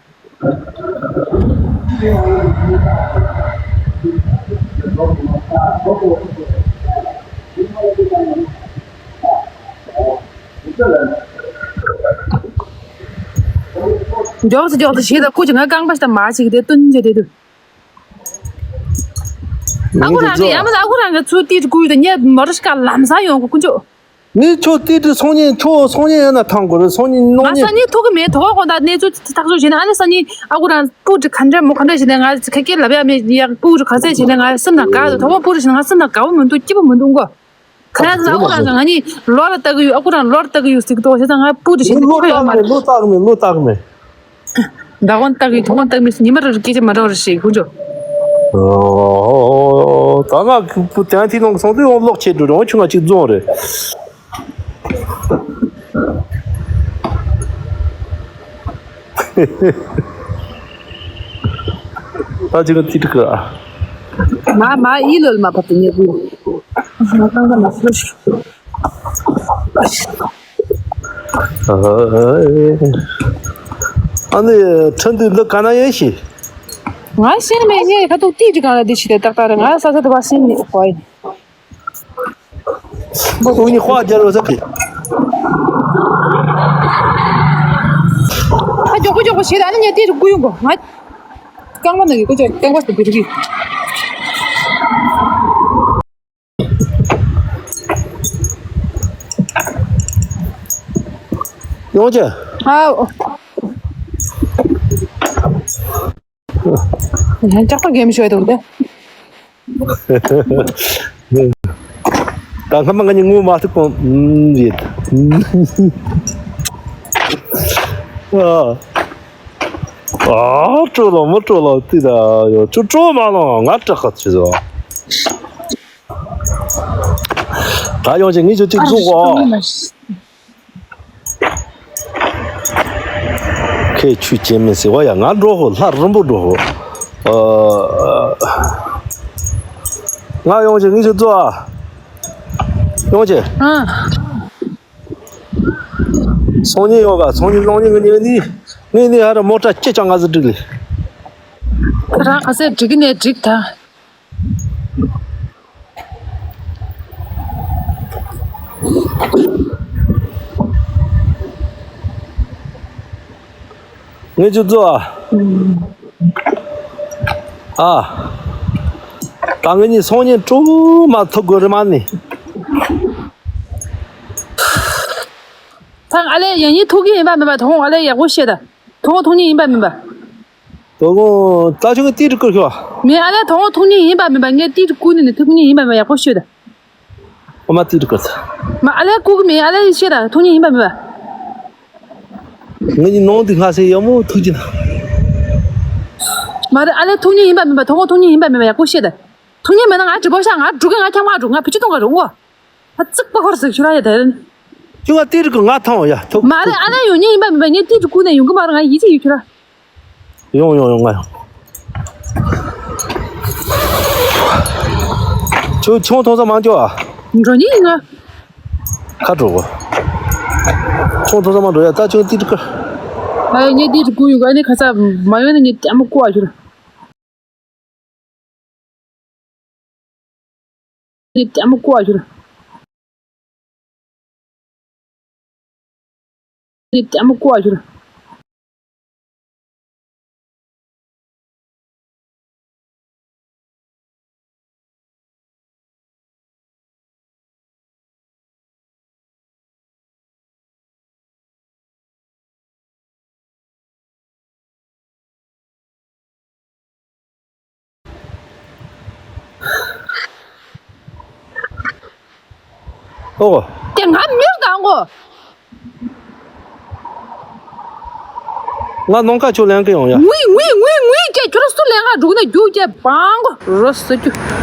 མགྱོགས་སུ་མགྱོགས་སུ་ཞིག་ད་ཀུ་ཅི་ང་རྐང་པ་ཞིག་ད་མ་ཞིག་དེ་བཏོན་ཅེ་དེ་དུ། ཨ་ཁུ་རང་གི་ཡ་མ་ཨ་ཁུ་རང་གི་ཚུར་ཏིས་ཀུ་ཡོད་ཉེ་མོ་ར་ཤི་ཀ་ལམ་ས་ཡོང་གི་ཀུ་ཅོ། ངས་ཁྱོད་ཏིས་ཀྲི་སོང་ཉིན་ཁྱོད་སོང་ཉིན་ཡང་ན་ཐང་གོ་རེད། སོང་ཉིན་ང་ནོང་ཉིན། སང་ཉིན་ཐུག་གི་མེད། དོ་གོང་ད་གནས་ཚུལ་ཐག་གཅོད་བྱས་ན་ཨ་ནི་སང་ཉིན་ཨ་ཁུ་རང་སྤུ་ཀྲི་ག་འདྲ་མོ་ག་འདྲ་བྱས་ན་ང་ཁ་སྐད་ལབ་ཡ་མེད། ཡ་སྤུ་ཀྲི་ག་ཚད་བྱས་ན་ང་སེམས་ནང་དགའ་འདུག་དོ་གོང་སྤུ་ཀྲི་བྱས་ན་ང་སེམས་ནང་དགའ་བོ་མི་འདུག་སྐྱིད་པོ་མི་འདུག་གོ། ཁ་ཡ་ཟ་ཨ་ཁུ་རང་ང་ནི་ལོ་ལ་ལྟ་གི་ཡོད། ཨ་ཁུ་རང་ལོ་ལ་ལྟ་གི་ཡོད་ཟིག་ཏོ་བྱས་ཙང་ང་སྤུ་ཏི་བྱས་ནི་ཁོ་ཡོད་མ་རེད། ལོ་ལྟ་གི་མེད། ལོ་ལྟ་གི་མེད། ཟླ་གོང་ལྟ་གི་ཡོད། དོ་གོང་ལྟ་གི་མེད། ཉི་མ་རེ་རེ་སྐད་ཆ་མ་འདྲ་བ་རེ་བཤད་ཀུན་ཅོ། ཨོ། ད་ང་སྤུ་དེང་དེ་ནང་སོང་དུས་ཡང་ལོག་ཆེད་འགྲོ་རང་ཆུང་ང་གཅིག་རྫོང་རེད། ད་ཅི་ག་ཏི་ཏི་ཀ། མ་མ་ཨི་ལོལ་མ་ཕབ་ཏེ་ཉེ་དགུ། ང་ཏང་ཏ་མ་སུ་ཤི། ཨ་ནི་ཁྲིན་ཏུ་འདི་ག་ན་ཡོད་ཤི། ང་ཤེས་མེད། ངས་ཁ་ཐུག་ཏི་ཏི་ག་ལ་འདི་ཤི་དེ་ཏག་ཏག་རེད། ང་ས་ས་དུ་བ་ཤེས་མེད་གོ་ཡིན། ཁོ་ཚོ་གཉིས་དཔའ་རྒྱལ་བ་ཟེར་གི། ཨ་མགྱོགས་པོ་མགྱོགས་པོ་བྱེད་ད་ནི་ངས་དེ་རུ་སྐུ་ཡོང་གོ། ང་རྐང་པ་ན་གི་ཀུ་ཅོ་རྐང་པ་སུ་བུད་གི། ཡོང་ཅེ། ཨའོ། ཡང་ལྕགས་པ་གེམ་ཤོད་འདུག་སྟེ། ད་སྔ་མ་ང་གཉིས་ངོ་མ་ཐུག་པ་རེད། ཨ། ཨ་སྤྲོ་ལོ་མི་སྤྲོ་ལོ་ཏི་ད་ཡོ་ཅོ་སྤྲོ་མ་ལོ་ང་སྐྲག་ག་ཚོད་ཟོ། ད་ཡོང་ཅེ་ངས་ཅོ་ཅིག་འཛུགས་གོ། ཁྱེད་ཆུ་སྐྱེས་མིན་ཟེར་བ་ཡ། ང་འགྲོ་ཧོ་ལྷ་རིན་པོ་འགྲོ་ཧོ། ཨ། ང་ཡོང་ཅེ་ངས་ཅིག་བཙོ་ཨ། ཡོང་ཅེ། ཨ། སང་ཉིན་ཡོང་ག་སང་ཉིན་གནངས་ཉིན་ངེད་གཉིས་ངེད་གཉིས་ཧ་ར་མོ་ཊ་སྐྱེ་ཅང་ང་ཟིག་འགྲིག་ལེ། རང་ག་ཚད་འགྲིག་གི་ནས་འགྲིག་ད། ངས་ཅིག་བཙོ་ཨ། ཨ། ད་ངེད་གཉིས་སང་ཉིན་གྲོ་མ་ཐུག་དགོས་རེད་མ་ནི། ཐང་ཨ་ལེ་ཡང་ཡིན་ཐུག་གི་ཡིན་པ་མིན་པ་དོ་དགོང་ཨ་ལེ་ཡག་པོ་བཤད་ད། དོ་དགོང་ཐུག་ཉིན་ཡིན་པ་མིན་པ། དོ་དགོང་ད་ཆུང་གི་ཏིག་ཏིག་བསྐུར་ཤོག་མེད་ཨ་ལེ་དོ་དགོང་ཐུག་ཉིན་ཡིན་པ་མིན་པ། ངས་ཏིག་ཏིག་བསྐུར་ནས་ནི་ཐུག་ཉིན་ཡིན་པ་མིན་པ་ཡག་པོ་བཤད་ད། ཨ་མ་ཏིག་ཏིག་བསྐུར་ད། མ་ཨ་ལེ་བསྐུར་གི་མེད་ཨ་ལེ་བཤད་ད་ཐུག་ཉིན་ཡིན་པ་མིན་པ། ངེད་གཉིས་ནང་དུ་སྔ་སེ་ཡག་མོ་ཐུག་གི་ན། མ་རེད་ཨ་ལེ་ཐུག་ཉིན་ཡིན་པ་མིན་པ། དོ་དགོང་ཐུག་ཉིན་ཡིན་པ་མིན་པ་ཡག་པོ་བཤད་ད། ཐུག་ཉིན་མེད་ན་ང་གྲི་པོ་ཤ་ང་འགྲོ་གི། ང་ཁྱམས་ང་འགྲོ། ང་བུ་ཆུ་གཏོང་ག་འགྲོ་ཨོ། ཨ་ཙིག་པ་ཧོར་ཟིག་ཤུ་ར་ཡ་དེ་རིན། ཁྱོད་ང་ཏིར་གི་ང་ཐང་ཡ་ཐུག་མ་རེད་ཨ་ལེ་ཡོང་ཉིན་ཡིན་པ་མིན་པ། ངས་ཏིར་ཀུ་ནས་ཡོང་གི་མ་རེད། ང་ཡིད་ཆེས་ཡོད་ཁྱོད་ར། ཡོང་ཡོང་ཡོང་ང་ཡོང་། ཁྱོད་ཆང་འཐུང་ས་མ་འགྱོ་ཨ། འགྲོ་ཉིན་ཡིན་ང་། ཁ་འགྲོ་གོ། ཆང་འཐུང་ས་མ་འགྲོ་ཡ། ད་ཁྱོད་ཏིར་ཀུ། ཨ་ཡ་ངས་ཏིར་ཀུ་ཡོང་གི། ཨ་ནི་ཁ་ས་མ་ཡོང་ན་ངས་ལྟད་མོ་ཀུ་ཨ་ཁྱོད་ར། ངས་ལྟད་མོ་ཀུ་ཨ་ཁྱོད་ར། ལྟད་མོ་ཀོ་ཨ་ཁྱོད། ཨོ། དེ་ང་མིར་དང་གོ། ང་ནང་ཁ་ཆུ་ལེན་གི་ཡོང་ཡ། ངུས་ངུས་ངུས་ངུས་ཀྱི་ཁྱོད་སུ་ལེན་ག་འགྲུག་ན་རྒྱུག་ཀྱི་བང་གོ་རོ་སུ་ཀྱུ།